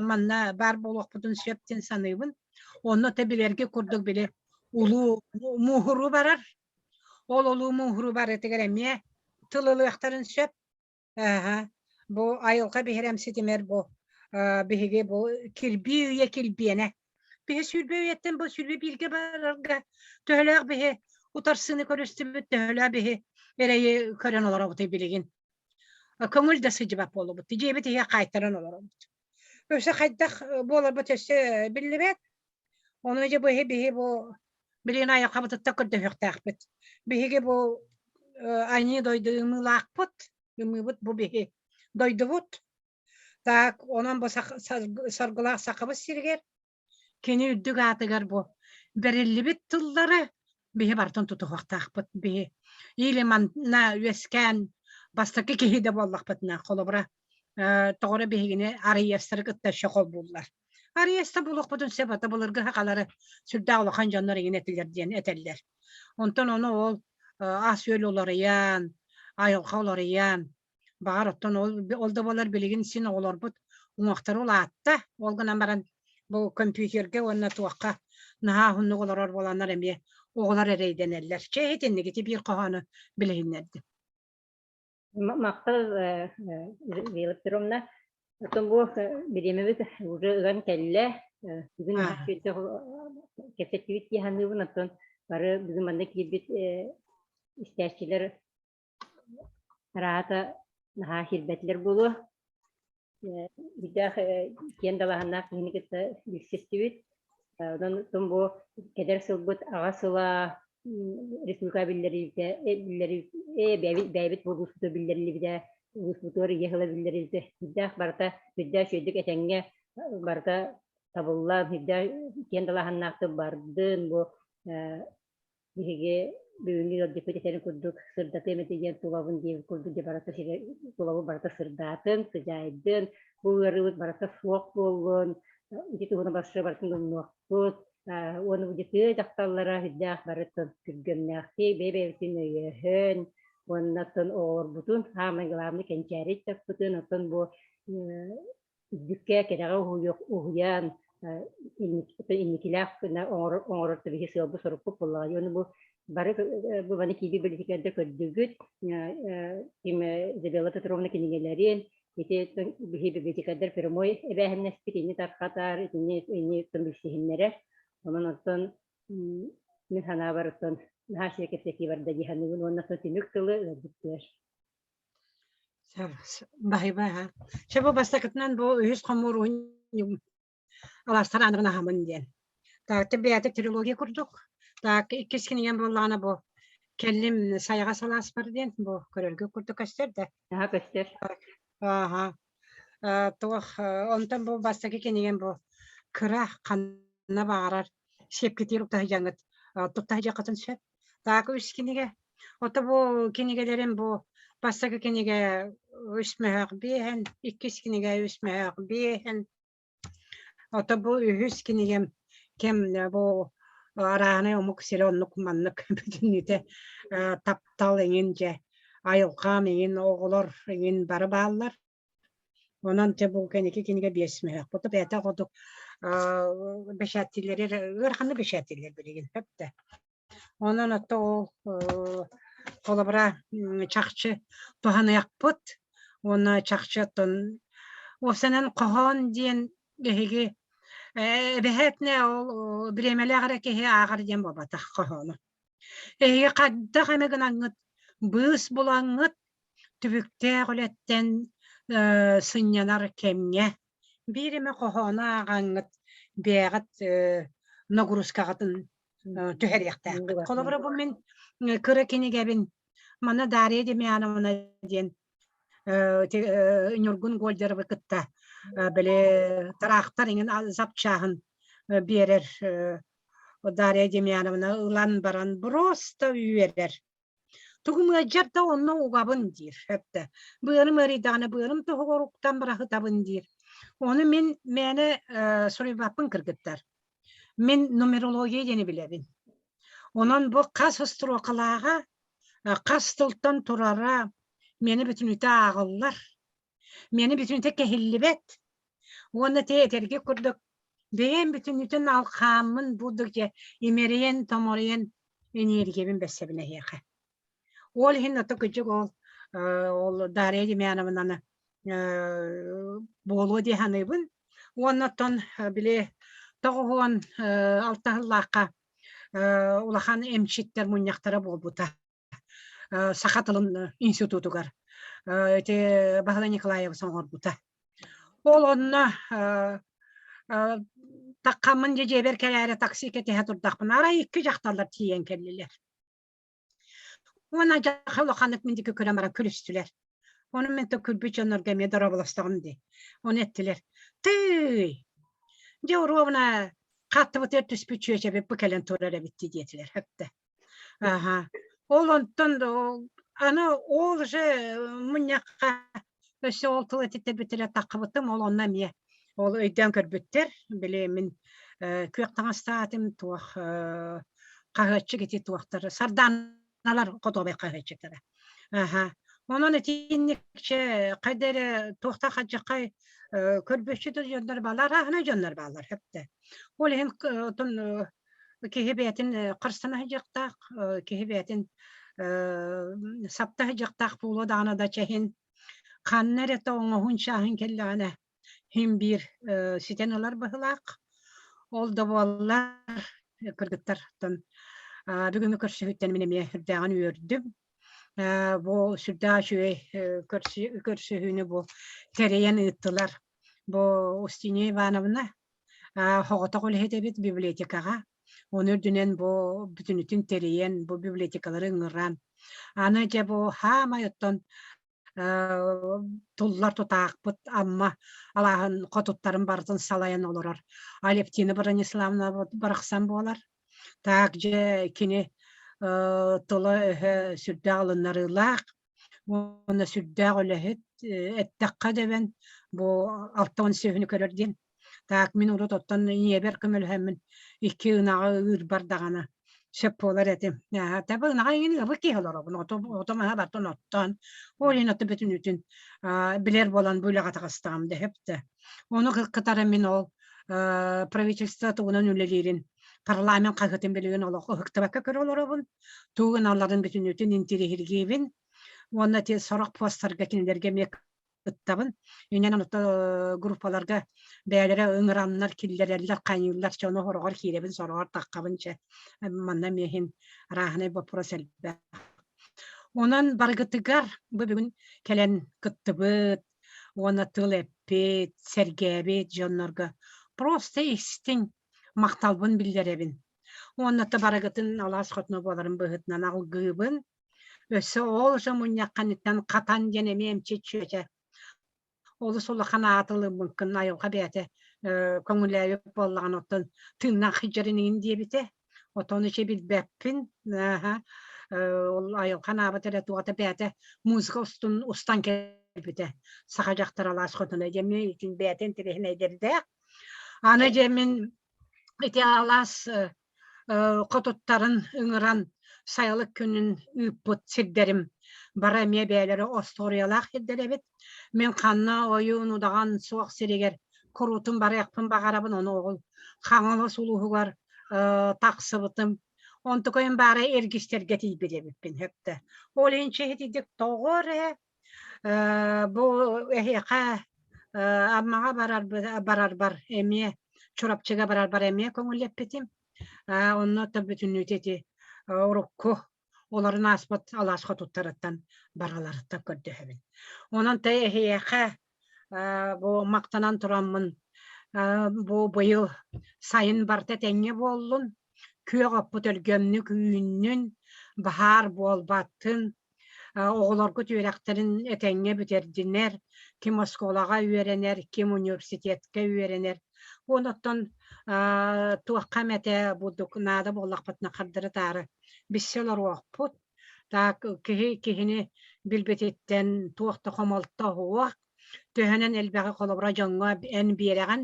[SPEAKER 1] манна баар буолуохпутун сөп диэн саныыбын. Онно тэ билэргэ курдук били улуу мууһуруу барар. Ол улуу мууһуруу барытыгар эмиэ тыл ылыахтарын сөп. Ааһа, бу айылҕа биһирэм ситимэр бу биһиги бу кирбии үйэ килбиэнэ. Биһи 20 үйэттэн бу 21-гэ барарга төһөлөөх биһи утарсыыны көрүстүбүт, төһөлөөх биһи эрэйи көрөн олоробутуй билигин. Көҥүл да сылдьыбат буолубут. Дьиэбит иһэ хаайтаран олоробут. Өссө хайдах буоларбыт өссө биллибэт. Ону дьэ бу биһи бу билигин айылҕабытыттан көрдөһүөхтээхпит. Биһиги бу айыы дойду ымыылаахпыт, ымыыбыт бу биһи дойдубут. Так, онон бу саргылаах сахабыт сиригэр кини үрдүк аатыгар бу бэриллибит тыллары биһи барытын тутуһуохтаахпыт. Биһи или манна үөскээн бастакы киһи да буоллахпытына, холобура, тоҕо эрэ биһигини арыйыастары кытта өссө холбууллар. Арыйыаста буолуохпутун сөп, ата былыргы сахалары сүрдээх улахан дьоннор иҥин этилэр диэн этэллэр. Онтон ону ол ас-үөл уларыйан, айылҕа уларыйан, Баҕар, оттон ол, ол да буоллар билигин син оҕолорбут уҥуохтара улаатта. Ол гынан баран бу компьютерга уонна туохха наһаа уһуннук олорор буоланнар эмиэ оҕолор эрэйдэнэллэр. Чэ, итинник ити биир хоһоону билиһиннэрдим.
[SPEAKER 2] Махтал, Вера Петровна. Оттон бу бириэмэбит уже ыган кэллэ. Бүгүн кэпсэттибит дии саныыбын. Оттон бары бүгүн манна киирбит истээччилэр Араата наһаа киирбэтилэр буолуо. Биирдээх киэн далааһыннаах киһини кытта билсистибит. Онон тум бу кэлэр сылбыт аҕа сыла республика биллэрилбитэ, бэйэбит бэйэбит улууспутугар биллэриллибитэ, улууспутугар ийэ сыла биллэриллибитэ. Сүрдээх барыта сүрдээх үчүгэйдик этэҥҥэ барыта табыллан, сүрдээх киэн далааһыннаахтык бардын. Бу Биһиги бүгүҥҥү ыалдьыппыт этэрин курдук сырдатыам этэ диэн тулабын диэбит курдук дьэ барыта сирэ тулабыт барыта сырдаатын, сыдьаайдын, бу ыарыыбыт барыта суох буоллун, ити туһунан барсы барытын умнуохпут уонна бу тыа дьахталлара сүрдээх барытын күргүөмнээхтик бэйэ-бэйэбитин өйөһөн уонна оттон оҕолорбутун саамай главный кэнчээри ыччаппытын оттон бу үрдүккэ кэрэҕэ уһуйан инникилээх гына оҥорор биһи сыалбыт сорукпут буоллаҕа. Уонна бу бары бу маны киирбит бэлитикэлэрдэ көрдүгүт ким Изабелла Петровна кинигэлэрин ити биһи библиотекардар прямой эбээһиннэспит ини тархатар итини ини билсиһиннэрэр онон оттон мин санаабар оттон наһаа үчүгэй кэпсэтии барда дии саныыбын уонна түмүк тылы ыалдьыттыыр
[SPEAKER 1] Баһыйба аһа. Чэ бу бастакытынан бу үһүс хомуур алаастар аныгын аһамын диэн. Так бэйэтэ трилогия курдук. Так иккис кинигэм буоллаҕына бу кэллим сайаҕас алааспар диэн бу көрөргө курдук көстөр да.
[SPEAKER 2] Аха көстөр.
[SPEAKER 1] Аха. Туох онтон бу бастакы кинигэм бу кыра ханна баҕарар сиэпкитигэр укта сылдьаҥҥыт тутта сылдьыаххытын сөп. Так үс кинигэ. Ото бу кинигэлэрим бу бастакы кинигэ үс мөһөөх биэһэн, иккис кинигэ үс мөһөөх биэһэн. Ото бу үһүс кинигэм кэм бу арааһынай омук сирэ оннук маннык бүтүннүүтэ таптал эҥин дьэ айылҕам эҥин оҕолор эҥин бары бааллар. Онон дьэ бу кэнники кинигэ биэс мөһөөх. Бу бэйэтэ курдук бэчээттииллэри ыараханнык бэчээттииллэр билигин сөп да. Онон ото ол холобура чахчы туһаныахпыт уонна чахчы оттон уопсайынан хоһоон диэн биһиги эбэһээтинэ ол бириэмэлээх эрэ киһи ааҕар диэн буолбатах хоһоону. Эһиги хайдах эмэ гынаҥҥыт быыс булаҥҥыт түбүктээх үлэттэн сынньанар кэмҥэ биир эмэ хоһоону ааҕаҥҥыт бэйэҕит нагрузкаҕытын түһэриэхтээххит. Холобура бу мин кыра кинигэбин манна Дарья Демьяновна диэн Ньургун Гольдеровы кытта били тыраахтар иҥин запчаһын биэрэр Дарья Демьяновна ылан баран просто үөрэр. Тугум ыалдьар да онно угабын диир эптэ. Быарым ыарыйдаҕына быарым туһугар уктан быраһытабын диир. Ону мин мээнэ суруйбаппын кыргыттар. Мин нумерология диэни билэбин. Онон бу хас строкалааҕа, хас тылтан турара миэнэ бүтүннүүтэ ааҕыллар. Миэнэ бүтүннүүтэ кэһиллибэт. Уонна те этэргэ курдук бэйэм бүтүннүүтүн алхааммын бурдук дьэ имэрийэн-томоруйан энергиябын бэссэбин эһиэхэ. Ол иһин ото кырдьык ол ол Дарья Демьяновнаны буолуо дии саныыбын. Уонна оттон били 96 сыллаахха улахан эмчиттэр мунньахтара буолбута. Саха тылын институтугар ити Баһылай Николаевич оҥорбута. Ол онно таххаммын дьэ дьиэбэр кэлээри такси кэтэһэ турдахпына арай икки дьахталлар тиийэн кэллилэр. Уонна дьахха улаханнык мин диэки көрөн баран күлүстүлэр. Ону мин күлбүт дьоннорго эмиэ дорооболостоҕум дии. Ону эттилэр: «Тыый, дьэ оруобуна хаттыбытыгар түспүт чүөчэбит бу кэлэн турар эбит дии» диэтилэр. Өптө. Аха. Ол онтон аны ол же мунньахха өссө ол тыл этиттэрбитигэр таххыбытым, ол онно эмиэ ол өйдөөн көрбүттэр. Били мин күөх таҥастаатым, туох хаһыаччык ити туохтар сардааналар хотуобай хаһыаччыктара. Аха. Онон итинникчэ хайда эрэ туохта хадьаххай көрбүччү да дьоннор баалар, аһына дьоннор баалар хөптө. Ол иһин отон киһи бэйэтин харыстана сылдьыахтаах, киһи бэйэтин сапта сылдьыахтаах буолуо даҕаны да чэһин ханна эрэ тоҥоһун чааһын кэллэҕинэ син биир ситэн ылар быһыылаах. Ол да буоллар кыргыттартан бүгүҥҥү көрсүһүүттэн мин эмиэ сүрдээҕин үөрдүм. Бу сүрдээх үчүгэй көрсүһүүнү бу тэрийэн ыыттылар. Бу Устинья Ивановна Соҕотох үлэһит эбит библиотекаҕа. Ону үрдүнэн бу бүтүнүтүн тэрийэн, бу библиотекалары ыҥыран. Аны дьэ бу хаамай оттон туллар тутаахпыт Амма алааһын хотуттарын барытын салайан олорор Алевтина Брониславовна барахсан буолар. Так дьэ кини тыла-өһө сүрдээх ылыннарыылаах, уонна сүрдээх үлэһит, эттэххэ дэбэн бу 60 сүөһүнү көрөр диэн. Так мин урут оттон ийэбэр көмөлөһөммүн икки ынаҕы ыырбар даҕаны сөп буолар этим. Таба ынаҕа иҥин ыбык киһи олоробун, ото маһа бартын оттоон, ол иһин ото бүтүнүтүн билэр буолан бу үлэҕэ таҕыстаҕым дэһэп да. Ону кытары мин ол правительство тугунан үлэлиирин парламент хаһыатын билигин олох ыһыктыбакка көрө олоробун. Тугу гыналларын бүтүннүүтүн интириэһиргиибин. Уонна ити сорох постарга кинилэргэ эмиэ кыттабын. Инэн ото группаларга бэйэлэрэ ыҥыраннар, киллэрэллэр, хайыыллар, чэ ону сороҕор киирэбин, сороҕор таххабын, чэ манна эмиэ иһин арааһынай боппуруос элбэх. Онон барыгытыгар бу бүгүн кэлэн кыттыбыт уонна тыл эппит, сэргээбит дьоннорго просто истиҥ махталбын биллэрэбин. Уонна да барыгытын алаас хотуна буоларын быһыытынан алгыыбын. Өссө ол же мунньахханыттан хатан диэн эмиэ эмчит чүөчэ олус улахан ааты ылыммыккын айылҕа бэйэтэ көҥүлээбит буоллаҕына оттон тыыннаах сылдьарын иҥин диэбитэ. Отону ичэ билбэппин. Ол айылҕа анаабыт эрэ туоҕа бэйэтэ музыка устун устан кэлбитэ. Саха дьахтар алаас хотуна диэн итин бэйэтэ интэриэһинэйдэрдээх. Аны дьэ мин ити алаас хотуттарын ыҥыран сайылык күнүн ыыппыт сирдэрим бары эмиэ бэйэлэрэ остуоруйалаах сирдэр эбит. Мин ханна ойуун удаҕан суох сиригэр куруутун барыахпын баҕарабын, ону ол Хаҥалас улууһугар тахсыбытым. Онтукайым баара эргистэргэ тиийбит эбиппин сөптө. Ол иһин чэһитидик тоҕо эрэ Бу эһиэхэ Аммаҕа барарбар эмиэ Чурапчыга барарбар эмиэ көҥүллэппитим. Онно бүтүннүүтэ ити урукку олорун ааспыт алаас хотуттарыттан бараларыттан көрдөһөбүн. Онон тэ эһиэхэ бу махтанан тураммын бу быйыл сайын барыта этэҥҥэ буоллун, күөх оппут өлгөмнүк үүннүн, баһаар буолбатын, Оҕолоргут үөрэхтэрин этэҥҥэ бүтэрдинэр, ким оскуолаҕа үөрэнэр, ким университетка үөрэнэр. Онуттан туохха эмэтэ бурдук наада буоллахпытына хардары-таары билсэ олоруохпут. Так киһи киһини билбититтэн туох да хомолто суох. Төһөнөн элбэҕи холобура дьоҥҥо эн биэрэҕин,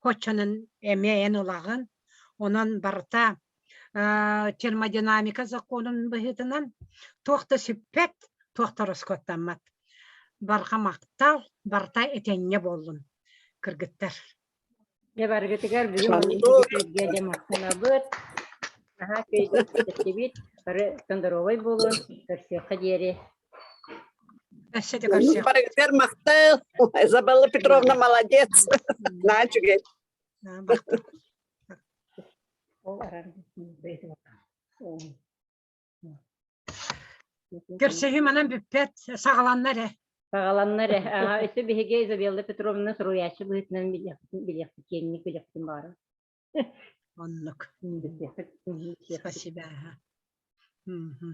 [SPEAKER 1] оччонон эмиэ эн ылаҕын. Онон барыта термодинамика законун быһыытынан туох да сүппэт, туох да ороскуоттаммат. Барҕа махтал, барыта этэҥҥэ буоллун, кыргыттар.
[SPEAKER 2] Дьэ барыгытыгар бүгүн маннык дьэ махтанабыт. Наһаа кэпсэттибит. Бары здоровай буолун. Көрсүөххэ диэри.
[SPEAKER 1] Өссө да көрсүөх.
[SPEAKER 3] Барыгытыгар махтал. Изабелла Петровна молодец. Наһаа үчүгэй.
[SPEAKER 1] Махтал.
[SPEAKER 6] Ол аран бэйэтин
[SPEAKER 1] Көрсүһүү манан бүппэт, саҕаланна эрэ.
[SPEAKER 2] Саҕаланна эрэ. Аха, өссө биһиги Изабелла Петровна суруйааччы быһыытынан билиэхпитин билиэхпит, киэҥник билиэхпитин баҕарабыт.
[SPEAKER 1] Оннук.
[SPEAKER 2] Билиэхпит, билиэхпит.
[SPEAKER 1] Спасибо. Мгм.